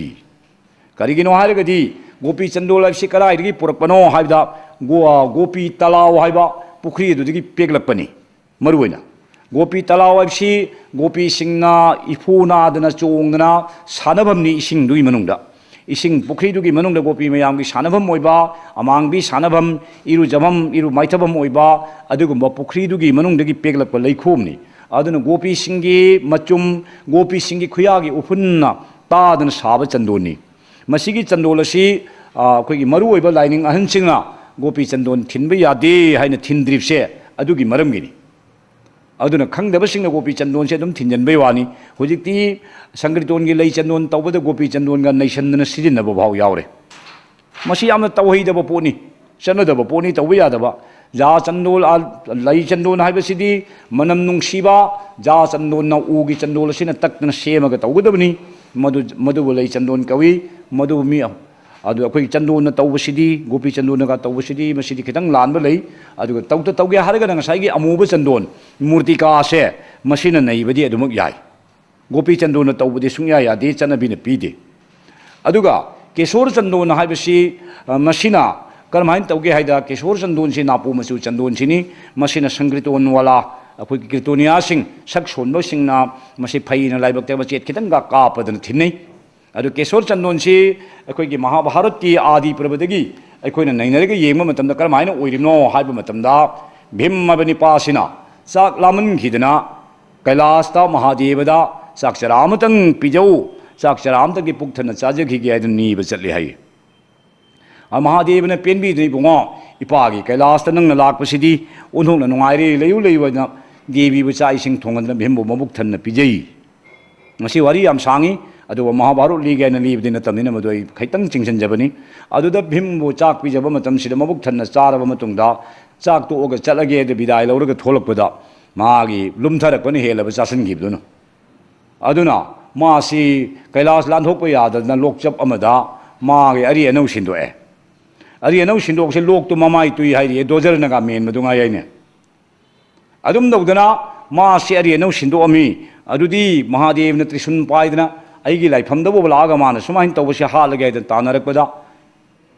ꯀꯔꯤꯒꯤꯅꯣ ꯍꯥꯏꯔꯒꯗꯤ ꯒꯣꯄꯤ ꯆꯟꯗꯣꯜ ꯍꯥꯏꯕꯁꯤ ꯀꯗꯥꯏꯗꯒꯤ ꯄꯨꯔꯛꯄꯅꯣ ꯍꯥꯏꯕꯗ ꯒꯣ-, ꯒꯣꯄꯤ ꯇꯂꯥꯎ ꯍꯥꯏꯕ ꯄꯨꯈ꯭ꯔꯤ ꯑꯗꯨꯗꯒꯤ ꯄꯦꯛꯂꯛꯄꯅꯤ꯫ ꯃꯔꯨꯑꯣꯏꯅ ꯒꯣꯄꯤ ꯇꯂꯥꯎ ꯍꯥꯏꯕꯁꯤ ꯒꯣꯄꯤꯁꯤꯡꯅ ꯏꯐꯨ ꯅꯥꯗꯅ ꯆꯣꯡꯗꯅ ꯁꯥꯟꯅꯐꯝꯅꯤ꯫ ꯏꯁꯤꯡꯗꯨꯒꯤ ꯃꯅꯨꯡꯗ, ꯏꯁꯤꯡ ꯄꯨꯈ꯭ꯔꯤꯗꯨꯒꯤ ꯃꯅꯨꯡꯗ ꯒꯣꯄꯤ ꯃꯌꯥꯝꯒꯤ ꯁꯥꯟꯅꯐꯝ ꯑꯣꯏꯕ, ꯑꯃꯥꯡꯕꯤ ꯁꯥꯟꯅꯐꯝ, ꯏꯔꯨꯖꯐꯝ, ꯏꯔꯨ ꯃꯥꯏꯊꯐꯝ ꯑꯣꯏꯕ ꯑꯗꯨꯒꯨꯝꯕ ꯄꯨꯈ꯭ꯔꯤꯗꯨꯒꯤ ꯃꯅꯨꯡꯗꯒꯤ ꯄꯦꯛꯂꯛꯄ ꯂꯩꯈꯣꯝꯅꯤ꯫ ꯑꯗꯨꯅ ꯒꯣꯄꯤꯁꯤꯡꯒꯤ ꯃꯆꯨꯝ, ꯒꯣꯄꯤꯁꯤꯡꯒꯤ ꯈꯨꯌꯥꯒꯤ ꯎꯐꯨꯟꯅ ꯇꯥꯗꯅ ꯁꯥꯕ ꯆꯟꯗꯣꯟꯅꯤ꯫ ꯃꯁꯤꯒꯤ ꯆꯟꯗꯣꯜ ꯑꯁꯤ, ꯑ, ꯑꯩꯈꯣꯏꯒꯤ ꯃꯔꯨꯑꯣꯏꯕ ꯂꯥꯏꯅꯤꯡ ꯑꯍꯟꯁꯤꯡꯅ ꯒꯣꯄꯤ ꯆꯟꯗꯣꯟ ꯊꯤꯟꯕ ꯌꯥꯗꯦ ꯍꯥꯏꯅ ꯊꯤꯟꯗ꯭ꯔꯤꯕꯁꯦ ꯑꯗꯨꯒꯤ ꯃꯔꯝꯒꯤꯅꯤ꯫ ꯑꯗꯨꯅ ꯈꯪꯗꯕꯁꯤꯡꯅ ꯒꯣꯄꯤ ꯆꯟꯗꯣꯟꯁꯦ ꯑꯗꯨꯝ ꯊꯤꯟꯖꯟꯕꯩ ꯋꯥꯅꯤ꯫ ꯍꯧꯖꯤꯛꯇꯤ ꯁꯪꯀ꯭ꯔꯤꯇꯣꯟꯒꯤ ꯂꯩ ꯆꯟꯗꯣꯟ ꯇꯧꯕꯗ ꯒꯣꯄꯤ ꯆꯟꯗꯣꯟꯒ ꯅꯩꯁꯟꯗꯅ ꯁꯤꯖꯤꯟꯅꯕ ꯐꯥꯎ ꯌꯥꯎꯔꯦ꯫ ꯃꯁꯤ ꯌꯥꯝꯅ ꯇꯧꯍꯩꯗꯕ ꯄꯣꯠꯅꯤ, ꯆꯠꯅꯗꯕ ꯄꯣꯠꯅꯤ, ꯇꯧꯕ ꯌꯥꯗꯕ꯫ ꯖꯥ ꯆꯟꯗꯣꯜ, ꯂꯩ ꯆꯟꯗꯣꯟ ꯍꯥꯏꯕꯁꯤꯗꯤ ꯃꯅꯝ ꯅꯨꯡꯁꯤꯕ ꯖꯥ ꯆꯟꯗꯣꯟꯅ, ꯎꯒꯤ ꯆꯟꯗꯣꯜ ꯑꯁꯤꯅ ꯇꯛꯇꯅ ꯁꯦꯝꯃꯒ ꯇꯧꯒꯗꯕꯅꯤ꯫ ꯃꯗꯨ, ꯃꯗꯨꯕꯨ ꯂꯩ ꯆꯟꯗꯣꯟ ꯀꯧꯏ꯫ ꯃꯗꯨ ꯃꯤ, ꯑꯗꯨ ꯑꯩꯈꯣꯏꯒꯤ ꯆꯟꯗꯣꯟꯅ ꯇꯧꯕꯁꯤꯗꯤ, ꯒꯣꯄꯤ ꯆꯟꯗꯣꯟꯅꯒ ꯇꯧꯕꯁꯤꯗꯤ, ꯃꯁꯤꯗꯤ ꯈꯤꯇꯪ ꯂꯥꯟꯕ ꯂꯩ꯫ ꯑꯗꯨꯒ ꯇꯧꯗ ꯇꯧꯒꯦ ꯍꯥꯏꯔꯒꯅ ꯉꯁꯥꯏꯒꯤ ꯑꯃꯨꯕ ꯆꯟꯗꯣꯟ, ꯃꯨꯔꯇꯤꯀꯥꯁꯦ, ꯃꯁꯤꯅ ꯅꯩꯕꯗꯤ ꯑꯗꯨꯃꯛ ꯌꯥꯏ꯫ ꯒꯣꯄꯤ ꯆꯟꯗꯣꯟꯅ ꯇꯧꯕꯗꯤ ꯁꯨꯡꯌꯥ ꯌꯥꯗꯦ, ꯆꯠꯅꯕꯤꯅ ꯄꯤꯗꯦ꯫ ꯑꯗꯨꯒ ꯀꯦꯁꯣꯔ ꯆꯟꯗꯣꯟ ꯍꯥꯏꯕꯁꯤ, ꯑ, ꯃꯁꯤꯅ ꯀꯔꯝꯍꯥꯏꯅ ꯇꯧꯒꯦ ꯍꯥꯏꯗ, ꯀꯦꯁꯣꯔ ꯆꯟꯗꯣꯟꯁꯤ ꯅꯥꯄꯨ ꯃꯆꯨ ꯆꯟꯗꯣꯟꯁꯤꯅꯤ꯫ ꯃꯁꯤꯅ ꯁꯪꯀ꯭ꯔꯤꯇꯣꯟ ꯋꯥꯂꯥ, ꯑꯩꯈꯣꯏꯒꯤ ꯀꯤꯔꯇꯣꯅꯤꯌꯥꯁꯤꯡ, ꯁꯛ ꯁꯣꯟꯕꯁꯤꯡꯅ ꯃꯁꯤ ꯐꯩꯅ ꯂꯥꯏꯕꯛ ꯇ ꯃꯆꯦꯠ ꯈꯤꯇꯪꯒ ꯀꯥꯞꯄꯗꯅ ꯊꯤꯟꯅꯩ꯫ ꯑꯗꯨ ꯀꯦꯁꯣꯔ ꯆꯟꯗꯣꯟꯁꯤ ꯑꯩꯈꯣꯏꯒꯤ ꯃꯍꯥꯚꯥꯔꯠꯀꯤ ꯑꯥꯗꯤ ꯄ꯭ꯔꯕꯗꯒꯤ ꯑꯩꯈꯣꯏꯅ ꯅꯩꯅꯔꯒ ꯌꯦꯡꯕ ꯃꯇꯝꯗ ꯀꯔꯝꯍꯥꯏꯅ ꯑꯣꯏꯔꯤꯕꯅꯣ ꯍꯥꯏꯕ ꯃꯇꯝꯗ, ꯚꯤꯝ ꯍꯥꯏꯕ ꯅꯤꯄꯥꯁꯤꯅ ꯆꯥꯛ ꯂꯥꯝꯃꯟꯈꯤꯗꯅ ꯀꯩꯂꯥꯁꯇ ꯃꯍꯥꯗꯦꯕꯗ ꯆꯥꯛ ꯆꯔꯥ ꯑꯃꯇꯪ ꯄꯤꯖꯧ, ꯆꯥꯛ ꯆꯔꯥ ꯑꯃꯇꯪꯒꯤ ꯄꯨꯛ ꯊꯟꯅ ꯆꯥꯖꯈꯤꯒꯦ ꯍꯥꯏꯗꯨꯅ ꯅꯤꯕ ꯆꯠꯂꯤ ꯍꯥꯏ꯫ ꯑ, ꯃꯍꯥꯗꯦꯕꯅ ꯄꯦꯟꯕꯤꯗꯨꯅ, "ꯏꯕꯨꯡꯉꯣ, ꯏꯄꯥꯒꯤ ꯀꯩꯂꯥꯁꯇ ꯅꯪꯅ ꯂꯥꯛꯄꯁꯤꯗꯤ ꯑꯣꯟꯊꯣꯛꯅ ꯅꯨꯡꯉꯥꯏꯔꯦ, ꯂꯩꯌꯨ, ꯂꯩꯌꯨ" ꯍꯥꯏꯅ ꯗꯦꯕꯤꯕꯨ ꯆꯥꯛ ꯏꯁꯤꯡ ꯊꯣꯡꯍꯟꯗꯅ ꯚꯤꯝꯕꯨ ꯃꯕꯨꯛ ꯊꯟꯅ ꯄꯤꯖꯩ꯫ ꯃꯁꯤ ꯋꯥꯔꯤ ꯌꯥꯝ ꯁꯥꯡꯉꯤ, ꯑꯗꯨꯒ ꯃꯍꯥꯚꯥꯔꯠ ꯂꯤꯒꯦ ꯍꯥꯏꯅ ꯂꯤꯕꯗꯤ ꯅꯠꯇꯕꯅꯤꯅ ꯃꯗꯨ ꯑꯩ ꯈꯤꯇꯪ ꯆꯤꯡꯁꯤꯟꯖꯕꯅꯤ꯫ ꯑꯗꯨꯗ ꯚꯤꯝꯕꯨ ꯆꯥꯛ ꯄꯤꯖꯕ ꯃꯇꯝꯁꯤꯗ ꯃꯕꯨꯛ ꯊꯟꯅ ꯆꯥꯔꯕ ꯃꯇꯨꯡꯗ, ꯆꯥꯛ ꯇꯣꯛꯑꯒ ꯆꯠꯂꯒꯦ ꯍꯥꯏꯗ ꯕꯤꯗꯥꯏ ꯂꯧꯔꯒ ꯊꯣꯛꯂꯛꯄꯗ, ꯃꯥꯒꯤ ꯂꯨꯝꯊꯔꯛꯄꯅ ꯍꯦꯜꯂꯕ ꯆꯥꯁꯤꯟꯈꯤꯕꯗꯨꯅ꯫ ꯑꯗꯨꯅ ꯃꯥꯁꯤ ꯀꯩꯂꯥꯁ ꯂꯥꯟꯊꯣꯛꯄ ꯌꯥꯗꯗꯅ ꯂꯣꯛꯆꯞ ꯑꯃꯗ ꯃꯥꯒꯤ ꯑꯔꯤ ꯑꯅꯧ ꯁꯤꯟꯗꯣꯛꯑꯦ꯫ ꯑꯔꯤ ꯑꯅꯧ ꯁꯤꯟꯗꯣꯛꯁꯦ ꯂꯣꯛꯇꯨ ꯃꯃꯥꯏ ꯇꯨꯏ ꯍꯥꯏꯔꯤꯌꯦ, ꯗꯣꯖꯔꯅꯒ ꯃꯦꯟꯕꯗꯨ ꯉꯥꯏ ꯍꯥꯏꯅꯦ꯫ ꯑꯗꯨꯝ ꯇꯧꯗꯅ ꯃꯥꯁꯤ ꯑꯔꯤ ꯑꯅꯧ ꯁꯤꯟꯗꯣꯛꯑꯝꯃꯤ꯫ ꯑꯗꯨꯗꯤ ꯃꯍꯥꯗꯦꯕꯅ ꯇ꯭ꯔꯤꯁꯨꯟ ꯄꯥꯏꯗꯅ ꯑꯩꯒꯤ ꯂꯥꯏꯐꯝꯗꯕꯨ ꯂꯥꯛꯑꯒ ꯃꯥꯅ ꯁꯨꯃꯥꯏꯅ ꯇꯧꯕꯁꯦ ꯍꯥꯠꯂꯒꯦ ꯍꯥꯏꯗꯅ ꯇꯥꯟꯅꯔꯛꯄꯗ,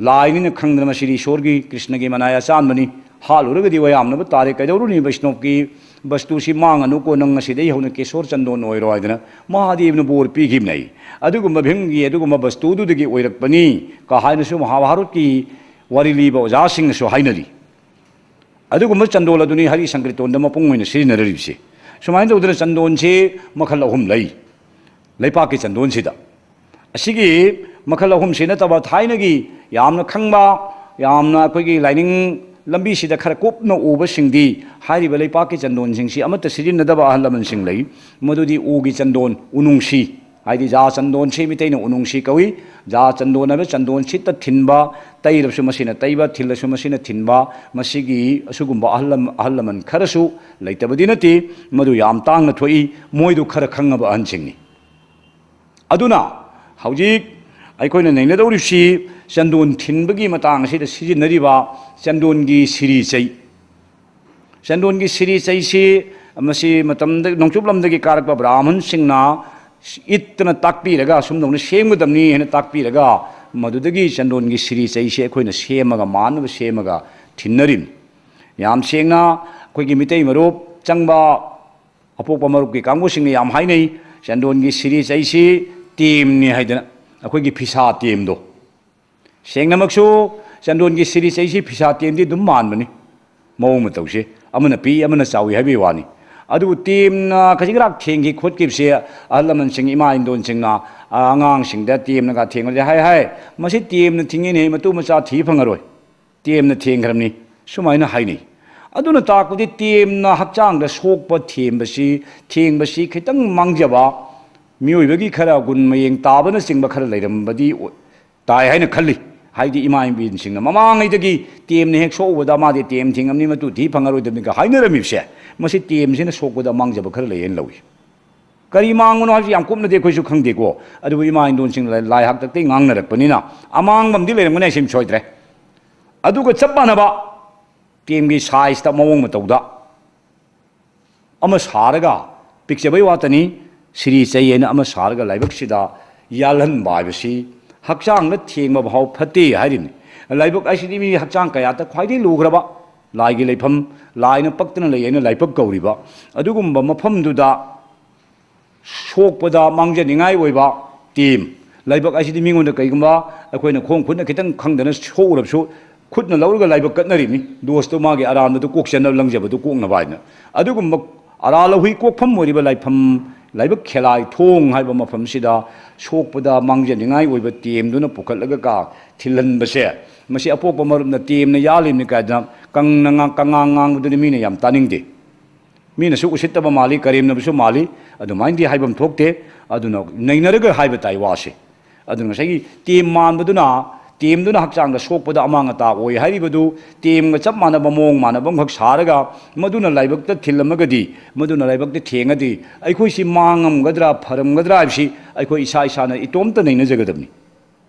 ꯂꯥꯏꯅꯤꯅ ꯈꯪꯗꯅ ꯃꯁꯤꯗꯤ ꯏꯁꯣꯔꯒꯤ ꯀ꯭ꯔꯤꯁꯅꯒꯤ ꯃꯅꯥꯏ ꯑꯆꯥꯟꯕꯅꯤ, ꯍꯥꯠꯂꯨꯔꯒꯗꯤ ꯋꯥꯌꯥꯝꯅꯕ ꯇꯥꯔꯦ, ꯀꯩꯗꯧꯔꯨꯅꯤ ꯕꯩꯁꯅꯣꯞꯀꯤ ꯕꯁꯇꯨꯁꯤ ꯃꯥꯡꯉꯅꯨꯀꯣ, ꯅꯪ ꯉꯁꯤꯗꯒꯤ ꯍꯧꯅ ꯀꯦꯁꯣꯔ ꯆꯟꯗꯣꯟ ꯑꯣꯏꯔꯣ ꯍꯥꯏꯗꯅ ꯃꯍꯥꯗꯦꯕꯅ ꯕꯣꯔ ꯄꯤꯈꯤꯕꯅꯦ꯫ ꯑꯗꯨꯒꯨꯝꯕ ꯚꯤꯝꯒꯤ ꯑꯗꯨꯒꯨꯝꯕ ꯕꯁꯇꯨꯗꯨꯗꯒꯤ ꯑꯣꯏꯔꯛꯄꯅꯤ ꯀ ꯍꯥꯏꯅꯁꯨ ꯃꯍꯥꯚꯥꯔꯠꯀꯤ ꯋꯥꯔꯤ ꯂꯤꯕ ꯑꯣꯖꯥꯁꯤꯡꯅꯁꯨ ꯍꯥꯏꯅꯔꯤ꯫ ꯑꯗꯨꯒꯨꯝꯕ ꯆꯟꯗꯣꯜ ꯑꯗꯨꯅꯤ ꯍꯔꯤ ꯁꯪꯀ꯭ꯔꯤꯇꯣꯟꯗ ꯃꯄꯨꯡ ꯑꯣꯏꯅ ꯁꯤꯖꯤꯟꯅꯔꯤꯕꯁꯤ꯫ ꯁꯨꯃꯥꯏꯅ ꯇꯧꯗꯅ ꯆꯟꯗꯣꯟꯁꯤ ꯃꯈꯜ ꯑꯍꯨꯝ ꯂꯩ ꯂꯩꯄꯥꯛꯀꯤ ꯆꯟꯗꯣꯟꯁꯤꯗ꯫ ꯑꯁꯤꯒꯤ ꯃꯈꯜ ꯑꯍꯨꯝꯁꯤ ꯅꯠꯇꯕ ꯊꯥꯏꯅꯒꯤ ꯌꯥꯝꯅ ꯈꯪꯕ, ꯌꯥꯝꯅ ꯑꯩꯈꯣꯏꯒꯤ ꯂꯥꯏꯅꯤꯡ ꯂꯝꯕꯤꯁꯤꯗ ꯈꯔ ꯀꯨꯞꯅ ꯎꯕꯁꯤꯡꯗꯤ ꯍꯥꯏꯔꯤꯕ ꯂꯩꯄꯥꯛꯀꯤ ꯆꯟꯗꯣꯟꯁꯤꯡꯁꯤ ꯑꯃꯠꯇ ꯁꯤꯖꯤꯟꯅꯗꯕ ꯑꯍꯜ ꯂꯃꯟꯁꯤꯡ ꯂꯩ꯫ ꯃꯗꯨꯗꯤ ꯎꯒꯤ ꯆꯟꯗꯣꯟ, ꯎꯅꯨꯡꯁꯤ, ꯍꯥꯏꯗꯤ ꯖꯥ ꯆꯟꯗꯣꯟꯁꯤ ꯃꯤꯇꯩꯅ ꯎꯅꯨꯡꯁꯤ ꯀꯧꯏ꯫ ꯖꯥ ꯆꯟꯗꯣꯟ ꯍꯥꯏꯕ ꯆꯟꯗꯣꯟ ꯁꯤꯠꯇ ꯊꯤꯟꯕ, ꯇꯩꯔꯕꯁꯨ ꯃꯁꯤꯅ ꯇꯩꯕ, ꯊꯤꯜꯂꯁꯨ ꯃꯁꯤꯅ ꯊꯤꯟꯕ, ꯃꯁꯤꯒꯤ ꯑꯁꯤꯒꯨꯝꯕ ꯑꯍꯜ ꯂꯝ-, ꯑꯍꯜ ꯂꯃꯟ ꯈꯔꯁꯨ ꯂꯩꯇꯕꯗꯤ ꯅꯠꯇꯦ, ꯃꯗꯨ ꯌꯥꯝ ꯇꯥꯡꯅ ꯊꯣꯛꯏ, ꯃꯣꯏꯗꯨ ꯈꯔ ꯈꯪꯉꯕ ꯑꯍꯟꯁꯤꯡꯅꯤ꯫ ꯑꯗꯨꯅ ꯍꯧꯖꯤꯛ ꯑꯩꯈꯣꯏꯅ ꯅꯩꯅꯗꯧꯔꯤꯕꯁꯤ ꯆꯟꯗꯣꯟ ꯊꯤꯟꯕꯒꯤ ꯃꯇꯥꯡ ꯑꯁꯤꯗ ꯁꯤꯖꯤꯟꯅꯔꯤꯕ ꯆꯟꯗꯣꯟꯒꯤ ꯁꯤꯔꯤ ꯆꯩ꯫ ꯆꯟꯗꯣꯟꯒꯤ ꯁꯤꯔꯤ ꯆꯩꯁꯤ ꯃꯁꯤ ꯃꯇꯝꯗ ꯅꯣꯡꯆꯨꯞ ꯂꯝꯗꯒꯤ ꯀꯥꯔꯛꯄ ꯕ꯭ꯔꯥꯍꯃꯟꯁꯤꯡꯅ ꯏꯠꯇꯅ ꯇꯥꯛꯄꯤꯔꯒ, ꯑꯁꯨꯝꯗꯧꯅ ꯁꯦꯝꯒꯗꯕꯅꯤ ꯍꯥꯏꯅ ꯇꯥꯛꯄꯤꯔꯒ, ꯃꯗꯨꯗꯒꯤ ꯆꯟꯗꯣꯟꯒꯤ ꯁꯤꯔꯤ ꯆꯩꯁꯤ ꯑꯩꯈꯣꯏꯅ ꯁꯦꯝꯃꯒ, ꯃꯥꯟꯅꯕ ꯁꯦꯝꯃꯒ ꯊꯤꯟꯅꯔꯤꯕꯅꯤ꯫ ꯌꯥꯝ ꯁꯦꯡꯅ ꯑꯩꯈꯣꯏꯒꯤ ꯃꯤꯇꯩ ꯃꯔꯨꯞ ꯆꯪꯕ ꯑꯄꯣꯛꯄ ꯃꯔꯨꯞꯀꯤ ꯀꯥꯡꯕꯨꯁꯤꯡꯅ ꯌꯥꯝ ꯍꯥꯏꯅꯩ, ꯆꯟꯗꯣꯟꯒꯤ ꯁꯤꯔꯤ ꯆꯩꯁꯤ ꯇꯦꯝꯅꯤ ꯍꯥꯏꯗꯅ, ꯑꯩꯈꯣꯏꯒꯤ ꯐꯤꯁꯥ ꯇꯦꯝꯗꯣ꯫ ꯁꯦꯡꯅꯃꯛꯁꯨ ꯆꯟꯗꯣꯟꯒꯤ ꯁꯤꯔꯤ ꯆꯩꯁꯤ ꯐꯤꯁꯥ ꯇꯦꯝꯗꯤ ꯑꯗꯨꯝ ꯃꯥꯟꯕꯅꯤ, ꯃꯑꯣꯡ ꯃꯇꯧꯁꯦ꯫ ꯑꯃꯅ ꯄꯤꯛꯏ, ꯑꯃꯅ ꯆꯥꯎꯏ ꯍꯥꯏꯕꯒꯤ ꯋꯥꯅꯤ꯫ ꯑꯗꯨꯕꯨ ꯇꯦꯝꯅ ꯈꯖꯤꯛ ꯈꯔꯥꯛ ꯊꯦꯡꯈꯤ ꯈꯣꯠꯈꯤꯕꯁꯦ, ꯑꯍꯜ ꯂꯃꯟꯁꯤꯡ, ꯏꯃꯥ ꯏꯟꯗꯣꯟꯁꯤꯡꯅ, ꯑ, ꯑꯉꯥꯡꯁꯤꯡꯗ ꯇꯦꯝꯅꯒ ꯊꯦꯡꯕꯁꯦ ꯍꯥꯏ ꯍꯥꯏ, "ꯃꯁꯤ ꯇꯦꯝꯅ ꯊꯤꯡꯉꯤꯅꯦ, ꯃꯇꯨ ꯃꯆꯥ ꯊꯤ ꯐꯪꯉꯔꯣꯏ, ꯇꯦꯝꯅ ꯊꯦꯡꯈ꯭ꯔꯕꯅꯤ", ꯁꯨꯃꯥꯏꯅ ꯍꯥꯏꯅꯩ꯫ ꯑꯗꯨꯅ ꯇꯥꯛꯄꯗꯤ ꯇꯦꯝꯅ ꯍꯛꯆꯥꯡꯗ ꯁꯣꯛꯄ ꯊꯦꯝꯕꯁꯤ, ꯊꯦꯡꯕꯁꯤ ꯈꯤꯇꯪ ꯃꯥꯡꯖꯕ, ꯃꯤꯑꯣꯏꯕꯒꯤ ꯈꯔ ꯒꯨꯟ ꯃꯌꯦꯡ ꯇꯥꯕꯅꯆꯤꯡꯕ ꯈꯔ ꯂꯩꯔꯝꯕꯗꯤ ꯑꯣꯏ-, ꯇꯥꯏ ꯍꯥꯏꯅ ꯈꯜꯂꯤ꯫ ꯍꯥꯏꯗꯤ ꯏꯃꯥ ꯏꯕꯦꯟꯁꯤꯡꯅ ꯃꯃꯥꯡꯉꯩꯗꯒꯤ ꯇꯦꯝꯅ ꯍꯦꯛ ꯁꯣꯛꯎꯕꯗ ꯃꯥꯗꯤ ꯇꯦꯝ ꯊꯤꯡꯉꯝꯅꯤ, ꯃꯇꯨ ꯊꯤ ꯐꯪꯉꯔꯣꯏꯗꯕꯅꯤꯒ ꯍꯥꯏꯅꯔꯝꯃꯤꯕꯁꯦ, ꯃꯁꯤ ꯇꯦꯝꯁꯤꯅ ꯁꯣꯛꯄꯗ ꯃꯥꯡꯖꯕ ꯈꯔ ꯂꯩꯌꯦꯅ ꯂꯧꯏ꯫ ꯀꯔꯤ ꯃꯥꯡꯕꯅꯣ ꯍꯥꯏꯕꯁꯤ ꯌꯥꯝ ꯀꯨꯞꯅꯗꯤ ꯑꯩꯈꯣꯏꯁꯨ ꯈꯪꯗꯦꯀꯣ, ꯑꯗꯨꯕꯨ ꯏꯃꯥ ꯏꯟꯗꯣꯟꯁꯤꯡ ꯂꯥꯏ-, ꯂꯥꯏ ꯍꯥꯛꯇꯛꯇꯒꯤ ꯉꯥꯡꯅꯔꯛꯄꯅꯤꯅ ꯑꯃꯥꯡꯕ ꯑꯃꯗꯤ ꯂꯩꯔꯝꯒꯅꯤ ꯍꯥꯏꯁꯤꯃ ꯁꯣꯏꯗ꯭ꯔꯦ꯫ ꯑꯗꯨꯒ ꯆꯞ ꯃꯥꯟꯅꯕ ꯇꯦꯝꯒꯤ ꯁꯥꯏꯖꯇ, ꯃꯑꯣꯡ ꯃꯇꯧꯗ ꯑꯃ ꯁꯥꯔꯒ, ꯄꯤꯛꯆꯕꯩ ꯋꯥꯇꯅꯤ, ꯁꯤꯔꯤ ꯆꯩ ꯍꯥꯏꯅ ꯑꯃ ꯁꯥꯔꯒ ꯂꯥꯏꯕꯛꯁꯤꯗ ꯌꯥꯜꯍꯟꯕ ꯍꯥꯏꯕꯁꯤ ꯍꯛꯆꯥꯡꯗ ꯊꯦꯡꯕ ꯐꯥꯎ ꯐꯠꯇꯦ ꯍꯥꯏꯔꯤꯕꯅꯤ꯫ ꯂꯥꯏꯕꯛ ꯍꯥꯏꯁꯤꯗꯤ ꯃꯤ ꯍꯛꯆꯥꯡ ꯀꯌꯥꯠꯇ ꯈ꯭ꯋꯥꯏꯗꯒꯤ ꯂꯨꯈ꯭ꯔꯕ, ꯂꯥꯏꯒꯤ ꯂꯩꯐꯝ, ꯂꯥꯏꯅ ꯄꯛꯇꯅ ꯂꯩ ꯍꯥꯏꯅ ꯂꯥꯏꯕꯛ ꯀꯧꯔꯤꯕ, ꯑꯗꯨꯒꯨꯝꯕ ꯃꯐꯝꯗꯨꯗ ꯁꯣꯛꯄꯗ ꯃꯥꯡꯖꯅꯤꯡꯉꯥꯏ ꯑꯣꯏꯕ ꯇꯦꯝ꯫ ꯂꯥꯏꯕꯛ ꯍꯥꯏꯁꯤꯗꯤ ꯃꯤꯉꯣꯟꯗ ꯀꯩꯒꯨꯝꯕ ꯑꯩꯈꯣꯏꯅ ꯈꯣꯡ ꯈꯨꯠꯅ ꯈꯤꯇꯪ ꯈꯪꯗꯅ ꯁꯣꯛꯎꯔꯕꯁꯨ, ꯈꯨꯠꯅ ꯂꯧꯔꯒ ꯂꯥꯏꯕꯛ ꯀꯠꯅꯔꯤꯕꯅꯤ꯫ ꯗꯣꯁꯇꯣ ꯃꯥꯒꯤ ꯑꯔꯥꯟꯕꯗꯨ ꯀꯣꯛꯆꯅꯕ, ꯂꯪꯖꯕꯗꯨ ꯀꯣꯛꯅꯕ ꯍꯥꯏꯅ꯫ ꯑꯗꯨꯒꯨꯝꯕ ꯑꯔꯥ ꯂꯧꯍꯨꯏ ꯀꯣꯛꯐꯝ ꯑꯣꯏꯔꯤꯕ ꯂꯥꯏꯐꯝ, ꯂꯥꯏꯕꯛ ꯈꯦꯂꯥꯏ ꯊꯣꯡ ꯍꯥꯏꯕ ꯃꯐꯝꯁꯤꯗ ꯁꯣꯛꯄꯗ ꯃꯥꯡꯖꯅꯤꯡꯉꯥꯏ ꯑꯣꯏꯕ ꯇꯦꯝꯗꯨꯅ ꯄꯨꯈꯠꯂꯒ ꯀ-, ꯊꯤꯜꯍꯟꯕꯁꯦ, ꯃꯁꯤ ꯑꯄꯣꯛꯄ ꯃꯔꯨꯞꯅ ꯇꯦꯝꯅ ꯌꯥꯜꯂꯤꯕꯅꯤ ꯀꯥꯏꯗꯅ ꯀꯪꯅ ꯉꯥ-, ꯀꯉꯥꯡ ꯉꯥꯡꯕꯗꯨꯗꯤ ꯃꯤꯅ ꯌꯥꯝ ꯇꯥꯅꯤꯡꯗꯦ꯫ ꯃꯤꯅꯁꯨ ꯎꯁꯤꯠꯇꯕ ꯃꯥꯜꯂꯤ, ꯀꯔꯦꯝꯅꯕꯁꯨ ꯃꯥꯜꯂꯤ, ꯑꯗꯨꯃꯥꯏꯅꯗꯤ ꯍꯥꯏꯐꯝ ꯊꯣꯛꯇꯦ꯫ ꯑꯗꯨꯅ ꯅꯩꯅꯔꯒ ꯍꯥꯏꯕ ꯇꯥꯏ ꯋꯥꯁꯦ꯫ ꯑꯗꯨꯅ ꯉꯁꯥꯏꯒꯤ ꯇꯦꯝ ꯃꯥꯟꯕꯗꯨꯅ, ꯇꯦꯝꯗꯨꯅ ꯍꯛꯆꯥꯡꯗ ꯁꯣꯛꯄꯗ ꯑꯃꯥꯡ ꯑꯇꯥ ꯑꯣꯏ ꯍꯥꯏꯔꯤꯕꯗꯨ, ꯇꯦꯝꯒ ꯆꯞ ꯃꯥꯟꯅꯕ ꯃꯑꯣꯡ ꯃꯥꯟꯅꯕ ꯑꯃꯈꯛ ꯁꯥꯔꯒ ꯃꯗꯨꯅ ꯂꯥꯏꯕꯛꯇ ꯊꯤꯜꯂꯝꯃꯒꯗꯤ, ꯃꯗꯨꯅ ꯂꯥꯏꯕꯛꯇ ꯊꯦꯡꯉꯗꯤ ꯑꯩꯈꯣꯏꯁꯤ ꯃꯥꯡꯉꯝꯒꯗ꯭ꯔꯥ ꯐꯔꯝꯒꯗ꯭ꯔꯥ ꯍꯥꯏꯕꯁꯤ ꯑꯩꯈꯣꯏ ꯏꯁꯥ ꯏꯁꯥꯅ ꯏꯇꯣꯝꯇ ꯅꯩꯅꯖꯒꯗꯕꯅꯤ꯫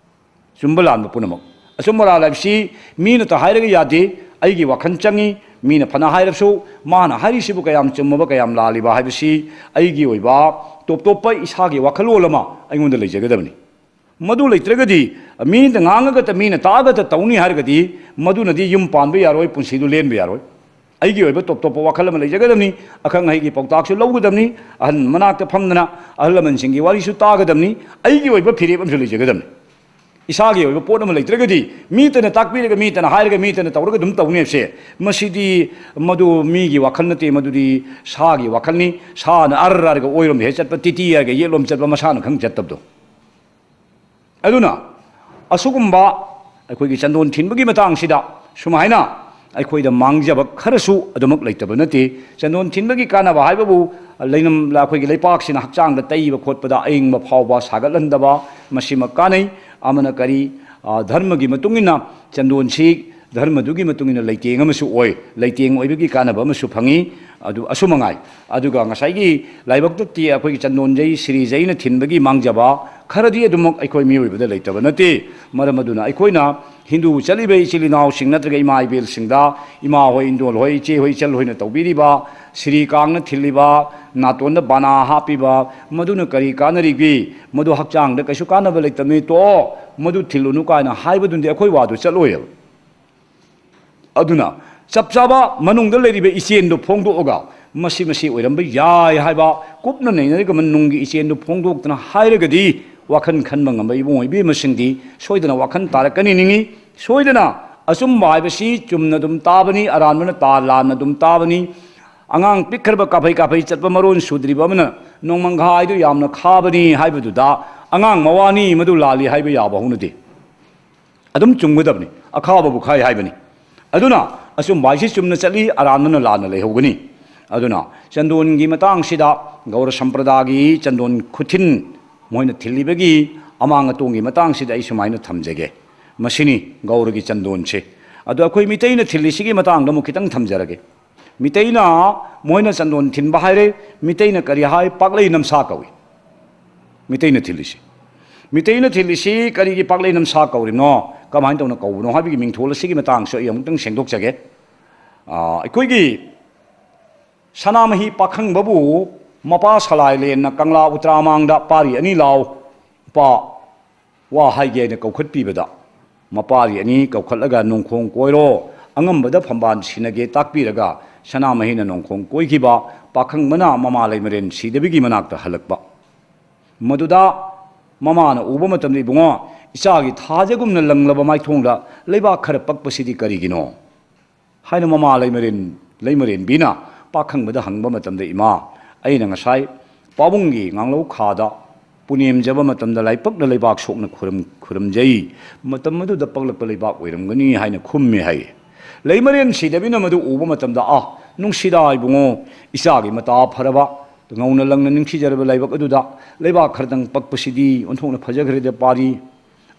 ꯆꯨꯝꯕ ꯂꯥꯟꯕ ꯄꯨꯝꯅꯃꯛ, ꯑꯆꯨꯝ ꯑꯔꯥꯟ ꯍꯥꯏꯕꯁꯤ ꯃꯤꯅꯇ ꯍꯥꯏꯔꯒ ꯌꯥꯗꯦ, ꯑꯩꯒꯤ ꯋꯥꯈꯜ ꯆꯪꯉꯤ꯫ ꯃꯤꯅ ꯐꯅ ꯍꯥꯏꯔꯕꯁꯨ, ꯃꯥꯅ ꯍꯥꯏꯔꯤꯁꯤꯕꯨ ꯀꯌꯥꯝ ꯆꯨꯝꯃꯕ, ꯀꯌꯥꯝ ꯂꯥꯜꯂꯤꯕ ꯍꯥꯏꯕꯁꯤ ꯑꯩꯒꯤ ꯑꯣꯏꯕ ꯇꯣꯞ ꯇꯣꯞꯄ ꯏꯁꯥꯒꯤ ꯋꯥꯈꯜꯂꯣꯟ ꯑꯃ ꯑꯩꯉꯣꯟꯗ ꯂꯩꯖꯒꯗꯕꯅꯤ꯫ ꯃꯗꯨ ꯂꯩꯇ꯭ꯔꯒꯗꯤ, ꯃꯤꯅ ꯉꯥꯡꯉꯒꯇ, ꯃꯤꯅ ꯇꯥꯛꯑꯒꯇ ꯇꯧꯅꯤ ꯍꯥꯏꯔꯒꯗꯤ, ꯃꯗꯨꯅꯗꯤ ꯌꯨꯝ ꯄꯥꯟꯕ ꯌꯥꯔꯣꯏ, ꯄꯨꯟꯁꯤꯗꯨ ꯂꯦꯟꯕ ꯌꯥꯔꯣꯏ꯫ ꯑꯩꯒꯤ ꯑꯣꯏꯕ ꯇꯣꯞ ꯇꯣꯞꯄ ꯋꯥꯈꯜ ꯑꯃ ꯂꯩꯖꯒꯗꯕꯅꯤ꯫ ꯑꯈꯪ ꯑꯍꯩꯒꯤ ꯄꯥꯎꯇꯥꯛꯁꯨ ꯂꯧꯒꯗꯕꯅꯤ꯫ ꯑꯍꯜ ꯃꯅꯥꯛꯇ ꯐꯝꯗꯅ ꯑꯍꯜ ꯂꯃꯟꯁꯤꯡꯒꯤ ꯋꯥꯔꯤꯁꯨ ꯇꯥꯒꯗꯕꯅꯤ꯫ ꯑꯩꯒꯤ ꯑꯣꯏꯕ ꯐꯤꯔꯦꯞ ꯑꯃꯁꯨ ꯂꯩꯖꯒꯗꯕꯅꯤ꯫ ꯏꯁꯥꯒꯤ ꯑꯣꯏꯕ ꯄꯣꯠ ꯑꯃ ꯂꯩꯇ꯭ꯔꯒꯗꯤ, ꯃꯤꯇꯅ ꯇꯥꯛꯄꯤꯔꯒ, ꯃꯤꯇꯅ ꯍꯥꯏꯔꯒ, ꯃꯤꯇꯅ ꯇꯧꯔꯒ ꯑꯗꯨꯝ ꯇꯧꯅꯦꯕꯁꯦ, ꯃꯁꯤꯗꯤ, ꯃꯗꯨ ꯃꯤꯒꯤ ꯋꯥꯈꯜ ꯅꯠꯇꯦ, ꯃꯗꯨꯗꯤ ꯁꯥꯒꯤ ꯋꯥꯈꯜꯅꯤ꯫ ꯁꯥꯅ ꯑꯔ ꯍꯥꯏꯔꯒ ꯑꯣꯏꯔꯣꯝꯗ ꯍꯦꯛ ꯆꯠꯄ, ꯇꯤꯇꯤ ꯍꯥꯏꯔꯒ ꯌꯦꯠꯂꯣꯝ ꯆꯠꯄ, ꯃꯁꯥꯅ ꯈꯪ ꯆꯠꯇꯕꯗꯣ꯫ ꯑꯗꯨꯅ ꯑꯁꯤꯒꯨꯝꯕ ꯑꯩꯈꯣꯏꯒꯤ ꯆꯟꯗꯣꯟ ꯊꯤꯟꯕꯒꯤ ꯃꯇꯥꯡꯁꯤꯗ ꯁꯨꯃꯥꯏꯅ ꯑꯩꯈꯣꯏꯗ ꯃꯥꯡꯖꯕ ꯈꯔꯁꯨ ꯑꯗꯨꯃꯛ ꯂꯩꯇꯕ ꯅꯠꯇꯦ꯫ ꯆꯟꯗꯣꯟ ꯊꯤꯟꯕꯒꯤ ꯀꯥꯟꯅꯕ ꯍꯥꯏꯕꯕꯨ, ꯂꯩꯅꯝ-, ꯑꯩꯈꯣꯏꯒꯤ ꯂꯩꯄꯥꯛꯁꯤꯅ ꯍꯛꯆꯥꯡꯗ ꯇꯩꯕ ꯈꯣꯠꯄꯗ ꯑꯏꯪꯕ ꯐꯥꯎꯕ ꯁꯥꯒꯠꯍꯟꯗꯕ, ꯃꯁꯤꯃꯛ ꯀꯥꯟꯅꯩ꯫ ꯑꯃꯅ ꯀꯔꯤ, ꯑ, ꯙꯔꯃꯒꯤ ꯃꯇꯨꯡ ꯏꯟꯅ ꯆꯟꯗꯣꯟꯁꯤ ꯙꯔꯃꯗꯨꯒꯤ ꯃꯇꯨꯡ ꯏꯟꯅ ꯂꯩꯇꯦꯡ ꯑꯃꯁꯨ ꯑꯣꯏ, ꯂꯩꯇꯦꯡ ꯑꯣꯏꯕꯒꯤ ꯀꯥꯟꯅꯕ ꯑꯃꯁꯨ ꯐꯪꯉꯤ꯫ ꯑꯗꯨ ꯑꯁꯨ ꯃꯉꯥꯏ꯫ ꯑꯗꯨꯒ ꯉꯁꯥꯏꯒꯤ ꯂꯥꯏꯕꯛꯇ ꯇꯤ-, ꯑꯩꯈꯣꯏꯒꯤ ꯆꯟꯗꯣꯟꯖꯩ, ꯁꯤꯔꯤꯖꯩꯅ ꯊꯤꯟꯕꯒꯤ ꯃꯥꯡꯖꯕ ꯈꯔꯗꯤ ꯑꯗꯨꯃꯛ ꯑꯩꯈꯣꯏ ꯃꯤꯑꯣꯏꯕꯗ ꯂꯩꯇꯕ ꯅꯠꯇꯦ꯫ ꯃꯔꯝ ꯑꯗꯨꯅ ꯑꯩꯈꯣꯏꯅ ꯍꯤꯟꯗꯨ ꯆꯠꯂꯤꯕ ꯏꯆꯤꯜ ꯏꯅꯥꯎꯁꯤꯡ ꯅꯠꯇ꯭ꯔꯒ ꯏꯃꯥ ꯏꯕꯦꯜꯁꯤꯡꯗ, ꯏꯃꯥ ꯍꯣꯏ, ꯏꯟꯗꯣꯜ ꯍꯣꯏ, ꯏꯆꯦ ꯍꯣꯏ, ꯏꯆꯜ ꯍꯣꯏꯅ ꯇꯧꯕꯤꯔꯤꯕ ꯁꯤꯔꯤ ꯀꯥꯡꯅ ꯊꯤꯜꯂꯤꯕ, ꯅꯥꯇꯣꯟꯗ ꯕꯥꯅꯥ ꯍꯥꯞꯄꯤꯕ, ꯃꯗꯨꯅ ꯀꯔꯤ ꯀꯥꯟꯅꯔꯤꯒꯦ? ꯃꯗꯨ ꯍꯛꯆꯥꯡꯗ ꯀꯩꯁꯨ ꯀꯥꯟꯅꯕ ꯂꯩꯇꯕꯅꯤ, ꯇꯣꯛꯑꯣ, ꯃꯗꯨ ꯊꯤꯜꯂꯨꯅꯨ ꯀꯥꯏꯅ ꯍꯥꯏꯕꯗꯨꯗꯤ ꯑꯩꯈꯣꯏ ꯋꯥꯗꯨ ꯆꯠꯂꯣꯏꯕ꯫ ꯑꯗꯨꯅ ꯆꯞ ꯆꯥꯕ ꯃꯅꯨꯡꯗ ꯂꯩꯔꯤꯕ ꯏꯆꯦꯟꯗꯨ ꯐꯣꯡꯗꯣꯛꯑꯒ, ꯃꯁꯤ ꯃꯁꯤ ꯑꯣꯏꯔꯝꯕ ꯌꯥꯏ ꯍꯥꯏꯕ ꯀꯨꯞꯅ ꯅꯩꯅꯔꯒ ꯃꯅꯨꯡꯒꯤ ꯏꯆꯦꯟꯗꯨ ꯐꯣꯡꯗꯣꯛꯇꯅ ꯍꯥꯏꯔꯒꯗꯤ, ꯋꯥꯈꯜ ꯈꯟꯕ ꯉꯝꯕ ꯏꯕꯨꯡ ꯏꯕꯦꯝꯃꯁꯤꯡꯗꯤ ꯁꯣꯏꯗꯅ ꯋꯥꯈꯜ ꯇꯥꯔꯛꯀꯅꯤ ꯅꯤꯡꯏ꯫ ꯁꯣꯏꯗꯅ ꯑꯆꯨꯝꯕ ꯍꯥꯏꯕꯁꯤ ꯆꯨꯝꯅ ꯑꯗꯨꯝ ꯇꯥꯕꯅꯤ, ꯑꯔꯥꯟꯕꯅ ꯇꯥ-, ꯂꯥꯟꯅ ꯑꯗꯨꯝ ꯇꯥꯕꯅꯤ꯫ ꯑꯉꯥꯡ ꯄꯤꯛꯈ꯭ꯔꯕ ꯀꯥꯐꯩ ꯀꯥꯐꯩ ꯆꯠꯄ ꯃꯔꯣꯟ ꯁꯨꯗ꯭ꯔꯤꯕ ꯑꯃꯅ ꯅꯣꯡꯃꯪꯈꯥꯏꯗꯨ ꯌꯥꯝꯅ ꯈꯥꯕꯅꯤ ꯍꯥꯏꯕꯗꯨꯗ, ꯑꯉꯥꯡ ꯃꯋꯥꯅꯤ, ꯃꯗꯨ ꯂꯥꯜꯂꯤ ꯍꯥꯏꯕ ꯌꯥꯕ ꯍꯧꯅꯗꯦ꯫ ꯑꯗꯨꯝ ꯆꯨꯝꯒꯗꯕꯅꯤ, ꯑꯈꯥꯕꯕꯨ ꯈꯥꯏ ꯍꯥꯏꯕꯅꯤ꯫ ꯑꯗꯨꯅ ꯑꯆꯨꯝꯕ ꯍꯥꯏꯁꯤ ꯆꯨꯝꯅ ꯆꯠꯂꯤ, ꯑꯔꯥꯟꯕꯅ ꯂꯥꯟꯅ ꯂꯩꯍꯧꯒꯅꯤ꯫ ꯑꯗꯨꯅ ꯆꯟꯗꯣꯟꯒꯤ ꯃꯇꯥꯡꯁꯤꯗ ꯒꯧꯔ ꯁꯝꯄ꯭ꯔꯗꯥꯒꯤ ꯆꯟꯗꯣꯟ ꯈꯨꯊꯤꯟ ꯃꯣꯏꯅ ꯊꯤꯜꯂꯤꯕꯒꯤ ꯑꯃꯥꯡ ꯑꯇꯣꯡꯒꯤ ꯃꯇꯥꯡꯁꯤꯗ ꯑꯩ ꯁꯨꯃꯥꯏꯅ ꯊꯝꯖꯒꯦ꯫ ꯃꯁꯤꯅꯤ ꯒꯧꯔꯒꯤ ꯆꯟꯗꯣꯟꯁꯦ꯫ ꯑꯗꯣ ꯑꯩꯈꯣꯏ ꯃꯤꯇꯩꯅ ꯊꯤꯜꯂꯤꯁꯤꯒꯤ ꯃꯇꯥꯡꯗ ꯑꯃꯨꯛ ꯈꯤꯇꯪ ꯊꯝꯖꯔꯒꯦ꯫ ꯃꯤꯇꯩꯅ, ꯃꯣꯏꯅ ꯆꯟꯗꯣꯟ ꯊꯤꯟꯕ ꯍꯥꯏꯔꯦ, ꯃꯤꯇꯩꯅ ꯀꯔꯤ ꯍꯥꯏ? ꯄꯥꯛꯂꯩ ꯅꯝꯁꯥ ꯀꯧꯏ꯫ ꯃꯤꯇꯩꯅ ꯊꯤꯜꯂꯤꯁꯤ꯫ ꯃꯤꯇꯩꯅ ꯊꯤꯜꯂꯤꯁꯤ ꯀꯔꯤꯒꯤ ꯄꯥꯛꯂꯩ ꯅꯝꯁꯥ ꯀꯧꯔꯤꯕꯅꯣ, ꯀꯃꯥꯏꯅ ꯇꯧꯅ ꯀꯧꯕꯅꯣ ꯍꯥꯏꯕꯒꯤ ꯃꯤꯡꯊꯣꯜ ꯑꯁꯤꯒꯤ ꯃꯇꯥꯡꯁꯨ ꯑꯩ ꯑꯃꯨꯛꯇꯪ ꯁꯦꯡꯗꯣꯛꯆꯒꯦ꯫ ꯑꯥ, ꯑꯩꯈꯣꯏꯒꯤ ꯁꯅꯥꯃꯍꯤ ꯄꯥꯈꯪꯕꯕꯨ ꯃꯄꯥ ꯁꯂꯥꯏꯂꯦꯟꯅ ꯀꯪꯂꯥ ꯎꯇ꯭ꯔꯥꯃꯥꯡꯗ ꯄꯥꯔꯤ ꯑꯅꯤ ꯂꯥꯎ, ꯎꯄꯥ ꯋꯥ ꯍꯥꯏꯒꯦ ꯍꯥꯏꯅ ꯀꯧꯈꯠꯄꯤꯕꯗ, ꯃꯄꯥꯔꯤ ꯑꯅꯤ ꯀꯧꯈꯠꯂꯒ ꯅꯣꯡꯈꯣꯡ ꯀꯣꯏꯔꯣ, ꯑꯉꯝꯕꯗ ꯐꯝꯕꯥꯜ ꯁꯤꯟꯅꯒꯦ ꯇꯥꯛꯄꯤꯔꯒ ꯁꯅꯥꯃꯍꯤꯅ ꯅꯣꯡꯈꯣꯡ ꯀꯣꯏꯈꯤꯕ, ꯄꯥꯈꯪꯕꯅ ꯃꯃꯥ ꯂꯩꯃꯔꯦꯟ ꯁꯤꯗꯕꯤꯒꯤ ꯃꯅꯥꯛꯇ ꯍꯜꯂꯛꯄ꯫ ꯃꯗꯨꯗ ꯃꯃꯥꯅ ꯎꯕ ꯃꯇꯝꯗ, "ꯏꯕꯨꯡꯉꯣ, ꯏꯆꯥꯒꯤ ꯊꯥꯖꯒꯨꯝꯅ ꯂꯪꯂꯕ ꯃꯥꯏꯊꯣꯡꯗ ꯂꯩꯕꯥꯛ ꯈꯔ ꯄꯛꯄꯁꯤꯗꯤ ꯀꯔꯤꯒꯤꯅꯣ?" ꯍꯥꯏꯅ ꯃꯃꯥ ꯂꯩꯃꯔꯦꯟ, ꯂꯩꯃꯔꯦꯟꯕꯤꯅ ꯄꯥꯈꯪꯕꯗ ꯍꯪꯕ ꯃꯇꯝꯗ, "ꯏꯃꯥ, ꯑꯩꯅ ꯉꯁꯥꯏ ꯄꯥꯕꯨꯡꯒꯤ ꯉꯥꯡꯂꯧ ꯈꯥꯗ ꯄꯨꯅꯦꯝꯖꯕ ꯃꯇꯝꯗ ꯂꯥꯏꯄꯛꯅ ꯂꯩꯕꯥꯛ ꯁꯣꯛꯅ ꯈꯨꯔꯨꯝ-, ꯈꯨꯔꯨꯝꯖꯩ꯫ ꯃꯇꯝ ꯑꯗꯨꯗ ꯄꯛꯂꯛꯄ ꯂꯩꯕꯥꯛ ꯑꯣꯏꯔꯝꯒꯅꯤ" ꯍꯥꯏꯅ ꯈꯨꯝꯃꯤ ꯍꯥꯏ꯫ ꯂꯩꯃꯔꯦꯟ ꯁꯤꯗꯕꯤꯅ ꯃꯗꯨ ꯎꯕ ꯃꯇꯝꯗ, "ꯑꯥ, ꯅꯨꯡꯁꯤꯗꯥ ꯏꯕꯨꯡꯉꯣ, ꯏꯆꯥꯒꯤ ꯃꯇꯥ ꯐꯔꯕ, ꯉꯧꯅ ꯂꯪꯅ ꯅꯤꯡꯊꯤꯖꯔꯕ ꯂꯥꯏꯕꯛ ꯑꯗꯨꯗ ꯂꯩꯕꯥꯛ ꯈꯔꯗꯪ ꯄꯛꯄꯁꯤꯗꯤ ꯑꯣꯟꯊꯣꯛꯅ ꯐꯖꯈ꯭ꯔꯦꯗ ꯄꯥꯔꯤ꯫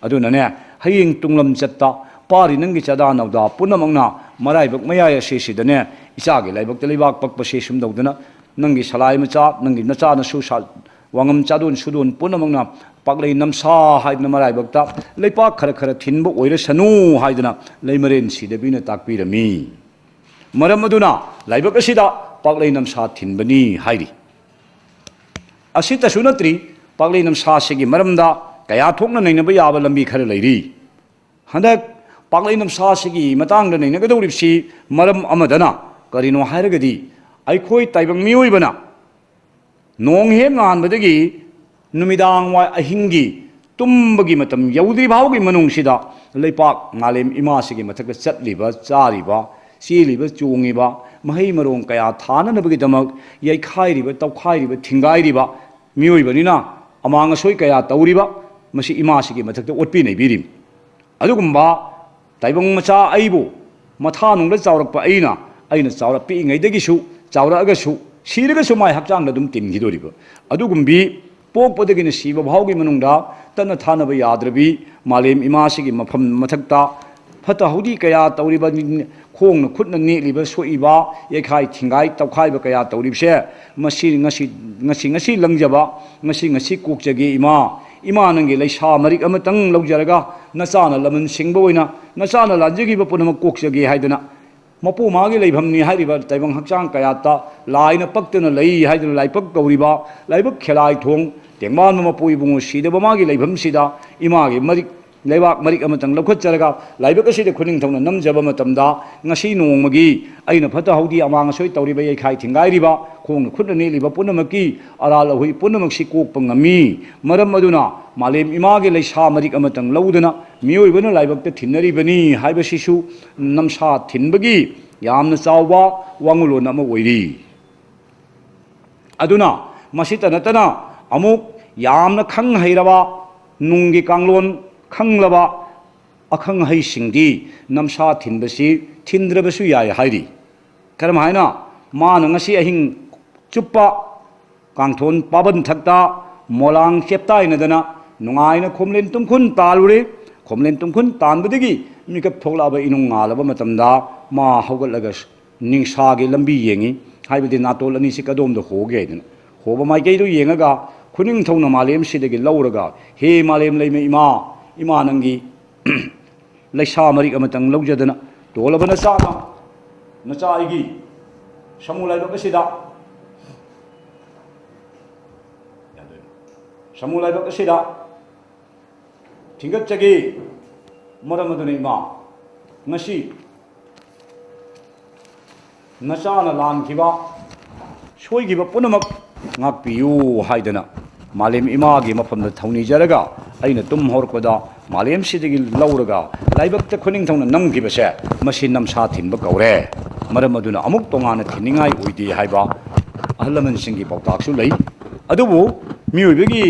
ꯑꯗꯨꯅꯅꯦ, ꯍꯌꯦꯡ ꯇꯨꯡꯂꯝ ꯆꯠꯇ ꯄꯥꯔꯤ ꯅꯪꯒꯤ ꯆꯥꯗꯥ ꯅꯧꯗꯥ ꯄꯨꯝꯅꯃꯛꯅ ꯃꯔꯥꯏꯕꯛ ꯃꯌꯥꯏ ꯑꯁꯤꯁꯤꯗꯅꯦ, ꯏꯆꯥꯒꯤ ꯂꯥꯏꯕꯛꯇ ꯂꯩꯕꯥꯛ ꯄꯛꯄꯁꯦ ꯁꯨꯝ ꯇꯧꯗꯅ ꯅꯪꯒꯤ ꯁꯂꯥꯏ ꯃꯆꯥ, ꯅꯪꯒꯤ ꯅꯆꯥ ꯅꯁꯨ ꯁꯥ-, ꯋꯥꯉꯝ ꯆꯥꯗꯣꯟ ꯁꯨꯗꯣꯟ ꯄꯨꯝꯅꯃꯛꯅ ꯄꯥꯛꯂꯩ ꯅꯝꯁꯥ ꯍꯥꯏꯗꯅ ꯃꯔꯥꯏꯕꯛꯇ ꯂꯩꯄꯥꯛ ꯈꯔ ꯈꯔ ꯊꯤꯟꯕ ꯑꯣꯏꯔꯁꯅꯨ ꯍꯥꯏꯗꯅ ꯂꯩꯃꯔꯦꯟ ꯁꯤꯗꯕꯤꯅ ꯇꯥꯛꯄꯤꯔꯝꯃꯤ꯫ ꯃꯔꯝ ꯑꯗꯨꯅ ꯂꯥꯏꯕꯛ ꯑꯁꯤꯗ ꯄꯥꯛꯂꯩ ꯅꯝꯁꯥ ꯊꯤꯟꯕꯅꯤ ꯍꯥꯏꯔꯤ꯫ ꯑꯁꯤꯇꯁꯨ ꯅꯠꯇ꯭ꯔꯤ, ꯄꯥꯛꯂꯩ ꯅꯝꯁꯥꯁꯤꯒꯤ ꯃꯔꯝꯗ ꯀꯌꯥ ꯊꯣꯛꯅ ꯅꯩꯅꯕ ꯌꯥꯕ ꯂꯝꯕꯤ ꯈꯔ ꯂꯩꯔꯤ꯫ ꯍꯟꯗꯛ ꯄꯥꯛꯂꯩ ꯅꯝꯁꯥꯁꯤꯒꯤ ꯃꯇꯥꯡꯗ ꯅꯩꯅꯒꯗꯧꯔꯤꯕꯁꯤ ꯃꯔꯝ ꯑꯃꯗꯅ ꯀꯔꯤꯅꯣ ꯍꯥꯏꯔꯒꯗꯤ, ꯑꯩꯈꯣꯏ ꯇꯥꯏꯕꯪ ꯃꯤꯑꯣꯏꯕꯅ ꯅꯣꯡ ꯍꯦꯛ ꯉꯥꯟꯕꯗꯒꯤ ꯅꯨꯃꯤꯗꯥꯡ ꯋꯥꯏ ꯑꯍꯤꯡꯒꯤ ꯇꯨꯝꯕꯒꯤ ꯃꯇꯝ ꯌꯧꯗ꯭ꯔꯤ ꯐꯥꯎꯒꯤ ꯃꯅꯨꯡꯁꯤꯗ ꯂꯩꯄꯥꯛ ꯃꯥꯂꯦꯝ ꯏꯃꯥꯁꯤꯒꯤ ꯃꯊꯛꯇ ꯆꯠꯂꯤꯕ, ꯆꯥꯔꯤꯕ, ꯆꯦꯜꯂꯤꯕ, ꯆꯣꯡꯉꯤꯕ, ꯃꯍꯩ ꯃꯔꯣꯡ ꯀꯌꯥ ꯊꯥꯅꯅꯕꯒꯤꯗꯃꯛ ꯌꯩꯈꯥꯏꯔꯤꯕ, ꯇꯧꯈꯥꯏꯔꯤꯕ, ꯊꯤꯡꯒꯥꯏꯔꯤꯕ ꯃꯤꯑꯣꯏꯕꯅꯤꯅ ꯑꯃꯥꯡ ꯑꯁꯣꯏ ꯀꯌꯥ ꯇꯧꯔꯤꯕ, ꯃꯁꯤ ꯏꯃꯥꯁꯤꯒꯤ ꯃꯊꯛꯇ ꯑꯣꯠꯄꯤ ꯅꯩꯕꯤꯔꯤꯕꯅꯤ꯫ ꯑꯗꯨꯒꯨꯝꯕ ꯇꯥꯏꯕꯪ ꯃꯆꯥ ꯑꯩꯕꯨ, ꯃꯊꯥꯅꯨꯡꯗ ꯆꯥꯎꯔꯛꯄ ꯑꯩꯅ, ꯑꯩꯅ ꯆꯥꯎꯔꯛ ꯄꯤꯛꯏꯉꯩꯗꯒꯤꯁꯨ ꯆꯥꯎꯔꯛꯑꯒꯁꯨ, ꯁꯤꯔꯒꯁꯨ ꯃꯥꯏ ꯍꯛꯆꯥꯡꯗ ꯑꯗꯨꯝ ꯇꯤꯟꯈꯤꯗꯣꯔꯤꯕ꯫ ꯑꯗꯨꯒꯨꯝꯕꯤ ꯄꯣꯛꯄꯗꯒꯤꯅ ꯁꯤꯕ ꯐꯥꯎꯒꯤ ꯃꯅꯨꯡꯗ ꯇꯠꯅ ꯊꯥꯅꯕ ꯌꯥꯗ꯭ꯔꯕꯤ ꯃꯥꯂꯦꯝ ꯏꯃꯥꯁꯤꯒꯤ ꯃꯐꯝ ꯃꯊꯛꯇ ꯐꯠꯇ ꯍꯥꯎꯗꯤ ꯀꯌꯥ ꯇꯧꯔꯤꯕ, ꯈꯣꯡꯅ ꯈꯨꯠꯅ ꯅꯦꯠꯂꯤꯕ, ꯁꯣꯛꯏꯕ, ꯌꯩꯈꯥꯏ ꯊꯤꯡꯒꯥꯏ ꯇꯧꯈꯥꯏꯕ ꯀꯌꯥ ꯇꯧꯔꯤꯕꯁꯦ, ꯃꯁꯤ ꯉꯁꯤ, ꯉꯁꯤ, ꯉꯁꯤ ꯂꯪꯖꯕ, ꯉꯁꯤ, ꯉꯁꯤ ꯀꯣꯛꯆꯒꯦ ꯏꯃꯥ, ꯏꯃꯥ ꯅꯪꯒꯤ ꯂꯩꯁꯥ ꯃꯔꯤꯛ ꯑꯃꯇꯪ ꯂꯧꯖꯔꯒ ꯅꯆꯥꯅ ꯂꯃꯟ ꯁꯤꯡꯕ ꯑꯣꯏꯅ ꯅꯆꯥꯅ ꯂꯥꯟꯖꯈꯤꯕ ꯄꯨꯝꯅꯃꯛ ꯀꯣꯛꯆꯒꯦ ꯍꯥꯏꯗꯅ ꯃꯄꯨ ꯃꯥꯒꯤ ꯂꯩꯐꯝꯅꯤ ꯍꯥꯏꯔꯤꯕ ꯇꯥꯏꯕꯪ ꯍꯛꯆꯥꯡ ꯀꯌꯥꯠꯇ ꯂꯥꯏꯅ ꯄꯛꯇꯅ ꯂꯩ ꯍꯥꯏꯗꯨꯅ ꯂꯥꯏꯕꯛ ꯀꯧꯔꯤꯕ ꯂꯥꯏꯕꯛ ꯈꯦꯂꯥꯏ ꯊꯣꯡ ꯇꯦꯡꯕꯥꯟꯕ ꯃꯄꯨ ꯏꯕꯨꯡꯉꯣ ꯁꯤꯗꯕ ꯃꯥꯒꯤ ꯂꯩꯐꯝꯁꯤꯗ ꯏꯃꯥꯒꯤ ꯃꯔꯤꯛ, ꯂꯩꯕꯥꯛ ꯃꯔꯤꯛ ꯑꯃꯇꯪ ꯂꯧꯈꯠꯆꯔꯒ ꯂꯥꯏꯕꯛ ꯑꯁꯤꯗ ꯈꯨꯅꯤꯡꯊꯧꯅ ꯅꯝꯖꯕ ꯃꯇꯝꯗ ꯉꯁꯤ ꯅꯣꯡꯃꯒꯤ ꯑꯩꯅ ꯐꯠꯇ ꯍꯥꯎꯗꯤ ꯑꯃꯥꯡ ꯑꯁꯣꯏ ꯇꯧꯔꯤꯕ, ꯌꯩꯈꯥꯏ ꯊꯤꯡꯒꯥꯏꯔꯤꯕ, ꯈꯣꯡꯅ ꯈꯨꯠꯅ ꯅꯦꯠꯂꯤꯕ ꯄꯨꯝꯅꯃꯛꯀꯤ ꯑꯔꯥꯜ ꯑꯍꯣꯏ ꯄꯨꯝꯅꯃꯛꯁꯤ ꯀꯣꯛꯄ ꯉꯝꯃꯤ꯫ ꯃꯔꯝ ꯑꯗꯨꯅ ꯃꯥꯂꯦꯝ ꯏꯃꯥꯒꯤ ꯂꯩꯁꯥ ꯃꯔꯤꯛ ꯑꯃꯇꯪ ꯂꯧꯗꯨꯅ ꯃꯤꯑꯣꯏꯕꯅ ꯂꯥꯏꯕꯛꯇ ꯊꯤꯟꯅꯔꯤꯕꯅꯤ ꯍꯥꯏꯕꯁꯤꯁꯨ ꯅꯝꯁꯥ ꯊꯤꯟꯕꯒꯤ ꯌꯥꯝꯅ ꯆꯥꯎꯕ ꯋꯥꯉꯨꯂꯣꯟ ꯑꯃ ꯑꯣꯏꯔꯤ꯫ ꯑꯗꯨꯅ ꯃꯁꯤꯇ ꯅꯠꯇꯅ ꯑꯃꯨꯛ ꯌꯥꯝꯅ ꯈꯪ ꯍꯩꯔꯕ, ꯅꯨꯡꯒꯤ ꯀꯥꯡꯂꯣꯟ ꯈꯪꯂꯕ ꯑꯈꯪ ꯑꯍꯩꯁꯤꯡꯗꯤ ꯅꯝꯁꯥ ꯊꯤꯟꯕꯁꯤ ꯊꯤꯟꯗ꯭ꯔꯕꯁꯨ ꯌꯥꯏ ꯍꯥꯏꯔꯤ꯫ ꯀꯔꯝ ꯍꯥꯏꯅ? ꯃꯥꯅ ꯉꯁꯤ ꯑꯍꯤꯡ ꯆꯨꯞꯄ ꯀꯥꯡꯊꯣꯟ ꯄꯥꯕꯟ ꯊꯛꯇ ꯃꯣꯂꯥꯡ ꯆꯦꯞꯇꯥꯏꯅꯗꯅ ꯅꯨꯡꯉꯥꯏꯅ ꯈꯣꯝꯂꯦꯟ ꯇꯨꯝꯈꯨꯟ ꯇꯥꯜꯂꯨꯔꯦ꯫ ꯈꯣꯝꯂꯦꯟ ꯇꯨꯝꯈꯨꯟ ꯇꯥꯟꯕꯗꯒꯤ ꯃꯤꯀꯞ ꯊꯣꯛꯂꯛꯑꯕ ꯏꯅꯨꯡ ꯉꯥꯜꯂꯕ ꯃꯇꯝꯗ ꯃꯥ ꯍꯧꯒꯠꯂꯒ ꯅꯤꯡꯁꯥꯒꯤ ꯂꯝꯕꯤ ꯌꯦꯡꯉꯤ꯫ ꯍꯥꯏꯕꯗꯤ ꯅꯥꯇꯣꯟ ꯑꯅꯤꯁꯤ ꯀꯗꯣꯝꯗ ꯍꯣꯒꯦ ꯍꯥꯏꯗꯅ ꯍꯣꯕ ꯃꯥꯏꯀꯩꯗꯨ ꯌꯦꯡꯉꯒ ꯈꯨꯅꯤꯡꯊꯧꯅ ꯃꯥꯂꯦꯝꯁꯤꯗꯒꯤ ꯂꯧꯔꯒ, "ꯍꯦ ꯃꯥꯂꯦꯝ ꯂꯩꯃ ꯏꯃꯥ, ꯏꯃꯥ ꯅꯪꯒꯤ ꯂꯩꯁꯥ ꯃꯔꯤꯛ ꯑꯃꯇꯪ ꯂꯧꯖꯗꯅ ꯇꯣꯜꯂꯕ ꯅꯆꯥꯅ, ꯅꯆꯥ ꯑꯩꯒꯤ ꯁꯃꯨ ꯂꯥꯏꯕꯛ ꯑꯁꯤꯗ, ꯁꯃꯨ ꯂꯥꯏꯕꯛ ꯑꯁꯤꯗ ꯊꯤꯡꯒꯠꯆꯒꯦ꯫ ꯃꯔꯝ ꯑꯗꯨꯅ ꯏꯃꯥ, ꯉꯁꯤ ꯅꯆꯥꯅ ꯂꯥꯟꯈꯤꯕ, ꯁꯣꯏꯈꯤꯕ ꯄꯨꯝꯅꯃꯛ ꯉꯥꯛꯄꯤꯌꯨ" ꯍꯥꯏꯗꯅ ꯃꯥꯂꯦꯝ ꯏꯃꯥꯒꯤ ꯃꯐꯝꯗ ꯊꯧꯅꯤꯖꯔꯒ ꯑꯩꯅ ꯇꯨꯝ ꯍꯧꯔꯛꯄꯗ ꯃꯥꯂꯦꯝꯁꯤꯗꯒꯤ ꯂꯧꯔꯒ ꯂꯥꯏꯕꯛꯇ ꯈꯨꯅꯤꯡꯊꯧꯅ ꯅꯝꯈꯤꯕꯁꯦ, ꯃꯁꯤ ꯅꯝꯁꯥ ꯊꯤꯟꯕ ꯀꯧꯔꯦ꯫ ꯃꯔꯝ ꯑꯗꯨꯅ ꯑꯃꯨꯛ ꯇꯣꯉꯥꯟꯅ ꯊꯤꯟꯅꯤꯡꯉꯥꯏ ꯑꯣꯏꯗꯦ ꯍꯥꯏꯕ ꯑꯍꯜ ꯂꯃꯟꯁꯤꯡꯒꯤ ꯄꯥꯎꯇꯥꯛꯁꯨ ꯂꯩ꯫ ꯑꯗꯨꯕꯨ ꯃꯤꯑꯣꯏꯕꯒꯤ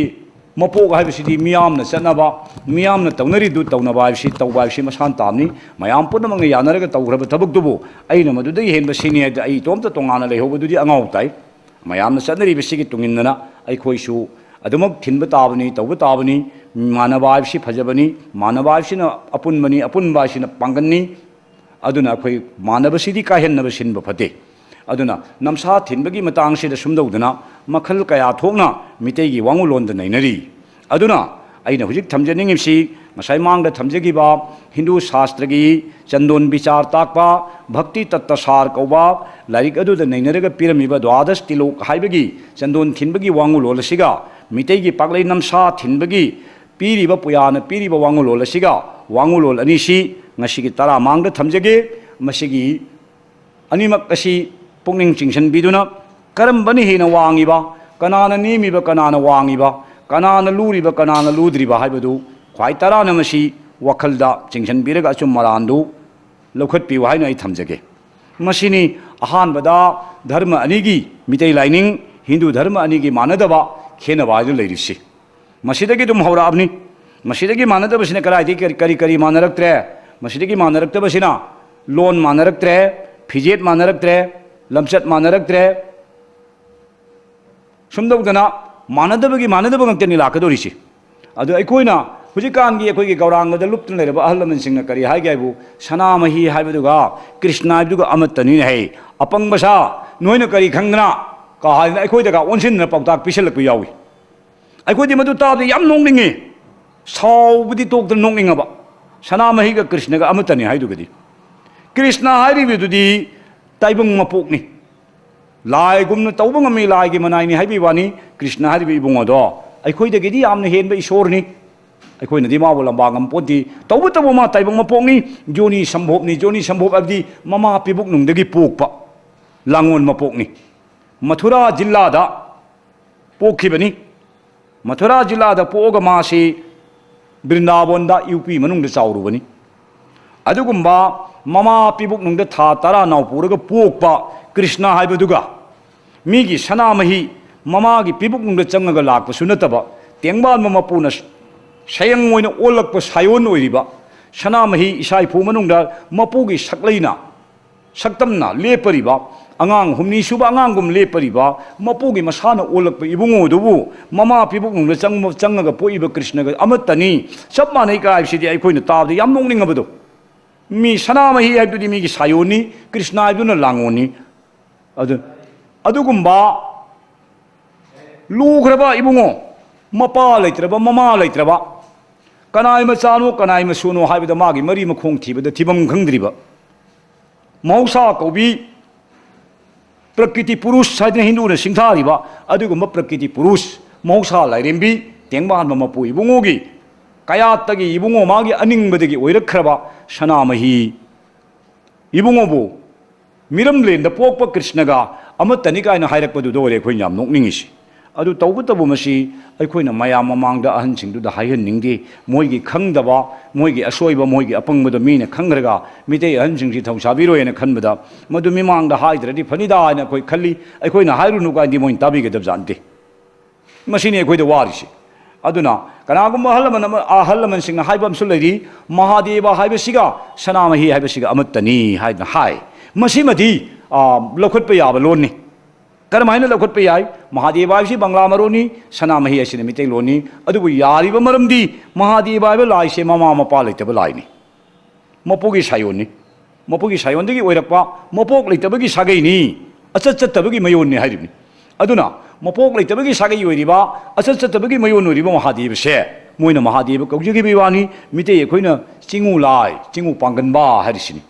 ꯃꯄꯣꯛ ꯍꯥꯏꯕꯁꯤꯗꯤ ꯃꯤꯌꯥꯝꯅ ꯆꯠꯅꯕ, ꯃꯤꯌꯥꯝꯅ ꯇꯧꯅꯔꯤꯗꯨ ꯇꯧꯅꯕ ꯍꯥꯏꯕꯁꯤ, ꯇꯧꯕ ꯍꯥꯏꯕꯁꯤ ꯃꯁꯥꯅ ꯇꯥꯕꯅꯤ꯫ ꯃꯌꯥꯝ ꯄꯨꯝꯅꯃꯛꯅ ꯌꯥꯅꯔꯒ ꯇꯧꯈ꯭ꯔꯕ ꯊꯕꯛꯇꯨꯕꯨ ꯑꯩꯅ ꯃꯗꯨꯗꯒꯤ ꯍꯦꯟꯕ ꯁꯤꯅꯤ ꯍꯥꯏꯗꯤ ꯑꯩ ꯏꯇꯣꯝꯇ ꯇꯣꯉꯥꯟꯅ ꯂꯩꯍꯧꯕꯗꯨꯗꯤ ꯑꯉꯥꯎ ꯇꯥꯏ꯫ ꯃꯌꯥꯝꯅ ꯆꯠꯅꯔꯤꯕꯁꯤꯒꯤ ꯇꯨꯡ ꯏꯟꯗꯅ ꯑꯩꯈꯣꯏꯁꯨ ꯑꯗꯨꯃꯛ ꯊꯤꯟꯕ ꯇꯥꯕꯅꯤ, ꯇꯧꯕ ꯇꯥꯕꯅꯤ꯫ ꯃꯥꯟꯅꯕ ꯍꯥꯏꯕꯁꯤ ꯐꯖꯕꯅꯤ, ꯃꯥꯟꯅꯕ ꯍꯥꯏꯕꯁꯤꯅ ꯑꯄꯨꯟꯕꯅꯤ, ꯑꯄꯨꯟꯕ ꯍꯥꯏꯁꯤꯅ ꯄꯥꯡꯒꯜꯅꯤ꯫ ꯑꯗꯨꯅ ꯑꯩꯈꯣꯏ ꯃꯥꯟꯅꯕꯁꯤꯗꯤ ꯀꯥꯏꯍꯟꯅꯕ ꯁꯤꯟꯕ ꯐꯠꯇꯦ꯫ ꯑꯗꯨꯅ ꯅꯝꯁꯥ ꯊꯤꯟꯕꯒꯤ ꯃꯇꯥꯡꯁꯤꯗ ꯁꯨꯝ ꯇꯧꯗꯅ ꯃꯈꯜ ꯀꯌꯥ ꯊꯣꯛꯅ ꯃꯤꯇꯩꯒꯤ ꯋꯥꯉꯨꯂꯣꯟꯗ ꯅꯩꯅꯔꯤ꯫ ꯑꯗꯨꯅ ꯑꯩꯅ ꯍꯧꯖꯤꯛ ꯊꯝꯖꯅꯤꯡꯉꯤꯕꯁꯤ ꯉꯁꯥꯏ ꯃꯥꯡꯗ ꯊꯝꯖꯈꯤꯕ ꯍꯤꯟꯗꯨ ꯁꯥꯁꯇ꯭ꯔꯒꯤ ꯆꯟꯗꯣꯟ ꯕꯤꯆꯥꯔ ꯇꯥꯛꯄ, ꯚꯛꯇꯤ ꯇꯠꯇ ꯁꯥꯔ ꯀꯧꯕ ꯂꯥꯏꯔꯤꯛ ꯑꯗꯨꯗ ꯅꯩꯅꯔꯒ ꯄꯤꯔꯝꯃꯤꯕ ꯗ꯭ꯋꯥꯗꯁ ꯇꯤꯂꯣꯛ ꯍꯥꯏꯕꯒꯤ ꯆꯟꯗꯣꯟ ꯊꯤꯟꯕꯒꯤ ꯋꯥꯉꯨꯂꯣꯟ ꯑꯁꯤꯒ ꯃꯤꯇꯩꯒꯤ ꯄꯥꯛꯂꯩ ꯅꯝꯁꯥ ꯊꯤꯟꯕꯒꯤ ꯄꯤꯔꯤꯕ ꯄꯨꯌꯥꯅ ꯄꯤꯔꯤꯕ ꯋꯥꯉꯨꯂꯣꯟ ꯑꯁꯤꯒ ꯋꯥꯉꯨꯂꯣꯟ ꯑꯅꯤꯁꯤ ꯉꯁꯤꯒꯤ ꯇꯔꯥ ꯃꯥꯡꯗ ꯊꯝꯖꯒꯦ꯫ ꯃꯁꯤꯒꯤ ꯑꯅꯤꯃꯛ ꯑꯁꯤ ꯄꯨꯛꯅꯤꯡ ꯆꯤꯡꯁꯤꯟꯕꯤꯗꯨꯅ ꯀꯔꯝꯕꯅ ꯍꯦꯟꯅ ꯋꯥꯡꯉꯤꯕ, ꯀꯅꯥꯅ ꯅꯦꯝꯃꯤꯕ, ꯀꯅꯥꯅ ꯋꯥꯡꯉꯤꯕ, ꯀꯅꯥꯅ ꯂꯨꯔꯤꯕ, ꯀꯅꯥꯅ ꯂꯨꯗ꯭ꯔꯤꯕ ꯍꯥꯏꯕꯗꯨ ꯈ꯭ꯋꯥꯏ ꯇꯔꯥꯅ ꯃꯁꯤ ꯋꯥꯈꯜꯗ ꯆꯤꯡꯁꯤꯟꯕꯤꯔꯒ ꯑꯆꯨꯝ ꯑꯔꯥꯟꯗꯨ ꯂꯧꯈꯠꯄꯤꯌꯨ ꯍꯥꯏꯅ ꯑꯩ ꯊꯝꯖꯒꯦ꯫ ꯃꯁꯤꯅꯤ ꯑꯍꯥꯟꯕꯗ ꯙꯔꯃ ꯑꯅꯤꯒꯤ, ꯃꯤꯇꯩ ꯂꯥꯏꯅꯤꯡ, ꯍꯤꯟꯗꯨ ꯙꯔꯃ ꯑꯅꯤꯒꯤ ꯃꯥꯟꯅꯗꯕ, ꯈꯦꯠꯅꯕ ꯍꯥꯏꯗꯨ ꯂꯩꯔꯤꯁꯤ꯫ ꯃꯁꯤꯗꯒꯤ ꯑꯗꯨꯝ ꯍꯧꯔꯛꯑꯕꯅꯤ꯫ ꯃꯁꯤꯗꯒꯤ ꯃꯥꯟꯅꯗꯕꯁꯤꯅ ꯀꯗꯥꯏꯗꯒꯤ ꯀꯔꯤ, ꯀꯔꯤ, ꯀꯔꯤ ꯃꯥꯟꯅꯔꯛꯇ꯭ꯔꯦ? ꯃꯁꯤꯗꯒꯤ ꯃꯥꯟꯅꯔꯛꯇꯕꯁꯤꯅ ꯂꯣꯟ ꯃꯥꯟꯅꯔꯛꯇ꯭ꯔꯦ, ꯐꯤꯖꯦꯠ ꯃꯥꯟꯅꯔꯛꯇ꯭ꯔꯦ, ꯂꯝꯆꯠ ꯃꯥꯟꯅꯔꯛꯇ꯭ꯔꯦ꯫ ꯁꯨꯝ ꯇꯧꯗꯅ ꯃꯥꯟꯅꯗꯕꯒꯤ ꯃꯥꯟꯅꯗꯕ ꯉꯥꯛꯇꯅꯤ ꯂꯥꯛꯀꯗꯧꯔꯤꯁꯤ꯫ ꯑꯗꯨ ꯑꯩꯈꯣꯏꯅ ꯍꯧꯖꯤꯛꯀꯥꯟꯒꯤ ꯑꯩꯈꯣꯏꯒꯤ ꯒꯧꯔꯥꯡꯒꯗ ꯂꯨꯞꯇꯨꯅ ꯂꯩꯔꯕ ꯑꯍꯜ ꯂꯃꯟꯁꯤꯡꯅ ꯀꯔꯤ ꯍꯥꯏꯒꯦ ꯍꯥꯏꯕꯨ, "ꯁꯅꯥꯃꯍꯤ ꯍꯥꯏꯕꯗꯨꯒ ꯀ꯭ꯔꯤꯁꯅ ꯍꯥꯏꯕꯗꯨꯒ ꯑꯃꯠꯇꯅꯤꯅꯦ" ꯍꯥꯏ꯫ "ꯑꯄꯪꯕ ꯁꯥ, ꯅꯣꯏꯅ ꯀꯔꯤ ꯈꯪꯗꯅ?" ꯀꯥ ꯍꯥꯏꯗꯅ ꯑꯩꯈꯣꯏꯗꯒ ꯑꯣꯟꯁꯤꯟꯗꯅ ꯄꯥꯎꯇꯥꯛ ꯄꯤꯁꯜꯂꯛꯄ ꯌꯥꯎꯏ꯫ ꯑꯩꯈꯣꯏꯗꯤ ꯃꯗꯨ ꯇꯥꯕꯗ ꯌꯥꯝ ꯅꯣꯛꯅꯤꯡꯉꯤ꯫ ꯁꯥꯎꯕꯗꯤ ꯇꯣꯛꯇꯅ ꯅꯣꯛꯅꯤꯡꯉꯕ꯫ "ꯁꯅꯥꯃꯍꯤꯒ ꯀ꯭ꯔꯤꯁꯅꯒ ꯑꯃꯠꯇꯅꯤ" ꯍꯥꯏꯗꯨꯒꯗꯤ꯫ ꯀ꯭ꯔꯤꯁꯅ ꯍꯥꯏꯔꯤꯕꯗꯨꯗꯤ ꯇꯥꯏꯕꯪ ꯃꯄꯣꯛꯅꯤ꯫ ꯂꯥꯏꯒꯨꯝꯅ ꯇꯧꯕ ꯉꯝꯃꯤ, ꯂꯥꯏꯒꯤ ꯃꯅꯥꯏꯅꯤ ꯍꯥꯏꯕꯒꯤ ꯋꯥꯅꯤ꯫ ꯀ꯭ꯔꯤꯁꯅ ꯍꯥꯏꯔꯤꯕ ꯏꯕꯨꯡ ꯑꯗꯣ ꯑꯩꯈꯣꯏꯗꯒꯤꯗꯤ ꯌꯥꯝꯅ ꯍꯦꯟꯕ ꯏꯁꯣꯔꯅꯤ꯫ ꯑꯩꯈꯣꯏꯅꯗꯤ ꯃꯥꯕꯨ ꯂꯝꯕꯥ ꯉꯝꯄꯣꯠꯇꯦ꯫ ꯇꯧꯕꯇꯕꯨ ꯃꯥ ꯇꯥꯏꯕꯪ ꯃꯄꯣꯛꯅꯤ, ꯖꯣꯅꯤ ꯁꯝꯚꯣꯞꯅꯤ꯫ ꯖꯣꯅꯤ ꯁꯝꯚꯣꯞ ꯍꯥꯏꯕꯗꯤ ꯃꯃꯥ ꯄꯤꯕꯨꯛ ꯅꯨꯡꯗꯒꯤ ꯄꯣꯛꯄ ꯂꯥꯡꯑꯣꯟ ꯃꯄꯣꯛꯅꯤ꯫ ꯃꯊꯨꯔꯥ ꯖꯤꯜꯂꯥꯗ ꯄꯣꯛꯈꯤꯕꯅꯤ꯫ ꯃꯊꯨꯔꯥ ꯖꯤꯜꯂꯥꯗ ꯄꯣꯛꯑꯒ ꯃꯥꯁꯤ ꯕ꯭ꯔꯤꯟꯗꯥꯕꯣꯟꯗ, ꯌꯨ ꯄꯤ ꯃꯅꯨꯡꯗ ꯆꯥꯎꯔꯨꯕꯅꯤ꯫ ꯑꯗꯨꯒꯨꯝꯕ ꯃꯃꯥ ꯄꯤꯕꯨꯛꯅꯨꯡꯗ ꯊꯥ ꯇꯔꯥ ꯅꯥꯎ ꯄꯨꯔꯒ ꯄꯣꯛꯄ ꯀ꯭ꯔꯤꯁꯅ ꯍꯥꯏꯕꯗꯨꯒ ꯃꯤꯒꯤ ꯁꯅꯥꯃꯍꯤ ꯃꯃꯥꯒꯤ ꯄꯤꯕꯨꯛꯅꯨꯡꯗ ꯆꯪꯉꯒ ꯂꯥꯛꯄꯁꯨ ꯅꯠꯇꯕ, ꯇꯦꯡꯕꯥꯟꯕ ꯃꯄꯨꯅ ꯁꯌꯪ ꯑꯣꯏꯅ ꯑꯣꯜꯂꯛꯄ ꯁꯥꯌꯣꯟ ꯑꯣꯏꯔꯤꯕ ꯁꯅꯥꯃꯍꯤ ꯏꯁꯥ ꯏꯐꯨ ꯃꯅꯨꯡꯗ ꯃꯄꯨꯒꯤ ꯁꯛꯂꯩꯅ, ꯁꯛꯇꯝꯅ ꯂꯦꯞꯄꯔꯤꯕ ꯑꯉꯥꯡ ꯍꯨꯝꯅꯤ ꯁꯨꯕ ꯑꯉꯥꯡꯒꯨꯝ ꯂꯦꯞꯄꯔꯤꯕ ꯃꯄꯨꯒꯤ ꯃꯁꯥꯅ ꯑꯣꯜꯂꯛꯄ ꯏꯕꯨꯡꯉꯣꯗꯨꯕꯨ ꯃꯃꯥ ꯄꯤꯕꯨꯛꯅꯨꯡꯗ ꯆꯪꯕ, ꯆꯪꯉꯒ ꯄꯣꯛꯏꯕ ꯀ꯭ꯔꯤꯁꯅꯒ ꯑꯃꯠꯇꯅꯤ, ꯆꯞ ꯃꯥꯟꯅꯩ ꯀꯥꯏꯕꯁꯤꯗꯤ ꯑꯩꯈꯣꯏꯅ ꯇꯥꯕꯗ ꯌꯥꯝ ꯅꯣꯛꯅꯤꯡꯉꯕꯗꯣ꯫ ꯃꯤ ꯁꯅꯥꯃꯍꯤ ꯍꯥꯏꯕꯗꯨꯗꯤ ꯃꯤꯒꯤ ꯁꯥꯌꯣꯟꯅꯤ, ꯀ꯭ꯔꯤꯁꯅ ꯍꯥꯏꯕꯗꯨꯅ ꯂꯥꯡꯒꯣꯟꯅꯤ꯫ ꯑꯗꯨ, ꯑꯗꯨꯒꯨꯝꯕ ꯂꯨꯈ꯭ꯔꯕ ꯏꯕꯨꯡꯉꯣ, ꯃꯄꯥ ꯂꯩꯇ꯭ꯔꯕ, ꯃꯃꯥ ꯂꯩꯇ꯭ꯔꯕ, ꯀꯅꯥꯏ ꯃꯆꯥꯅꯣ, ꯀꯅꯥꯏ ꯃꯁꯨꯅꯣ ꯍꯥꯏꯕꯗ ꯃꯥꯒꯤ ꯃꯔꯤ ꯃꯈꯣꯡ ꯊꯤꯕꯗ ꯊꯤꯐꯝ ꯈꯪꯗ꯭ꯔꯤꯕ, ꯃꯍꯧꯁꯥ ꯀꯧꯕꯤ ꯄ꯭ꯔꯀ꯭ꯔꯤꯇꯤ ꯄꯨꯔꯨꯁ ꯍꯥꯏꯗꯅ ꯍꯤꯟꯗꯨꯅ ꯁꯤꯡꯊꯥꯔꯤꯕ ꯑꯗꯨꯒꯨꯝꯕ ꯄ꯭ꯔꯀ꯭ꯔꯤꯇꯤ ꯄꯨꯔꯨꯁ, ꯃꯍꯧꯁꯥ ꯂꯥꯏꯔꯦꯝꯕꯤ, ꯇꯦꯡꯕꯥꯟꯕ ꯃꯄꯨ ꯏꯕꯨꯡꯉꯣꯒꯤ ꯀꯌꯥꯠꯇꯒꯤ ꯏꯕꯨꯡꯉꯣ ꯃꯥꯒꯤ ꯑꯅꯤꯡꯕꯗꯒꯤ ꯑꯣꯏꯔꯛꯈ꯭ꯔꯕ ꯁꯅꯥꯃꯍꯤ ꯏꯕꯨꯡꯉꯣꯕꯨ ꯃꯤꯔꯝꯂꯦꯟꯗ ꯄꯣꯛꯄ ꯀ꯭ꯔꯤꯁꯅꯒ ꯑꯃꯠꯇꯅꯤ ꯀꯥꯏꯅ ꯍꯥꯏꯔꯛꯄꯗꯨꯗ ꯑꯣꯏꯔꯦ ꯑꯩꯈꯣꯏꯅ ꯌꯥꯝ ꯅꯣꯛꯅꯤꯡꯉꯤꯁꯤ꯫ ꯑꯗꯨ ꯇꯧꯕꯇꯕꯨ ꯃꯁꯤ ꯑꯩꯈꯣꯏꯅ ꯃꯌꯥꯝ ꯃꯃꯥꯡꯗ ꯑꯍꯟꯁꯤꯡꯗꯨꯗ ꯍꯥꯏꯍꯟꯅꯤꯡꯗꯦ꯫ ꯃꯣꯏꯒꯤ ꯈꯪꯗꯕ, ꯃꯣꯏꯒꯤ ꯑꯁꯣꯏꯕ, ꯃꯣꯏꯒꯤ ꯑꯄꯪꯕꯗꯣ ꯃꯤꯅ ꯈꯪꯈ꯭ꯔꯒ ꯃꯤꯇꯩ ꯑꯍꯟꯁꯤꯡꯁꯤ ꯊꯧꯁꯥꯕꯤꯔꯣꯏꯅ ꯈꯟꯕꯗ ꯃꯗꯨ ꯃꯤꯃꯥꯡꯗ ꯍꯥꯏꯗ꯭ꯔꯗꯤ ꯐꯅꯤꯗꯥ ꯍꯥꯏꯅ ꯑꯩꯈꯣꯏ ꯈꯜꯂꯤ꯫ ꯑꯩꯈꯣꯏꯅ ꯍꯥꯏꯔꯨꯅꯨ ꯀꯥꯏꯅꯗꯤ ꯃꯣꯏꯅ ꯇꯥꯕꯤꯒꯗꯕ ꯖꯥꯠ ꯅꯠꯇꯦ꯫ ꯃꯁꯤꯅꯤ ꯑꯩꯈꯣꯏꯗ ꯋꯥꯔꯤꯁꯤ꯫ ꯑꯗꯨꯅ ꯀꯅꯥꯒꯨꯝꯕ ꯑꯍꯜ ꯂꯃꯟ ꯑꯃ, ꯑꯍꯜ ꯂꯃꯟꯁꯤꯡꯅ ꯍꯥꯏꯕ ꯑꯃꯁꯨ ꯂꯩꯔꯤ, "ꯃꯍꯥꯗꯦꯕ ꯍꯥꯏꯕꯁꯤꯒ ꯁꯅꯥꯃꯍꯤ ꯍꯥꯏꯕꯁꯤꯒ ꯑꯃꯠꯇꯅꯤ" ꯍꯥꯏꯗꯅ ꯍꯥꯏ꯫ ꯃꯁꯤꯃꯗꯤ, ꯑ, ꯂꯧꯈꯠꯄ ꯌꯥꯕ ꯂꯣꯟꯅꯤ꯫ ꯀꯔꯝꯍꯥꯏꯅ ꯂꯧꯈꯠꯄ ꯌꯥꯏ? ꯃꯍꯥꯗꯦꯕ ꯍꯥꯏꯕꯁꯤ ꯕꯪꯒ꯭ꯂꯥ ꯃꯔꯣꯟꯅꯤ, ꯁꯅꯥꯃꯍꯤ ꯍꯥꯏꯁꯤꯅ ꯃꯤꯇꯩꯂꯣꯟꯅꯤ꯫ ꯑꯗꯨꯕꯨ ꯌꯥꯔꯤꯕ ꯃꯔꯝꯗꯤ ꯃꯍꯥꯗꯦꯕ ꯍꯥꯏꯕ ꯂꯥꯏꯁꯦ ꯃꯃꯥ ꯃꯄꯥ ꯂꯩꯇꯕ ꯂꯥꯏꯅꯤ꯫ ꯃꯄꯨꯒꯤ ꯁꯥꯌꯣꯟꯅꯤ꯫ ꯃꯄꯨꯒꯤ ꯁꯥꯌꯣꯟꯗꯒꯤ ꯑꯣꯏꯔꯛꯄ, ꯃꯄꯣꯛ ꯂꯩꯇꯕꯒꯤ ꯁꯥꯒꯩꯅꯤ꯫ ꯑꯆꯠ ꯆꯠꯇꯕꯒꯤ ꯃꯌꯣꯟꯅꯤ ꯍꯥꯏꯔꯤꯕꯅꯤ꯫ ꯑꯗꯨꯅ ꯃꯄꯣꯛ ꯂꯩꯇꯕꯒꯤ ꯁꯥꯒꯩ ꯑꯣꯏꯔꯤꯕ, ꯑꯆꯠ ꯆꯠꯇꯕꯒꯤ ꯃꯌꯣꯟ ꯑꯣꯏꯔꯤꯕ ꯃꯍꯥꯗꯦꯕꯁꯦ ꯃꯣꯏꯅ ꯃꯍꯥꯗꯦꯕ ꯀꯧꯖꯈꯤꯕꯒꯤ ꯋꯥꯅꯤ꯫ ꯃꯤꯇꯩ ꯑꯩꯈꯣꯏꯅ ꯆꯤꯡꯉꯨ ꯂꯥꯏ, ꯆꯤꯡꯉꯨ ꯄꯥꯡꯒꯟꯕ ꯍꯥꯏꯔꯤꯁꯤꯅꯤ꯫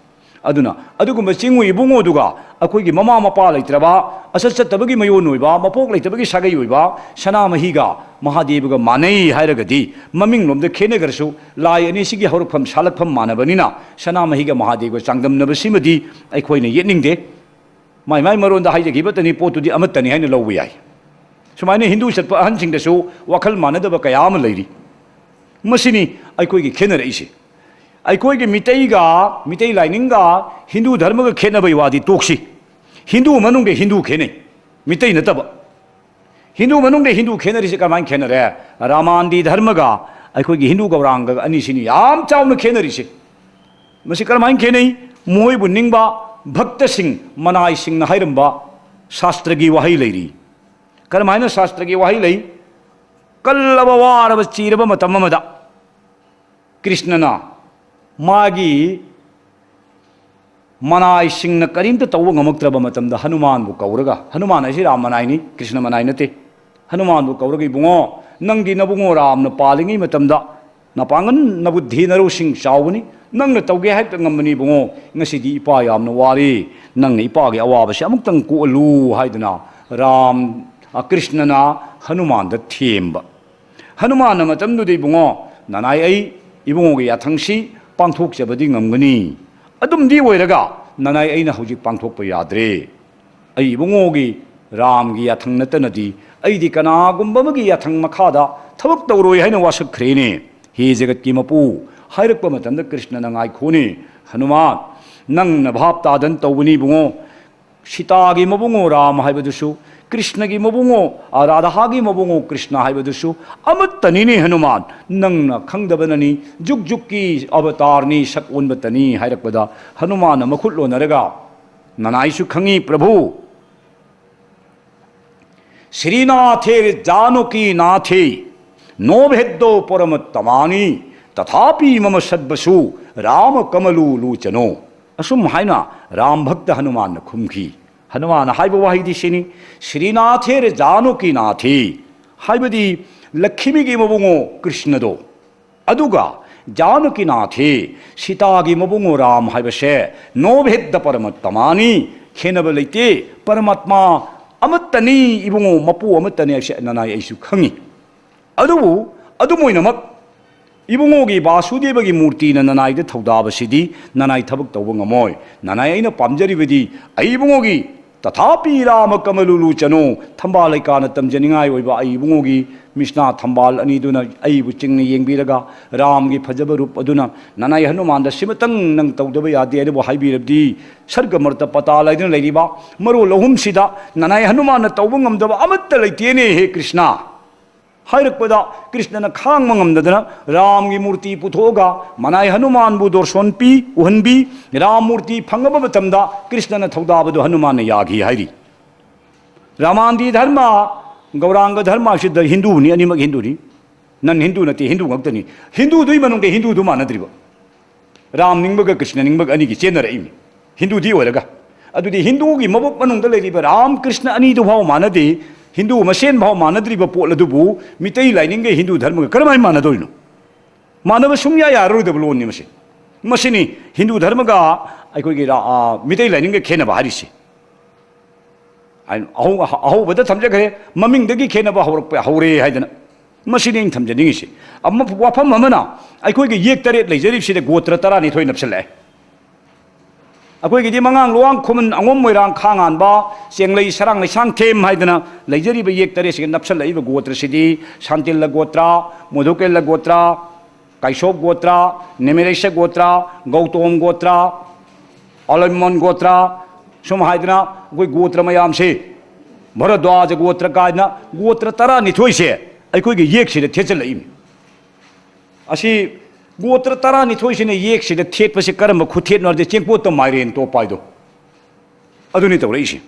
ꯑꯗꯨꯅ ꯑꯗꯨꯒꯨꯝꯕ ꯆꯤꯡꯉꯨ ꯏꯕꯨꯡꯉꯣꯗꯨꯒ ꯑꯩꯈꯣꯏꯒꯤ ꯃꯃꯥ ꯃꯄꯥ ꯂꯩꯇ꯭ꯔꯕ, ꯑꯆꯠ ꯆꯠꯇꯕꯒꯤ ꯃꯌꯣꯟ ꯑꯣꯏꯕ, ꯃꯄꯣꯛ ꯂꯩꯇꯕꯒꯤ ꯁꯥꯒꯩ ꯑꯣꯏꯕ ꯁꯅꯥꯃꯍꯤꯒ ꯃꯍꯥꯗꯦꯕꯒ ꯃꯥꯟꯅꯩ ꯍꯥꯏꯔꯒꯗꯤ, ꯃꯃꯤꯡꯂꯣꯝꯗ ꯈꯦꯠꯅꯈ꯭ꯔꯁꯨ ꯂꯥꯏ ꯑꯅꯤꯁꯤꯒꯤ ꯍꯧꯔꯛꯐꯝ ꯁꯥꯠꯂꯛꯐꯝ ꯃꯥꯟꯅꯕꯅꯤꯅ ꯁꯅꯥꯃꯍꯤꯒ ꯃꯍꯥꯗꯦꯕꯒ ꯆꯥꯡꯗꯝꯅꯕꯁꯤꯃꯗꯤ ꯑꯩꯈꯣꯏꯅ ꯌꯦꯠꯅꯤꯡꯗꯦ꯫ ꯃꯥꯏ ꯃꯥꯏ ꯃꯔꯣꯟꯗ ꯍꯥꯏꯖꯈꯤꯕꯇꯅꯤ, ꯄꯣꯠꯇꯨꯗꯤ ꯑꯃꯠꯇꯅꯤ ꯍꯥꯏꯅ ꯂꯧꯕ ꯌꯥꯏ꯫ ꯁꯨꯃꯥꯏꯅ ꯍꯤꯟꯗꯨ ꯆꯠꯄ ꯑꯍꯟꯁꯤꯡꯗꯁꯨ ꯋꯥꯈꯜ ꯃꯥꯟꯅꯗꯕ ꯀꯌꯥ ꯑꯃ ꯂꯩꯔꯤ꯫ ꯃꯁꯤꯅꯤ ꯑꯩꯈꯣꯏꯒꯤ ꯈꯦꯠꯅꯔꯛꯏꯁꯦ꯫ ꯑꯩꯈꯣꯏꯒꯤ ꯃꯤꯇꯩꯒ, ꯃꯤꯇꯩ ꯂꯥꯏꯅꯤꯡꯒ ꯍꯤꯟꯗꯨ ꯙꯔꯃꯒ ꯈꯦꯠꯅꯕꯒꯤ ꯋꯥꯗꯤ ꯇꯣꯛꯁꯤ꯫ ꯍꯤꯟꯗꯨ ꯃꯅꯨꯡꯗ ꯍꯤꯟꯗꯨ ꯈꯦꯠꯅꯩ, ꯃꯤꯇꯩ ꯅꯠꯇꯕ꯫ ꯍꯤꯟꯗꯨ ꯃꯅꯨꯡꯗ ꯍꯤꯟꯗꯨ ꯈꯦꯠꯅꯔꯤꯁꯦ ꯀꯔꯝꯍꯥꯏꯅ ꯈꯦꯠꯅꯔꯦ? ꯔꯥꯃꯥꯟꯗꯤ ꯙꯔꯃꯒ ꯑꯩꯈꯣꯏꯒꯤ ꯍꯤꯟꯗꯨ ꯒꯧꯔꯥꯡꯒꯒ ꯑꯅꯤꯁꯤꯅꯤ ꯌꯥꯝ ꯆꯥꯎꯅ ꯈꯦꯠꯅꯔꯤꯁꯦ꯫ ꯃꯁꯤ ꯀꯔꯝꯍꯥꯏꯅ ꯈꯦꯠꯅꯩ? ꯃꯣꯏꯕꯨ ꯅꯤꯡꯕ ꯚꯛꯇꯁꯤꯡ, ꯃꯅꯥꯏꯁꯤꯡꯅ ꯍꯥꯏꯔꯝꯕ ꯁꯥꯁꯇ꯭ꯔꯒꯤ ꯋꯥꯍꯩ ꯂꯩꯔꯤ꯫ ꯀꯔꯝꯍꯥꯏꯅ ꯁꯥꯁꯇ꯭ꯔꯒꯤ ꯋꯥꯍꯩ ꯂꯩ? ꯀꯜꯂꯕ, ꯋꯥꯔꯕ, ꯆꯤꯔꯕ ꯃꯇꯝ ꯑꯃꯗ ꯀ꯭ꯔꯤꯁꯅꯅ ꯃꯥꯒꯤ ꯃꯅꯥꯏꯁꯤꯡꯅ ꯀꯔꯤꯝꯇ ꯇꯧꯕ ꯉꯝꯃꯛꯇ꯭ꯔꯕ ꯃꯇꯝꯗ ꯍꯅꯨꯃꯥꯟꯕꯨ ꯀꯧꯔꯒ, ꯍꯅꯨꯃꯥꯟ ꯍꯥꯏꯁꯤ ꯔꯥꯝ ꯃꯅꯥꯏꯅꯤ, ꯀ꯭ꯔꯤꯁꯅ ꯃꯅꯥꯏ ꯅꯠꯇꯦ꯫ ꯍꯅꯨꯃꯥꯟꯕꯨ ꯀꯧꯔꯒ, "ꯏꯕꯨꯡꯉꯣ, ꯅꯪꯗꯤ ꯅꯕꯨꯡꯉꯣ ꯔꯥꯝꯅ ꯄꯥꯜꯂꯤꯉꯩ ꯃꯇꯝꯗ ꯅꯄꯥꯡꯒꯜ ꯅꯕꯨꯗ꯭ꯙꯤ ꯅꯔꯧꯁꯤꯡ ꯆꯥꯎꯕꯅꯤ, ꯅꯪꯅ ꯇꯧꯒꯦ ꯍꯥꯏꯕꯇ ꯉꯝꯕꯅꯤ ꯏꯕꯨꯡꯉꯣ꯫ ꯉꯁꯤꯗꯤ ꯏꯄꯥ ꯌꯥꯝꯅ ꯋꯥꯔꯦ, ꯅꯪꯅ ꯏꯄꯥꯒꯤ ꯑꯋꯥꯕꯁꯤ ꯑꯃꯨꯛꯇꯪ ꯀꯣꯛꯍꯜꯂꯨ" ꯍꯥꯏꯗꯨꯅ ꯔꯥꯝ, ꯑ, ꯀ꯭ꯔꯤꯁꯅꯅ ꯍꯅꯨꯃꯥꯟꯗ ꯊꯦꯝꯕ꯫ ꯍꯅꯨꯃꯥꯟꯅ ꯃꯇꯝꯗꯨꯗ, "ꯏꯕꯨꯡꯉꯣ, ꯅꯅꯥꯏ ꯑꯩ ꯏꯕꯨꯡꯉꯣꯒꯤ ꯌꯥꯊꯪꯁꯤ ꯄꯥꯡꯊꯣꯛꯆꯕꯗꯤ ꯉꯝꯒꯅꯤ, ꯑꯗꯨꯝꯗꯤ ꯑꯣꯏꯔꯒ ꯅꯅꯥꯏ ꯑꯩꯅ ꯍꯧꯖꯤꯛ ꯄꯥꯡꯊꯣꯛꯄ ꯌꯥꯗ꯭ꯔꯦ꯫ ꯑꯩ ꯏꯕꯨꯡꯉꯣꯒꯤ ꯔꯥꯝꯒꯤ ꯌꯥꯊꯪ ꯅꯠꯇꯅꯗꯤ ꯑꯩꯗꯤ ꯀꯅꯥꯒꯨꯝꯕ ꯑꯃꯒꯤ ꯌꯥꯊꯪ ꯃꯈꯥꯗ ꯊꯕꯛ ꯇꯧꯔꯣꯏ" ꯍꯥꯏꯅ ꯋꯥꯁꯛꯈ꯭ꯔꯦꯅꯦ꯫ "ꯍꯦ ꯖꯒꯠꯀꯤ ꯃꯄꯨ" ꯍꯥꯏꯔꯛꯄ ꯃꯇꯝꯗ ꯀ꯭ꯔꯤꯁꯅꯅ, "ꯉꯥꯏꯈꯣꯅꯦ ꯍꯅꯨꯃꯥꯟ, ꯅꯪꯅ ꯚꯥꯞ ꯇꯥꯗꯅ ꯇꯧꯕꯅꯤ ꯏꯕꯨꯡꯉꯣ꯫ ꯁꯤꯇꯥꯒꯤ ꯃꯕꯨꯡꯉꯣ ꯔꯥꯝ ꯍꯥꯏꯕꯗꯨꯁꯨ, ꯀ꯭ꯔꯤꯁꯅꯒꯤ ꯃꯕꯨꯡꯉꯣ, ꯑ, ꯔꯥꯙꯥꯒꯤ ꯃꯕꯨꯡꯉꯣ ꯀ꯭ꯔꯤꯁꯅ ꯍꯥꯏꯕꯗꯨꯁꯨ ꯑꯃꯠꯇꯅꯤꯅꯦ ꯍꯅꯨꯃꯥꯟ꯫ ꯅꯪꯅ ꯈꯪꯗꯕꯅꯅꯤ, ꯖꯨꯛ ꯖꯨꯛꯀꯤ ꯑꯕꯇꯥꯔꯅꯤ, ꯁꯛ ꯑꯣꯟꯕꯇꯅꯤ" ꯍꯥꯏꯔꯛꯄꯗ ꯍꯅꯨꯃꯥꯟꯅ ꯃꯈꯨꯠ ꯂꯣꯟꯅꯔꯒ, "ꯅꯅꯥꯏꯁꯨ ꯈꯪꯉꯤ ꯄ꯭ꯔꯚꯨ, ꯁ꯭ꯔꯤꯅꯥꯊꯦ ꯖꯥꯅꯀꯤ ꯅꯥꯊꯦ ꯅꯣ ꯚꯦꯗꯣ ꯄꯔꯃꯠꯇꯃꯥꯅꯤ ꯇꯊꯥꯄꯤ ꯃꯃ ꯁꯠꯕꯁꯨ ꯔꯥꯃ ꯀꯃꯂꯨ ꯂꯨꯆꯅꯣ"꯫ ꯑꯁꯨꯝ ꯍꯥꯏꯅ ꯔꯥꯝ ꯚꯛꯇ ꯍꯅꯨꯃꯥꯟꯅ ꯈꯨꯝꯈꯤ꯫ ꯍꯅꯨꯃꯥꯟꯅ ꯍꯥꯏꯕ ꯋꯥꯍꯩꯗꯤ ꯁꯤꯅꯤ, "ꯁ꯭ꯔꯤꯅꯥꯊꯦ ꯖꯥꯅꯀꯤ ꯅꯥꯊꯦ", ꯍꯥꯏꯕꯗꯤ ꯂꯛꯈꯤꯃꯤꯒꯤ ꯃꯕꯨꯡꯉꯣ ꯀ꯭ꯔꯤꯁꯅꯗꯣ, ꯑꯗꯨꯒ "ꯖꯥꯅꯀꯤ ꯅꯥꯊꯦ", ꯁꯤꯇꯥꯒꯤ ꯃꯕꯨꯡꯉꯣ ꯔꯥꯝ ꯍꯥꯏꯕꯁꯦ "ꯅꯣ ꯚꯦꯗ ꯄꯔꯃꯠꯇꯃꯥꯅꯤ", ꯈꯦꯟꯅꯕ ꯂꯩꯇꯦ, ꯄꯔꯃꯥꯠꯃꯥ ꯑꯃꯠꯇꯅꯤ, ꯏꯕꯨꯡꯉꯣ, ꯃꯄꯨ ꯑꯃꯠꯇꯅꯤ ꯍꯥꯏꯕꯁꯦ ꯅꯅꯥꯏ ꯑꯩꯁꯨ ꯈꯪꯉꯤ꯫ ꯑꯗꯨꯕꯨ ꯑꯗꯨꯝ ꯑꯣꯏꯅꯃꯛ ꯏꯕꯨꯡꯉꯣꯒꯤ ꯕꯥꯁꯨꯗꯦꯕꯒꯤ ꯃꯨꯔꯇꯤꯅ ꯅꯅꯥꯏꯗ ꯊꯧꯗꯥꯕꯁꯤꯗꯤ ꯅꯅꯥꯏ ꯊꯕꯛ ꯇꯧꯕ ꯉꯝꯃꯣꯏ꯫ ꯅꯅꯥꯏ ꯑꯩꯅ ꯄꯥꯝꯖꯔꯤꯕꯗꯤ ꯑꯩ ꯏꯕꯨꯡꯉꯣꯒꯤ ꯇꯊꯥꯄꯤ ꯔꯥꯃ ꯀꯃꯂꯨꯂꯨ ꯆꯅꯣ꯫ ꯊꯝꯕꯥꯜ ꯂꯩꯀꯥꯅ ꯇꯝꯖꯅꯤꯡꯉꯥꯏ ꯑꯣꯏꯕ ꯑꯩ ꯏꯕꯨꯡꯉꯣꯒꯤ ꯃꯤꯁꯅꯥ ꯊꯝꯕꯥꯜ ꯑꯅꯤꯗꯨꯅ ꯑꯩꯕꯨ ꯆꯤꯡꯅ ꯌꯦꯡꯕꯤꯔꯒ, ꯔꯥꯝꯒꯤ ꯐꯖꯕ ꯔꯨꯞ ꯑꯗꯨꯅ ꯅꯅꯥꯏ ꯍꯅꯨꯃꯥꯟꯗ, "ꯁꯤꯃꯇꯪ ꯅꯪ ꯇꯧꯗꯕ ꯌꯥꯗꯦ" ꯍꯥꯏꯅꯕꯨ ꯍꯥꯏꯕꯤꯔꯕꯗꯤ, ꯁꯔꯒ ꯃꯔꯛꯇ ꯄꯇꯥꯜ ꯍꯥꯏꯗꯨꯅ ꯂꯩꯔꯤꯕ ꯃꯔꯣꯜ ꯑꯍꯨꯝꯁꯤꯗ ꯅꯅꯥꯏ ꯍꯅꯨꯃꯥꯟꯅ ꯇꯧꯕ ꯉꯝꯗꯕ ꯑꯃꯠꯇ ꯂꯩꯇꯦꯅꯦ, ꯍꯦ ꯀ꯭ꯔꯤꯁꯅ꯫ ꯍꯥꯏꯔꯛꯄꯗ ꯀ꯭ꯔꯤꯁꯅꯅ ꯈꯥꯡꯕ ꯉꯝꯗꯗꯅ ꯔꯥꯝꯒꯤ ꯃꯨꯔꯇꯤ ꯄꯨꯊꯣꯛꯑꯒ ꯃꯅꯥꯏ ꯍꯅꯨꯃꯥꯟꯕꯨ ꯗꯣꯔꯁꯣꯟ ꯄꯤ, ꯎꯍꯟꯕꯤ꯫ ꯔꯥꯝ ꯃꯨꯔꯇꯤ ꯐꯪꯉꯕ ꯃꯇꯝꯗ ꯀ꯭ꯔꯤꯁꯅꯅ ꯊꯧꯗꯥꯕꯗꯨ ꯍꯅꯨꯃꯥꯟꯅ ꯌꯥꯈꯤ ꯍꯥꯏꯔꯤ꯫ ꯔꯥꯃꯥꯟꯗꯤ ꯙꯔꯃ, ꯒꯧꯔꯥꯡꯒ ꯙꯔꯃ ꯍꯥꯏꯁꯤꯗ ꯍꯤꯟꯗꯨꯅꯤ, ꯑꯅꯤꯃꯛ ꯍꯤꯟꯗꯨꯅꯤ꯫ ꯅꯟ ꯍꯤꯟꯗꯨ ꯅꯠꯇꯦ, ꯍꯤꯟꯗꯨ ꯉꯥꯛꯇꯅꯤ꯫ ꯍꯤꯟꯗꯨꯗꯨꯒꯤ ꯃꯅꯨꯡꯗ ꯍꯤꯟꯗꯨꯗꯨ ꯃꯥꯟꯅꯗ꯭ꯔꯤꯕ꯫ ꯔꯥꯝ ꯅꯤꯡꯕꯒ ꯀ꯭ꯔꯤꯁꯅ ꯅꯤꯡꯕꯒ ꯑꯅꯤꯒꯤ ꯆꯦꯟꯅꯔꯛꯏꯕꯅꯤ, ꯍꯤꯟꯗꯨꯗꯤ ꯑꯣꯏꯔꯒ꯫ ꯑꯗꯨꯗꯤ ꯍꯤꯟꯗꯨꯒꯤ ꯃꯕꯨꯛ ꯃꯅꯨꯡꯗ ꯂꯩꯔꯤꯕ ꯔꯥꯝ ꯀ꯭ꯔꯤꯁꯅ ꯑꯅꯤꯗꯨ ꯐꯥꯎ ꯃꯥꯟꯅꯗꯦ, ꯍꯤꯟꯗꯨ ꯃꯁꯦꯟ ꯐꯥꯎ ꯃꯥꯟꯅꯗ꯭ꯔꯤꯕ ꯄꯣꯠ ꯑꯗꯨꯕꯨ ꯃꯤꯇꯩ ꯂꯥꯏꯅꯤꯡꯒ ꯍꯤꯟꯗꯨ ꯙꯔꯃꯒ ꯀꯔꯝꯍꯥꯏꯅ ꯃꯥꯟꯅꯗꯣꯏꯅꯣ? ꯃꯥꯟꯅꯕ ꯁꯨꯡꯌꯥ ꯌꯥꯔꯔꯣꯏꯗꯕ ꯂꯣꯟꯅꯤ ꯃꯁꯤ꯫ ꯃꯁꯤꯅꯤ ꯍꯤꯟꯗꯨ ꯙꯔꯃꯒ ꯑꯩꯈꯣꯏꯒꯤ ꯔꯥ-, ꯑ, ꯃꯤꯇꯩ ꯂꯥꯏꯅꯤꯡꯒ ꯈꯦꯠꯅꯕ ꯍꯥꯏꯔꯤꯁꯦ꯫ ꯑꯍꯧ-, ꯑꯍꯧꯕꯗ ꯊꯝꯖꯈ꯭ꯔꯦ, ꯃꯃꯤꯡꯗꯒꯤ ꯈꯦꯠꯅꯕ ꯍꯧꯔꯛꯄ ꯍꯧꯔꯦ ꯍꯥꯏꯗꯅ꯫ ꯃꯁꯤꯅꯤ ꯑꯩꯅ ꯊꯝꯖꯅꯤꯡꯉꯤꯁꯦ꯫ ꯑꯃ, ꯋꯥꯐꯝ ꯑꯃꯅ, ꯑꯩꯈꯣꯏꯒꯤ ꯌꯦꯛ ꯇꯔꯦꯠ ꯂꯩꯖꯔꯤꯕꯁꯤꯗ ꯒꯣꯇ꯭ꯔ ꯇꯔꯥꯅꯤꯊꯣꯏ ꯅꯞꯁꯤꯜꯂꯛꯑꯦ꯫ ꯑꯩꯈꯣꯏꯒꯤꯗꯤ ꯃꯉꯥꯡ, ꯂꯨꯋꯥꯡ, ꯈꯨꯃꯟ, ꯑꯉꯣꯝ, ꯃꯣꯏꯔꯥꯡ, ꯈꯥ ꯉꯥꯟꯕ, ꯆꯦꯡꯂꯩ, ꯁꯔꯥꯡ, ꯂꯩꯁꯥꯡꯊꯦꯝ ꯍꯥꯏꯗꯅ ꯂꯩꯖꯔꯤꯕ ꯌꯦꯛ ꯇꯔꯦꯠꯁꯤꯒ ꯅꯞꯁꯤꯜꯂꯛꯏꯕ ꯒꯣꯇ꯭ꯔꯁꯤꯗꯤ ꯁꯥꯟꯇꯤꯜꯂ ꯒꯣꯇ꯭ꯔ, ꯃꯣꯙꯨꯀꯦꯜꯂ ꯒꯣꯇ꯭ꯔ, ꯀꯥꯏꯁꯣꯞ ꯒꯣꯇ꯭ꯔ, ꯅꯦꯃꯤꯔꯩꯁ ꯒꯣꯇ꯭ꯔ, ꯒꯧꯇꯣꯝ ꯒꯣꯇ꯭ꯔ, ꯑꯂꯃꯣꯟ ꯒꯣꯇ꯭ꯔ, ꯁꯨꯝ ꯍꯥꯏꯗꯅ ꯑꯩꯈꯣꯏ ꯒꯣꯇ꯭ꯔ ꯃꯌꯥꯝꯁꯦ, ꯚꯔꯗ꯭ꯋꯥꯖ ꯒꯣꯇ꯭ꯔ ꯀꯥꯏꯅ ꯒꯣꯇ꯭ꯔ ꯇꯔꯥꯅꯤꯊꯣꯏꯁꯦ ꯑꯩꯈꯣꯏꯒꯤ ꯌꯦꯛꯁꯤꯗ ꯊꯦꯠꯆꯜꯂꯛꯏꯅꯤ꯫ ꯑꯁꯤ ꯒꯣꯇ꯭ꯔ ꯇꯔꯥꯅꯤꯊꯣꯏꯁꯤꯅ ꯌꯦꯛꯁꯤꯗ ꯊꯦꯠꯄꯁꯤ ꯀꯔꯝꯕ ꯈꯨꯊꯦꯠꯅꯣ ꯍꯥꯏꯔꯗꯤ, ꯆꯦꯡꯀꯣꯠꯇ ꯃꯥꯏꯔꯦꯟ ꯇꯣꯞꯄ ꯍꯥꯏꯗꯣ ꯑꯗꯨꯅꯤ ꯇꯧꯔꯛꯏꯁꯤ꯫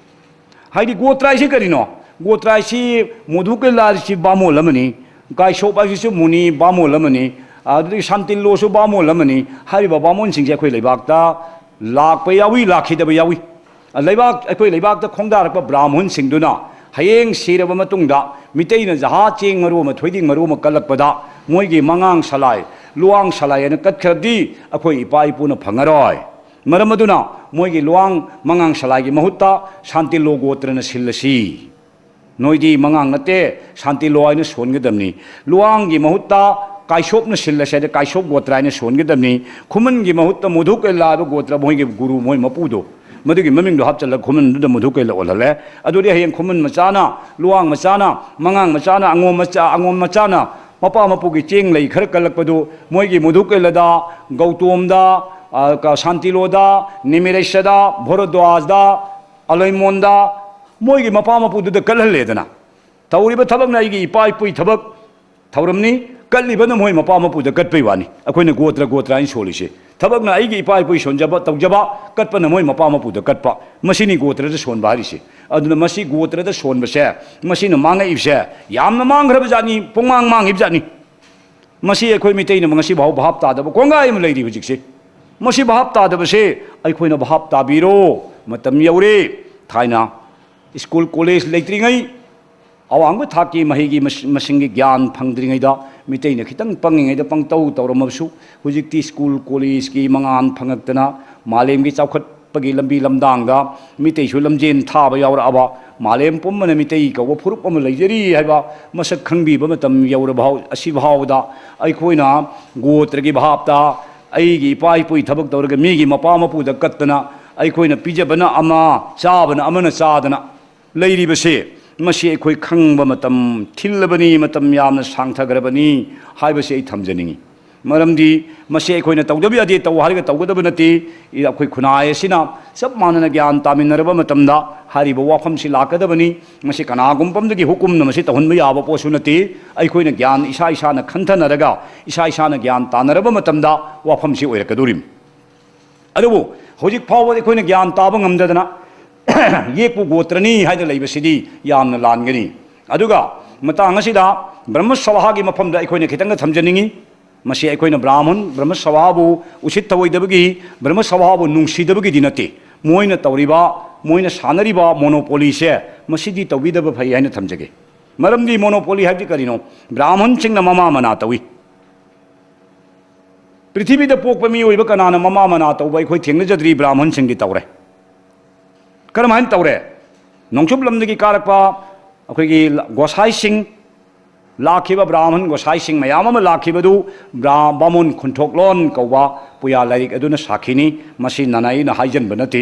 ꯍꯥꯏꯗꯤ ꯒꯣꯇ꯭ꯔ ꯍꯥꯏꯁꯤ ꯀꯔꯤꯅꯣ? ꯒꯣꯇ꯭ꯔ ꯍꯥꯏꯁꯤ ꯃꯣꯙꯨꯀꯦꯂꯥꯔꯤꯁꯤ ꯕꯥꯃꯣꯟ ꯑꯃꯅꯤ, ꯀꯥꯏꯁꯣꯞ ꯍꯥꯏꯁꯤꯁꯨ ꯃꯨꯅꯤ ꯕꯥꯃꯣꯟ ꯑꯃꯅꯤ, ꯑꯗꯨꯗꯒꯤ ꯁꯥꯟꯇꯤꯜꯂꯣꯁꯨ ꯕꯥꯃꯣꯟ ꯑꯃꯅꯤ꯫ ꯍꯥꯏꯔꯤꯕ ꯕꯥꯃꯣꯟꯁꯤꯡꯁꯦ ꯑꯩꯈꯣꯏ ꯂꯩꯕꯥꯛꯇ ꯂꯥꯛꯄ ꯌꯥꯎꯏ, ꯂꯥꯛꯈꯤꯗꯕ ꯌꯥꯎꯏ꯫ ꯂꯩꯕꯥꯛ, ꯑꯩꯈꯣꯏ ꯂꯩꯕꯥꯛꯇ ꯈꯣꯡꯗꯥꯔꯛꯄ ꯕ꯭ꯔꯥꯍꯃꯟꯁꯤꯡꯗꯨꯅ ꯍꯌꯦꯡ ꯁꯤꯔꯕ ꯃꯇꯨꯡꯗ ꯃꯤꯇꯩꯅ ꯖꯍꯥ ꯆꯦꯡ ꯃꯔꯨ ꯑꯃ, ꯊꯣꯏꯗꯤꯡ ꯃꯔꯨ ꯑꯃ ꯀꯠꯂꯛꯄꯗ ꯃꯣꯏꯒꯤ ꯃꯉꯥꯡ ꯁꯂꯥꯏ, ꯂꯨꯋꯥꯡ ꯁꯂꯥꯏ ꯍꯥꯏꯅ ꯀꯠꯈ꯭ꯔꯗꯤ ꯑꯩꯈꯣꯏ ꯏꯄꯥ ꯏꯄꯨꯅ ꯐꯪꯉꯔꯣꯏ꯫ ꯃꯔꯝ ꯑꯗꯨꯅ ꯃꯣꯏꯒꯤ ꯂꯨꯋꯥꯡ ꯃꯉꯥꯡ ꯁꯂꯥꯏꯒꯤ ꯃꯍꯨꯠꯇ ꯁꯥꯟꯇꯤꯂꯣ ꯒꯣꯇ꯭ꯔꯅ ꯁꯤꯜꯂꯁꯤ꯫ ꯅꯣꯏꯗꯤ ꯃꯉꯥꯡ ꯅꯠꯇꯦ, ꯁꯥꯟꯇꯤꯂꯣ ꯍꯥꯏꯅ ꯁꯣꯟꯒꯗꯕꯅꯤ꯫ ꯂꯨꯋꯥꯡꯒꯤ ꯃꯍꯨꯠꯇ ꯀꯥꯏꯁꯣꯞꯅ ꯁꯤꯜꯂꯁꯦ ꯍꯥꯏꯗꯤ ꯀꯥꯏꯁꯣꯞ ꯒꯣꯇ꯭ꯔ ꯍꯥꯏꯅ ꯁꯣꯟꯒꯗꯕꯅꯤ꯫ ꯈꯨꯃꯟꯒꯤ ꯃꯍꯨꯠꯇ ꯃꯣꯙꯨꯀꯦꯂꯥ ꯍꯥꯏꯕ ꯒꯣꯇ꯭ꯔ, ꯃꯣꯏꯒꯤ ꯒꯨꯔꯨ, ꯃꯣꯏ ꯃꯄꯨꯗꯣ, ꯃꯗꯨꯒꯤ ꯃꯃꯤꯡꯗꯣ ꯍꯥꯞꯆꯤꯜꯂꯒ ꯈꯨꯃꯟꯗꯨꯗ ꯃꯨꯗꯨ ꯀꯩꯂ ꯑꯣꯜꯍꯜꯂꯦ꯫ ꯑꯗꯨꯗꯤ ꯍꯌꯦꯡ ꯈꯨꯃꯟ ꯃꯆꯥꯅ, ꯂꯨꯋꯥꯡ ꯃꯆꯥꯅ, ꯃꯉꯥꯡ ꯃꯆꯥꯅ, ꯑꯉꯣꯝ ꯃꯆꯥ, ꯑꯉꯣꯝ ꯃꯆꯥꯅ ꯃꯄꯥ ꯃꯄꯨꯒꯤ ꯆꯦꯡ ꯂꯩ ꯈꯔ ꯀꯜꯂꯛꯄꯗꯨ ꯃꯣꯏꯒꯤ ꯃꯨꯗꯨ ꯀꯩꯂꯗ, ꯒꯧꯇꯣꯝꯗ, ꯑ, ꯀ-, ꯁꯥꯟꯇꯤꯂꯣꯗ, ꯅꯤꯃꯤꯔꯦꯁꯗ, ꯚꯣꯔꯗ꯭ꯋꯥꯖꯗ, ꯑꯂꯩꯃꯣꯟꯗ, ꯃꯣꯏꯒꯤ ꯃꯄꯥ ꯃꯄꯨꯗꯨꯗ ꯀꯜꯍꯜꯂꯦꯗꯅ꯫ ꯇꯧꯔꯤꯕ ꯊꯕꯛꯅ ꯑꯩꯒꯤ ꯏꯄꯥ ꯏꯄꯨꯒꯤ ꯊꯕꯛ ꯊꯧꯔꯝꯅꯤ, ꯀꯠꯂꯤꯕꯅ ꯃꯣꯏ ꯃꯄꯥ ꯃꯄꯨꯗ ꯀꯠꯄꯩ ꯋꯥꯅꯤ꯫ ꯑꯩꯈꯣꯏꯅ ꯒꯣꯇ꯭ꯔ ꯒꯣꯇ꯭ꯔ ꯍꯥꯏꯅ ꯁꯣꯜꯂꯤꯁꯦ꯫ ꯊꯕꯛꯅ ꯑꯩꯒꯤ ꯏꯄꯥ ꯏꯄꯨꯒꯤ ꯁꯣꯟꯖꯕ, ꯇꯧꯖꯕ, ꯀꯠꯄꯅ ꯃꯣꯏ ꯃꯄꯥ ꯃꯄꯨꯗ ꯀꯠꯄ꯫ ꯃꯁꯤꯅꯤ ꯒꯣꯇ꯭ꯔꯗ ꯁꯣꯟꯕ ꯍꯥꯏꯔꯤꯁꯦ꯫ ꯑꯗꯨꯅ ꯃꯁꯤ ꯒꯣꯇ꯭ꯔꯗ ꯁꯣꯟꯕꯁꯦ, ꯃꯁꯤꯅ ꯃꯥꯡꯉꯛꯏꯕꯁꯦ ꯌꯥꯝꯅ ꯃꯥꯡꯈ꯭ꯔꯕ ꯖꯥꯠꯅꯤ, ꯄꯨꯡꯃꯥꯡ ꯃꯥꯡꯉꯤꯕ ꯖꯥꯠꯅꯤ꯫ ꯃꯁꯤ ꯑꯩꯈꯣꯏ ꯃꯤꯇꯩꯅ ꯉꯁꯤ ꯐꯥꯎ ꯚꯥꯞ ꯇꯥꯗꯕ ꯀꯣꯡꯒꯥꯏ ꯑꯃ ꯂꯩꯔꯤ ꯍꯧꯖꯤꯛꯁꯦ꯫ ꯃꯁꯤ ꯚꯥꯞ ꯇꯥꯗꯕꯁꯦ ꯑꯩꯈꯣꯏꯅ ꯚꯥꯞ ꯇꯥꯕꯤꯔꯣ꯫ ꯃꯇꯝ ꯌꯧꯔꯦ꯫ ꯊꯥꯏꯅ ꯁ꯭ꯀꯨꯜ ꯀꯣꯂꯦꯖ ꯂꯩꯇ꯭ꯔꯤꯉꯩ, ꯑꯋꯥꯡꯕ ꯊꯥꯛꯀꯤ ꯃꯍꯩꯒꯤ ꯃꯁ-, ꯃꯁꯤꯡꯒꯤ ꯒ꯭ꯌꯥꯟ ꯐꯪꯗ꯭ꯔꯤꯉꯩꯗ, ꯃꯤꯇꯩꯅ ꯈꯤꯇꯪ ꯄꯪꯉꯤꯉꯩꯗ ꯄꯪꯇꯧ ꯇꯧꯔꯝꯃꯕꯁꯨ, ꯍꯧꯖꯤꯛꯇꯤ ꯁ꯭ꯀꯨꯜ ꯀꯣꯂꯦꯖꯀꯤ ꯃꯉꯥꯜ ꯐꯪꯉꯛꯇꯅ, ꯃꯥꯂꯦꯝꯒꯤ ꯆꯥꯎꯈꯠꯄꯒꯤ ꯂꯝꯕꯤ ꯂꯝꯗꯥꯡꯗ ꯃꯤꯇꯩꯁꯨ ꯂꯝꯖꯦꯟ ꯊꯥꯕ ꯌꯥꯎꯔꯛꯑꯕ, ꯃꯥꯂꯦꯝ ꯄꯨꯝꯕꯅ ꯃꯤꯇꯩ ꯀꯧꯕ ꯐꯨꯔꯨꯞ ꯑꯃ ꯂꯩꯖꯔꯤ ꯍꯥꯏꯕ ꯃꯁꯛ ꯈꯪꯕꯤꯕ ꯃꯇꯝ ꯌꯧꯔꯕ ꯍꯧ-, ꯑꯁꯤ ꯐꯥꯎꯕꯗ ꯑꯩꯈꯣꯏꯅ ꯒꯣꯇ꯭ꯔꯒꯤ ꯚꯥꯞꯇ ꯑꯩꯒꯤ ꯏꯄꯥ ꯏꯄꯨꯒꯤ ꯊꯕꯛ ꯇꯧꯔꯒ ꯃꯤꯒꯤ ꯃꯄꯥ ꯃꯄꯨꯗ ꯀꯠꯇꯅ, ꯑꯩꯈꯣꯏꯅ ꯄꯤꯖꯕꯅ ꯑꯃ, ꯆꯥꯕꯅ ꯑꯃꯅ ꯆꯥꯗꯅ ꯂꯩꯔꯤꯕꯁꯦ, ꯃꯁꯤ ꯑꯩꯈꯣꯏ ꯈꯪꯕ ꯃꯇꯝ ꯊꯤꯜꯂꯕꯅꯤ, ꯃꯇꯝ ꯌꯥꯝꯅ ꯁꯥꯡꯊꯈ꯭ꯔꯕꯅꯤ ꯍꯥꯏꯕꯁꯤ ꯑꯩ ꯊꯝꯖꯅꯤꯡꯏ꯫ ꯃꯔꯝꯗꯤ ꯃꯁꯤ ꯑꯩꯈꯣꯏꯅ ꯇꯧꯗꯕ ꯌꯥꯗꯦ, ꯇꯧ ꯍꯥꯏꯔꯒ ꯇꯧꯒꯗꯕ ꯅꯠꯇꯦ꯫ ꯑꯩꯈꯣꯏ ꯈꯨꯟꯅꯥꯏ ꯑꯁꯤꯅ ꯆꯞ ꯃꯥꯟꯅꯅ ꯒ꯭ꯌꯥꯟ ꯇꯥꯃꯤꯟꯅꯔꯕ ꯃꯇꯝꯗ ꯍꯥꯏꯔꯤꯕ ꯋꯥꯐꯝꯁꯤ ꯂꯥꯛꯀꯗꯕꯅꯤ꯫ ꯃꯁꯤ ꯀꯅꯥꯒꯨꯝꯕ ꯑꯃꯗꯒꯤ ꯍꯨꯀꯨꯝꯅ ꯃꯁꯤ ꯇꯧꯍꯟꯕ ꯌꯥꯕ ꯄꯣꯠꯁꯨ ꯅꯠꯇꯦ꯫ ꯑꯩꯈꯣꯏꯅ ꯒ꯭ꯌꯥꯟ ꯏꯁꯥ ꯏꯁꯥꯅ ꯈꯟꯊꯅꯔꯒ, ꯏꯁꯥ ꯏꯁꯥꯅ ꯒ꯭ꯌꯥꯟ ꯇꯥꯅꯔꯕ ꯃꯇꯝꯗ ꯋꯥꯐꯝꯁꯤ ꯑꯣꯏꯔꯛꯀꯗꯧꯔꯤꯕꯅꯤ꯫ ꯑꯗꯨꯕꯨ ꯍꯧꯖꯤꯛ ꯐꯥꯎꯕꯗ ꯑꯩꯈꯣꯏꯅ ꯒ꯭ꯌꯥꯟ ꯇꯥꯕ ꯉꯝꯗꯗꯅ ꯌꯦꯛꯄꯨ ꯒꯣꯇ꯭ꯔꯅꯤ ꯍꯥꯏꯅ ꯂꯩꯕꯁꯤꯗꯤ ꯌꯥꯝꯅ ꯂꯥꯟꯒꯅꯤ꯫ ꯑꯗꯨꯒ ꯃꯇꯥꯡ ꯑꯁꯤꯗ ꯕ꯭ꯔꯍ꯭ꯃ ꯁꯚꯥꯒꯤ ꯃꯐꯝꯗ ꯑꯩꯈꯣꯏꯅ ꯈꯤꯇꯪꯒ ꯊꯝꯖꯅꯤꯡꯏ꯫ ꯃꯁꯤ ꯑꯩꯈꯣꯏꯅ ꯕ꯭ꯔꯥꯍꯃꯟ, ꯕ꯭ꯔꯍ꯭ꯃ ꯁꯚꯥꯕꯨ ꯎꯁꯤꯠ ꯊꯑꯣꯏꯗꯕꯒꯤ, ꯕ꯭ꯔꯍ꯭ꯃ ꯁꯚꯥꯕꯨ ꯅꯨꯡꯁꯤꯗꯕꯒꯤꯗꯤ ꯅꯠꯇꯦ꯫ ꯃꯣꯏꯅ ꯇꯧꯔꯤꯕ, ꯃꯣꯏꯅ ꯁꯥꯟꯅꯔꯤꯕ ꯃꯣꯅꯣꯄꯣꯂꯤꯁꯦ, ꯃꯁꯤꯗꯤ ꯇꯧꯕꯤꯗꯕ ꯐꯩ ꯍꯥꯏꯅ ꯊꯝꯖꯒꯦ꯫ ꯃꯔꯝꯗꯤ ꯃꯣꯅꯣꯄꯣꯂꯤ ꯍꯥꯏꯕꯗꯤ ꯀꯔꯤꯅꯣ? ꯕ꯭ꯔꯥꯍꯃꯟꯁꯤꯡꯅ ꯃꯃꯥ ꯃꯅꯥ ꯇꯧꯏ꯫ ꯄ꯭ꯔꯤꯊꯤꯕꯤꯗ ꯄꯣꯛꯄ ꯃꯤꯑꯣꯏꯕ ꯀꯅꯥꯅ ꯃꯃꯥ ꯃꯅꯥ ꯇꯧꯕ ꯑꯩꯈꯣꯏ ꯊꯦꯡꯅꯖꯗ꯭ꯔꯤ, ꯕ꯭ꯔꯥꯍꯃꯟꯁꯤꯡꯗꯤ ꯇꯧꯔꯦ꯫ ꯀꯔꯝꯍꯥꯏꯅ ꯇꯧꯔꯦ? ꯅꯣꯡꯆꯨꯞ ꯂꯝꯗꯒꯤ ꯀꯥꯔꯛꯄ ꯑꯩꯈꯣꯏꯒꯤ ꯒꯣꯁꯥꯏꯁꯤꯡ, ꯂꯥꯛꯈꯤꯕ ꯕ꯭ꯔꯥꯍꯃꯟ ꯒꯣꯁꯥꯏꯁꯤꯡ ꯃꯌꯥꯝ ꯑꯃ ꯂꯥꯛꯈꯤꯕꯗꯨ ꯕ꯭ꯔꯥ-, ꯕꯥꯃꯣꯟ ꯈꯨꯟꯊꯣꯛꯂꯣꯟ ꯀꯧꯕ ꯄꯨꯌꯥ ꯂꯥꯏꯔꯤꯛ ꯑꯗꯨꯅ ꯁꯥꯈꯤꯅꯤ꯫ ꯃꯁꯤ ꯅꯅꯥꯏꯅ ꯍꯥꯏꯖꯟꯕ ꯅꯠꯇꯦ꯫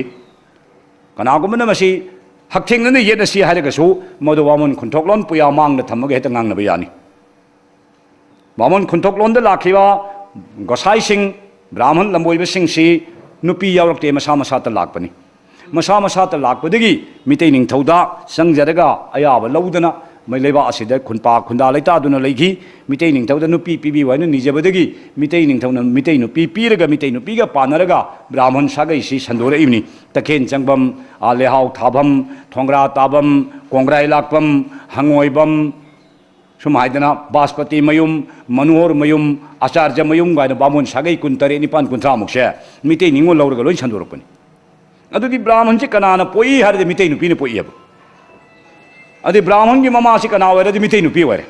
ꯀꯅꯥꯒꯨꯝꯕꯅ ꯃꯁꯤ ꯍꯛꯊꯦꯡꯅꯅ ꯌꯦꯠꯅꯁꯤ ꯍꯥꯏꯔꯒꯁꯨ, ꯃꯗꯨ ꯕꯥꯃꯣꯟ ꯈꯨꯟꯊꯣꯛꯂꯣꯟ ꯄꯨꯌꯥ ꯃꯥꯡꯗ ꯊꯝꯃꯒ ꯍꯦꯛꯇ ꯉꯥꯡꯅꯕ ꯌꯥꯅꯤ꯫ ꯕꯥꯃꯣꯟ ꯈꯨꯟꯊꯣꯛꯂꯣꯟꯗ ꯂꯥꯛꯈꯤꯕ ꯒꯣꯁꯥꯏꯁꯤꯡ, ꯕ꯭ꯔꯥꯍꯃꯟ ꯂꯝꯕꯣꯏꯕꯁꯤꯡꯁꯤ ꯅꯨꯄꯤ ꯌꯥꯎꯔꯛꯇꯦ, ꯃꯁꯥ ꯃꯁꯥꯇ ꯂꯥꯛꯄꯅꯤ꯫ ꯃꯁꯥ ꯃꯁꯥꯇ ꯂꯥꯛꯄꯗꯒꯤ ꯃꯤꯇꯩ ꯅꯤꯡꯊꯧꯗ ꯆꯪꯖꯔꯒ ꯑꯌꯥꯕ ꯂꯧꯗꯅ ꯃꯩ ꯂꯩꯕꯥꯛ ꯑꯁꯤꯗ ꯈꯨꯟꯄꯥ ꯈꯨꯟꯗꯥ ꯂꯩꯇꯥꯗꯨꯅ ꯂꯩꯈꯤ꯫ ꯃꯤꯇꯩ ꯅꯤꯡꯊꯧꯗ ꯅꯨꯄꯤ ꯄꯤꯕꯤꯌꯨ ꯍꯥꯏꯅ ꯅꯤꯖꯕꯗꯒꯤ ꯃꯤꯇꯩ ꯅꯤꯡꯊꯧꯅ ꯃꯤꯇꯩ ꯅꯨꯄꯤ ꯄꯤꯔꯒ ꯃꯤꯇꯩ ꯅꯨꯄꯤꯒ ꯄꯥꯟꯅꯔꯒ ꯕ꯭ꯔꯥꯍꯃꯟ ꯁꯥꯒꯩꯁꯤ ꯁꯟꯗꯣꯔꯛꯏꯕꯅꯤ꯫ ꯇꯈꯦꯟ ꯆꯪꯕꯝ, ꯑꯥ, ꯂꯩꯍꯥꯎ ꯊꯥꯕꯝ, ꯊꯣꯡꯒ꯭ꯔꯥ ꯇꯥꯕꯝ, ꯀꯣꯡꯒ꯭ꯔꯥꯏ ꯂꯥꯛꯄꯝ, ꯍꯪꯉꯣꯏꯕꯝ, ꯁꯨꯝ ꯍꯥꯏꯗꯅ ꯕꯥꯁꯄꯇꯤ ꯃꯌꯨꯝ, ꯃꯅꯣꯍꯔ ꯃꯌꯨꯝ, ꯑꯆꯥꯔꯖ ꯃꯌꯨꯝ ꯀꯥꯏꯅ ꯕꯥꯃꯣꯟ ꯁꯥꯒꯩ ꯀꯨꯟ ꯇꯔꯦꯠ, ꯅꯤꯄꯥꯟ, ꯀꯨꯟꯊ꯭ꯔꯥꯃꯨꯛꯁꯦ ꯃꯤꯇꯩ ꯅꯤꯉꯣꯜ ꯂꯧꯔꯒ ꯂꯣꯏ ꯁꯟꯗꯣꯔꯛꯄꯅꯤ꯫ ꯑꯗꯨꯗꯤ ꯕ꯭ꯔꯥꯍꯃꯟꯁꯤ ꯀꯅꯥꯅ ꯄꯣꯛꯏ ꯍꯥꯏꯔꯗꯤ ꯃꯤꯇꯩ ꯅꯨꯄꯤꯅ ꯄꯣꯛꯏꯑꯕ꯫ ꯑꯗꯩ ꯕ꯭ꯔꯥꯍꯃꯟꯒꯤ ꯃꯃꯥꯁꯤ ꯀꯅꯥ ꯑꯣꯏꯔꯗꯤ ꯃꯤꯇꯩ ꯅꯨꯄꯤ ꯑꯣꯏꯔꯦ꯫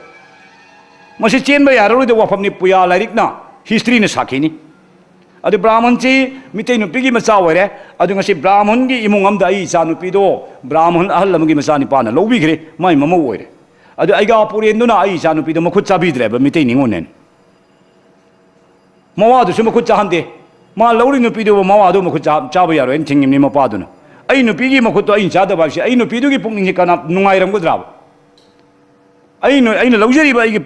ꯃꯁꯤ ꯆꯦꯟꯕ ꯌꯥꯔꯔꯣꯏꯗꯕ ꯋꯥꯐꯝꯅꯤ, ꯄꯨꯌꯥ ꯂꯥꯏꯔꯤꯛꯅ, ꯍꯤꯁꯇ꯭ꯔꯤꯅ ꯁꯥꯈꯤꯅꯤ꯫ ꯑꯗꯨ ꯕ꯭ꯔꯥꯍꯃꯟꯁꯤ ꯃꯤꯇꯩ ꯅꯨꯄꯤꯒꯤ ꯃꯆꯥ ꯑꯣꯏꯔꯦ꯫ ꯑꯗꯨ ꯉꯁꯤ ꯕ꯭ꯔꯥꯍꯃꯟꯒꯤ ꯏꯃꯨꯡ ꯑꯃꯗ ꯑꯩ ꯏꯆꯥ ꯅꯨꯄꯤꯗꯣ ꯕ꯭ꯔꯥꯍꯃꯟ ꯑꯍꯜ ꯑꯃꯒꯤ ꯃꯆꯥꯅꯤꯄꯥꯅ ꯂꯧꯕꯤꯈ꯭ꯔꯦ, ꯃꯥꯏ ꯃꯃꯧ ꯑꯣꯏꯔꯦ꯫ ꯑꯗꯨ ꯑꯩꯒꯥ ꯄꯨꯔꯦꯟꯗꯨꯅ ꯑꯩ ꯏꯆꯥ ꯅꯨꯄꯤꯗꯣ ꯃꯈꯨꯠ ꯆꯥꯕꯤꯗ꯭ꯔꯦꯕ, ꯃꯤꯇꯩ ꯅꯤꯉꯣꯜꯅꯦꯅ꯫ ꯃꯋꯥꯗꯨꯁꯨ ꯃꯈꯨꯠ ꯆꯥꯍꯟꯗꯦ꯫ ꯃꯥ ꯂꯧꯔꯤ ꯅꯨꯄꯤꯗꯨꯕꯨ ꯃꯋꯥꯗꯨ ꯃꯈꯨꯠ ꯆꯥ-, ꯆꯥꯕ ꯌꯥꯔꯣꯏꯅ ꯊꯤꯡꯉꯤꯕꯅꯤ ꯃꯄꯥꯗꯨꯅ꯫ ꯑꯩ ꯅꯨꯄꯤꯒꯤ ꯃꯈꯨꯠꯇꯣ ꯑꯩꯅ ꯆꯥꯗꯕ ꯍꯥꯏꯕꯁꯤ ꯑꯩ ꯅꯨꯄꯤꯗꯨꯒꯤ ꯄꯨꯛꯅꯤꯡꯁꯤ ꯀꯅꯥ ꯅꯨꯡꯉꯥꯏꯔꯝꯒꯗ꯭ꯔꯥꯕ? ꯑꯩꯅ, ꯑꯩꯅ ꯂꯧꯖꯔꯤꯕ ꯑꯩꯒꯤ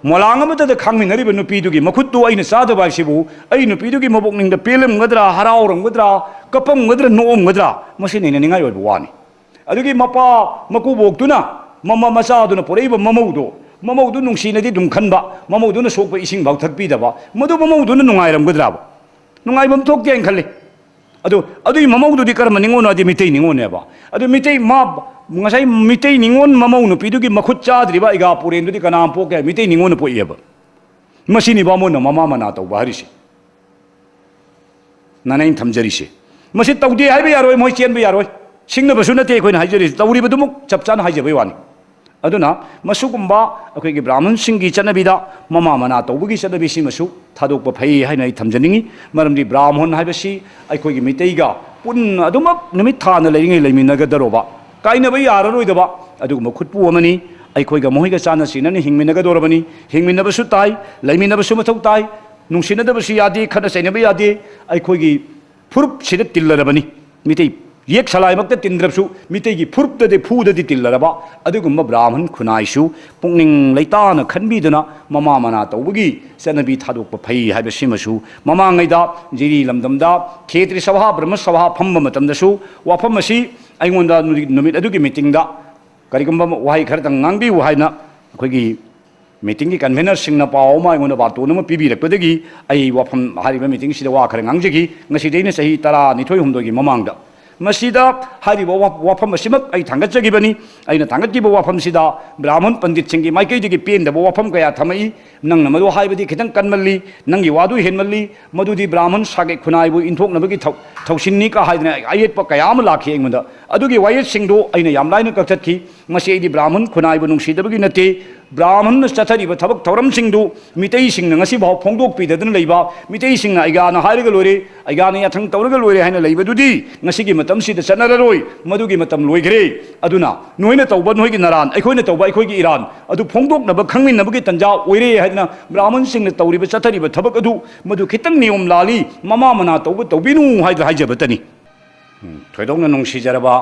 ꯃꯣꯂꯥꯡ ꯑꯃꯠꯇꯗ ꯈꯥꯡꯃꯤꯟꯅꯔꯤꯕ ꯅꯨꯄꯤꯗꯨꯒꯤ ꯃꯈꯨꯠꯇꯨ ꯑꯩꯅ ꯆꯥꯗꯕ ꯍꯥꯏꯁꯤꯕꯨ ꯑꯩ ꯅꯨꯄꯤꯗꯨꯒꯤ ꯃꯄꯨꯛꯅꯤꯡꯗ ꯄꯦꯜꯂꯝꯒꯗ꯭ꯔꯥ, ꯍꯔꯥꯎꯔꯝꯒꯗ꯭ꯔꯥ, ꯀꯞꯄꯝꯒꯗ꯭ꯔꯥ, ꯅꯣꯛꯑꯝꯒꯗ꯭ꯔꯥ? ꯃꯁꯤꯅ ꯍꯦꯟꯅ ꯅꯤꯡꯉꯥꯏ ꯑꯣꯏꯕ ꯋꯥꯅꯤ꯫ ꯑꯗꯨꯒꯤ ꯃꯄꯥ ꯃꯀꯨꯕꯣꯛꯇꯨꯅ ꯃꯃ-, ꯃꯆꯥꯗꯨꯅ ꯄꯣꯔꯛꯏꯕ ꯃꯃꯧꯗꯣ, ꯃꯃꯧꯗꯨ ꯅꯨꯡꯁꯤꯅꯗꯤ ꯑꯗꯨꯝ ꯈꯟꯕ, ꯃꯃꯧꯗꯨꯅ ꯁꯣꯛꯄ ꯏꯁꯤꯡ ꯐꯥꯎ ꯊꯛꯄꯤꯗꯕ, ꯃꯗꯨ ꯃꯃꯧꯗꯨꯅ ꯅꯨꯡꯉꯥꯏꯔꯝꯒꯗ꯭ꯔꯥꯕ? ꯅꯨꯡꯉꯥꯏꯐꯝ ꯊꯣꯛꯇꯦ ꯍꯥꯏꯅ ꯈꯜꯂꯤ꯫ ꯑꯗꯨ, ꯑꯗꯨꯒꯤ ꯃꯃꯧꯗꯨꯗꯤ ꯀꯔꯝꯕ ꯅꯤꯉꯣꯜꯅꯣ ꯍꯥꯏꯗꯤ ꯃꯤꯇꯩ ꯅꯤꯉꯣꯜꯅꯦꯕ꯫ ꯑꯗꯨ ꯃꯤꯇꯩ, ꯃꯥ, ꯉꯁꯥꯏ ꯃꯤꯇꯩ ꯅꯤꯉꯣꯜ ꯃꯃꯧ ꯅꯨꯄꯤꯗꯨꯒꯤ ꯃꯈꯨꯠ ꯆꯥꯗ꯭ꯔꯤꯕ ꯑꯩꯒꯥ ꯄꯨꯔꯦꯟꯗꯨꯗꯤ ꯀꯅꯥ ꯄꯣꯛꯀꯦ? ꯃꯤꯇꯩ ꯅꯤꯉꯣꯜꯅ ꯄꯣꯛꯏꯑꯕ꯫ ꯃꯁꯤꯅꯤ ꯕꯥꯃꯣꯟꯅ ꯃꯃꯥ ꯃꯅꯥ ꯇꯧꯕ ꯍꯥꯏꯔꯤꯁꯤ꯫ ꯅꯅ ꯑꯩꯅ ꯊꯝꯖꯔꯤꯁꯦ꯫ ꯃꯁꯤ ꯇꯧꯗꯦ ꯍꯥꯏꯕ ꯌꯥꯔꯣꯏ, ꯃꯣꯏ ꯆꯦꯟꯕ ꯌꯥꯔꯣꯏ꯫ ꯁꯤꯡꯅꯕꯁꯨ ꯅꯠꯇꯦ ꯑꯩꯈꯣꯏꯅ ꯍꯥꯏꯖꯔꯤꯁꯦ, ꯇꯧꯔꯤꯕꯗꯨꯃꯛ ꯆꯞ ꯆꯥꯅ ꯍꯥꯏꯖꯕꯩ ꯋꯥꯅꯤ꯫ ꯑꯗꯨꯅ ꯃꯁꯤꯒꯨꯝꯕ ꯑꯩꯈꯣꯏꯒꯤ ꯕ꯭ꯔꯥꯍꯃꯟꯁꯤꯡꯒꯤ ꯆꯠꯅꯕꯤꯗ ꯃꯃꯥ ꯃꯅꯥ ꯇꯧꯕꯒꯤ ꯆꯠꯅꯕꯤꯁꯤꯃꯁꯨ ꯊꯥꯗꯣꯛꯄ ꯐꯩ ꯍꯥꯏꯅ ꯑꯩ ꯊꯝꯖꯅꯤꯡꯉꯤ꯫ ꯃꯔꯝꯗꯤ ꯕ꯭ꯔꯥꯍꯃꯟ ꯍꯥꯏꯕꯁꯤ ꯑꯩꯈꯣꯏꯒꯤ ꯃꯤꯇꯩꯒ ꯄꯨꯟꯅ ꯑꯗꯨꯃꯛ ꯅꯨꯃꯤꯠ ꯊꯥꯅ ꯂꯩꯔꯤꯉꯩ ꯂꯩꯃꯤꯟꯅꯒꯗꯧꯔꯕ, ꯀꯥꯏꯅꯕ ꯌꯥꯔꯔꯣꯏꯗꯕ ꯑꯗꯨꯒꯨꯝꯕ ꯈꯨꯠꯄꯨ ꯑꯃꯅꯤ꯫ ꯑꯩꯈꯣꯏꯒ ꯃꯈꯣꯏꯒ ꯆꯥꯟꯅ ꯆꯤꯟꯅꯅ ꯍꯤꯡꯃꯤꯟꯅꯒꯗꯧꯔꯕꯅꯤ꯫ ꯍꯤꯡꯃꯤꯟꯅꯕꯁꯨ ꯇꯥꯏ, ꯂꯩꯃꯤꯟꯅꯕꯁꯨ ꯃꯊꯧ ꯇꯥꯏ, ꯅꯨꯡꯁꯤꯅꯗꯕꯁꯨ ꯌꯥꯗꯦ, ꯈꯠꯅ ꯆꯩꯅꯕ ꯌꯥꯗꯦ꯫ ꯑꯩꯈꯣꯏꯒꯤ ꯐꯨꯔꯨꯞꯁꯤꯗ ꯇꯤꯜꯂꯔꯕꯅꯤ꯫ ꯃꯤꯇꯩ ꯌꯦꯛ ꯁꯂꯥꯏꯃꯛꯇ ꯇꯤꯟꯗ꯭ꯔꯕꯁꯨ ꯃꯤꯇꯩꯒꯤ ꯐꯨꯔꯨꯞꯇꯗꯤ, ꯐꯨꯗꯗꯤ ꯇꯤꯜꯂꯔꯕ ꯑꯗꯨꯒꯨꯝꯕ ꯕ꯭ꯔꯥꯍꯃꯟ ꯈꯨꯟꯅꯥꯏꯁꯨ ꯄꯨꯛꯅꯤꯡ ꯂꯩꯇꯥꯅ ꯈꯟꯕꯤꯗꯨꯅ ꯃꯃꯥ ꯃꯅꯥ ꯇꯧꯕꯒꯤ ꯆꯠꯅꯕꯤ ꯊꯥꯗꯣꯛꯄ ꯐꯩ ꯍꯥꯏꯕꯁꯤꯃꯁꯨ ꯃꯃꯥꯡꯉꯩꯗ ꯖꯤꯔꯤ ꯂꯝꯗꯝꯗ ꯈꯦꯇ꯭ꯔꯤ ꯁꯚꯥ, ꯕ꯭ꯔꯍꯃ ꯁꯚꯥ ꯐꯝꯕ ꯃꯇꯝꯗꯁꯨ ꯋꯥꯐꯝ ꯑꯁꯤ ꯑꯩꯉꯣꯟꯗ ꯅꯨꯃꯤꯠ, ꯅꯨꯃꯤꯠ ꯑꯗꯨꯒꯤ ꯃꯤꯇꯤꯡꯗ ꯀꯔꯤꯒꯨꯝꯕ ꯋꯥꯍꯩ ꯈꯔꯇꯪ ꯉꯥꯡꯕꯤꯌꯨ ꯍꯥꯏꯅ ꯑꯩꯈꯣꯏꯒꯤ ꯃꯤꯇꯤꯡꯒꯤ ꯀꯟꯚꯦꯅꯔꯁꯤꯡꯅ ꯄꯥꯎ ꯑꯃ ꯑꯩꯉꯣꯟꯗ ꯕꯥꯔꯇꯣꯟ ꯑꯃ ꯄꯤꯕꯤꯔꯛꯄꯗꯒꯤ ꯑꯩ ꯋꯥꯐꯝ, ꯍꯥꯏꯔꯤꯕ ꯃꯤꯇꯤꯡꯁꯤꯗ ꯋꯥ ꯈꯔ ꯉꯥꯡꯖꯈꯤ꯫ ꯉꯁꯤꯗꯩꯅ ꯆꯍꯤ ꯇꯔꯥꯅꯤꯊꯣꯏ ꯍꯨꯝꯗꯣꯏꯒꯤ ꯃꯃꯥꯡꯗ꯫ ꯃꯁꯤꯗ ꯍꯥꯏꯔꯤꯕ ꯋꯥ-, ꯋꯥꯐꯝ ꯑꯁꯤꯃꯛ ꯑꯩ ꯊꯥꯡꯒꯠꯆꯈꯤꯕꯅꯤ꯫ ꯑꯩꯅ ꯊꯥꯡꯒꯠꯈꯤꯕ ꯋꯥꯐꯝꯁꯤꯗ ꯕ꯭ꯔꯥꯍꯃꯟ ꯄꯟꯗꯤꯠꯁꯤꯡꯒꯤ ꯃꯥꯏꯀꯩꯗꯒꯤ ꯄꯦꯟꯗꯕ ꯋꯥꯐꯝ ꯀꯌꯥ ꯊꯝꯃꯛꯏ꯫ "ꯅꯪꯅ ꯃꯗꯨ ꯍꯥꯏꯕꯗꯤ ꯈꯤꯇꯪ ꯀꯟꯃꯜꯂꯤ, ꯅꯪꯒꯤ ꯋꯥꯗꯨ ꯍꯦꯟꯃꯜꯂꯤ, ꯃꯗꯨꯗꯤ ꯕ꯭ꯔꯥꯍꯃꯟ ꯁꯥꯀꯦꯠ ꯈꯨꯟꯅꯥꯏꯕꯨ ꯏꯟꯊꯣꯛꯅꯕꯒꯤ ꯊꯧ-, ꯊꯧꯁꯤꯟꯅꯤ" ꯀ ꯍꯥꯏꯗꯅ ꯑꯌꯦꯠꯄ ꯀꯌꯥ ꯑꯃ ꯂꯥꯛꯈꯤ ꯑꯩꯉꯣꯟꯗ꯫ ꯑꯗꯨꯒꯤ ꯋꯥꯌꯦꯠꯁꯤꯡꯗꯨ ꯑꯩꯅ ꯌꯥꯝ ꯂꯥꯏꯅ ꯀꯛꯊꯠꯈꯤ꯫ ꯃꯁꯤ ꯑꯩꯗꯤ ꯕ꯭ꯔꯥꯍꯃꯟ ꯈꯨꯟꯅꯥꯏꯕꯨ ꯅꯨꯡꯁꯤꯗꯕꯒꯤ ꯅꯠꯇꯦ꯫ ꯕ꯭ꯔꯥꯍꯃꯟꯅ ꯆꯠꯊꯔꯤꯕ ꯊꯕꯛ ꯊꯧꯔꯝꯁꯤꯡꯗꯨ ꯃꯤꯇꯩꯁꯤꯡꯅ ꯉꯁꯤꯐꯥꯎ ꯐꯣꯡꯗꯣꯛꯄꯤꯗꯗꯨꯅ ꯂꯩꯕ, ꯃꯤꯇꯩꯁꯤꯡꯅ "ꯑꯩꯒꯥꯅ ꯍꯥꯏꯔꯒ ꯂꯣꯏꯔꯦ, ꯑꯩꯒꯥꯅ ꯌꯥꯊꯪ ꯇꯧꯔꯒ ꯂꯣꯏꯔꯦ" ꯍꯥꯏꯅ ꯂꯩꯕꯗꯨꯗꯤ ꯉꯁꯤꯒꯤ ꯃꯇꯝꯁꯤꯗ ꯆꯠꯅꯔꯔꯣꯏ꯫ ꯃꯗꯨꯒꯤ ꯃꯇꯝ ꯂꯣꯏꯈ꯭ꯔꯦ꯫ ꯑꯗꯨꯅ ꯅꯣꯏꯅ ꯇꯧꯕ ꯅꯣꯏꯒꯤ ꯅꯔꯥꯟ, ꯑꯩꯈꯣꯏꯅ ꯇꯧꯕ ꯑꯩꯈꯣꯏꯒꯤ ꯏꯔꯥꯟ ꯑꯗꯨ ꯐꯣꯡꯗꯣꯛꯅꯕ ꯈꯪꯃꯤꯟꯅꯕꯒꯤ ꯇꯟꯖꯥ ꯑꯣꯏꯔꯦ ꯍꯥꯏꯗꯅ ꯕ꯭ꯔꯥꯍꯃꯟꯁꯤꯡꯅ ꯇꯧꯔꯤꯕ, ꯆꯠꯊꯔꯤꯕ ꯊꯕꯛ ꯑꯗꯨ ꯃꯗꯨ ꯈꯤꯇꯪ ꯅꯤꯌꯣꯝ ꯂꯥꯜꯂꯤ, ꯃꯃꯥ ꯃꯅꯥ ꯇꯧꯕ ꯇꯧꯕꯤꯅꯨ ꯍꯥꯏꯗꯅ ꯍꯥꯏꯖꯕꯇꯅꯤ꯫ ꯎꯝ, ꯊꯣꯏꯗꯣꯛꯅ ꯅꯨꯡꯁꯤꯖꯔꯕ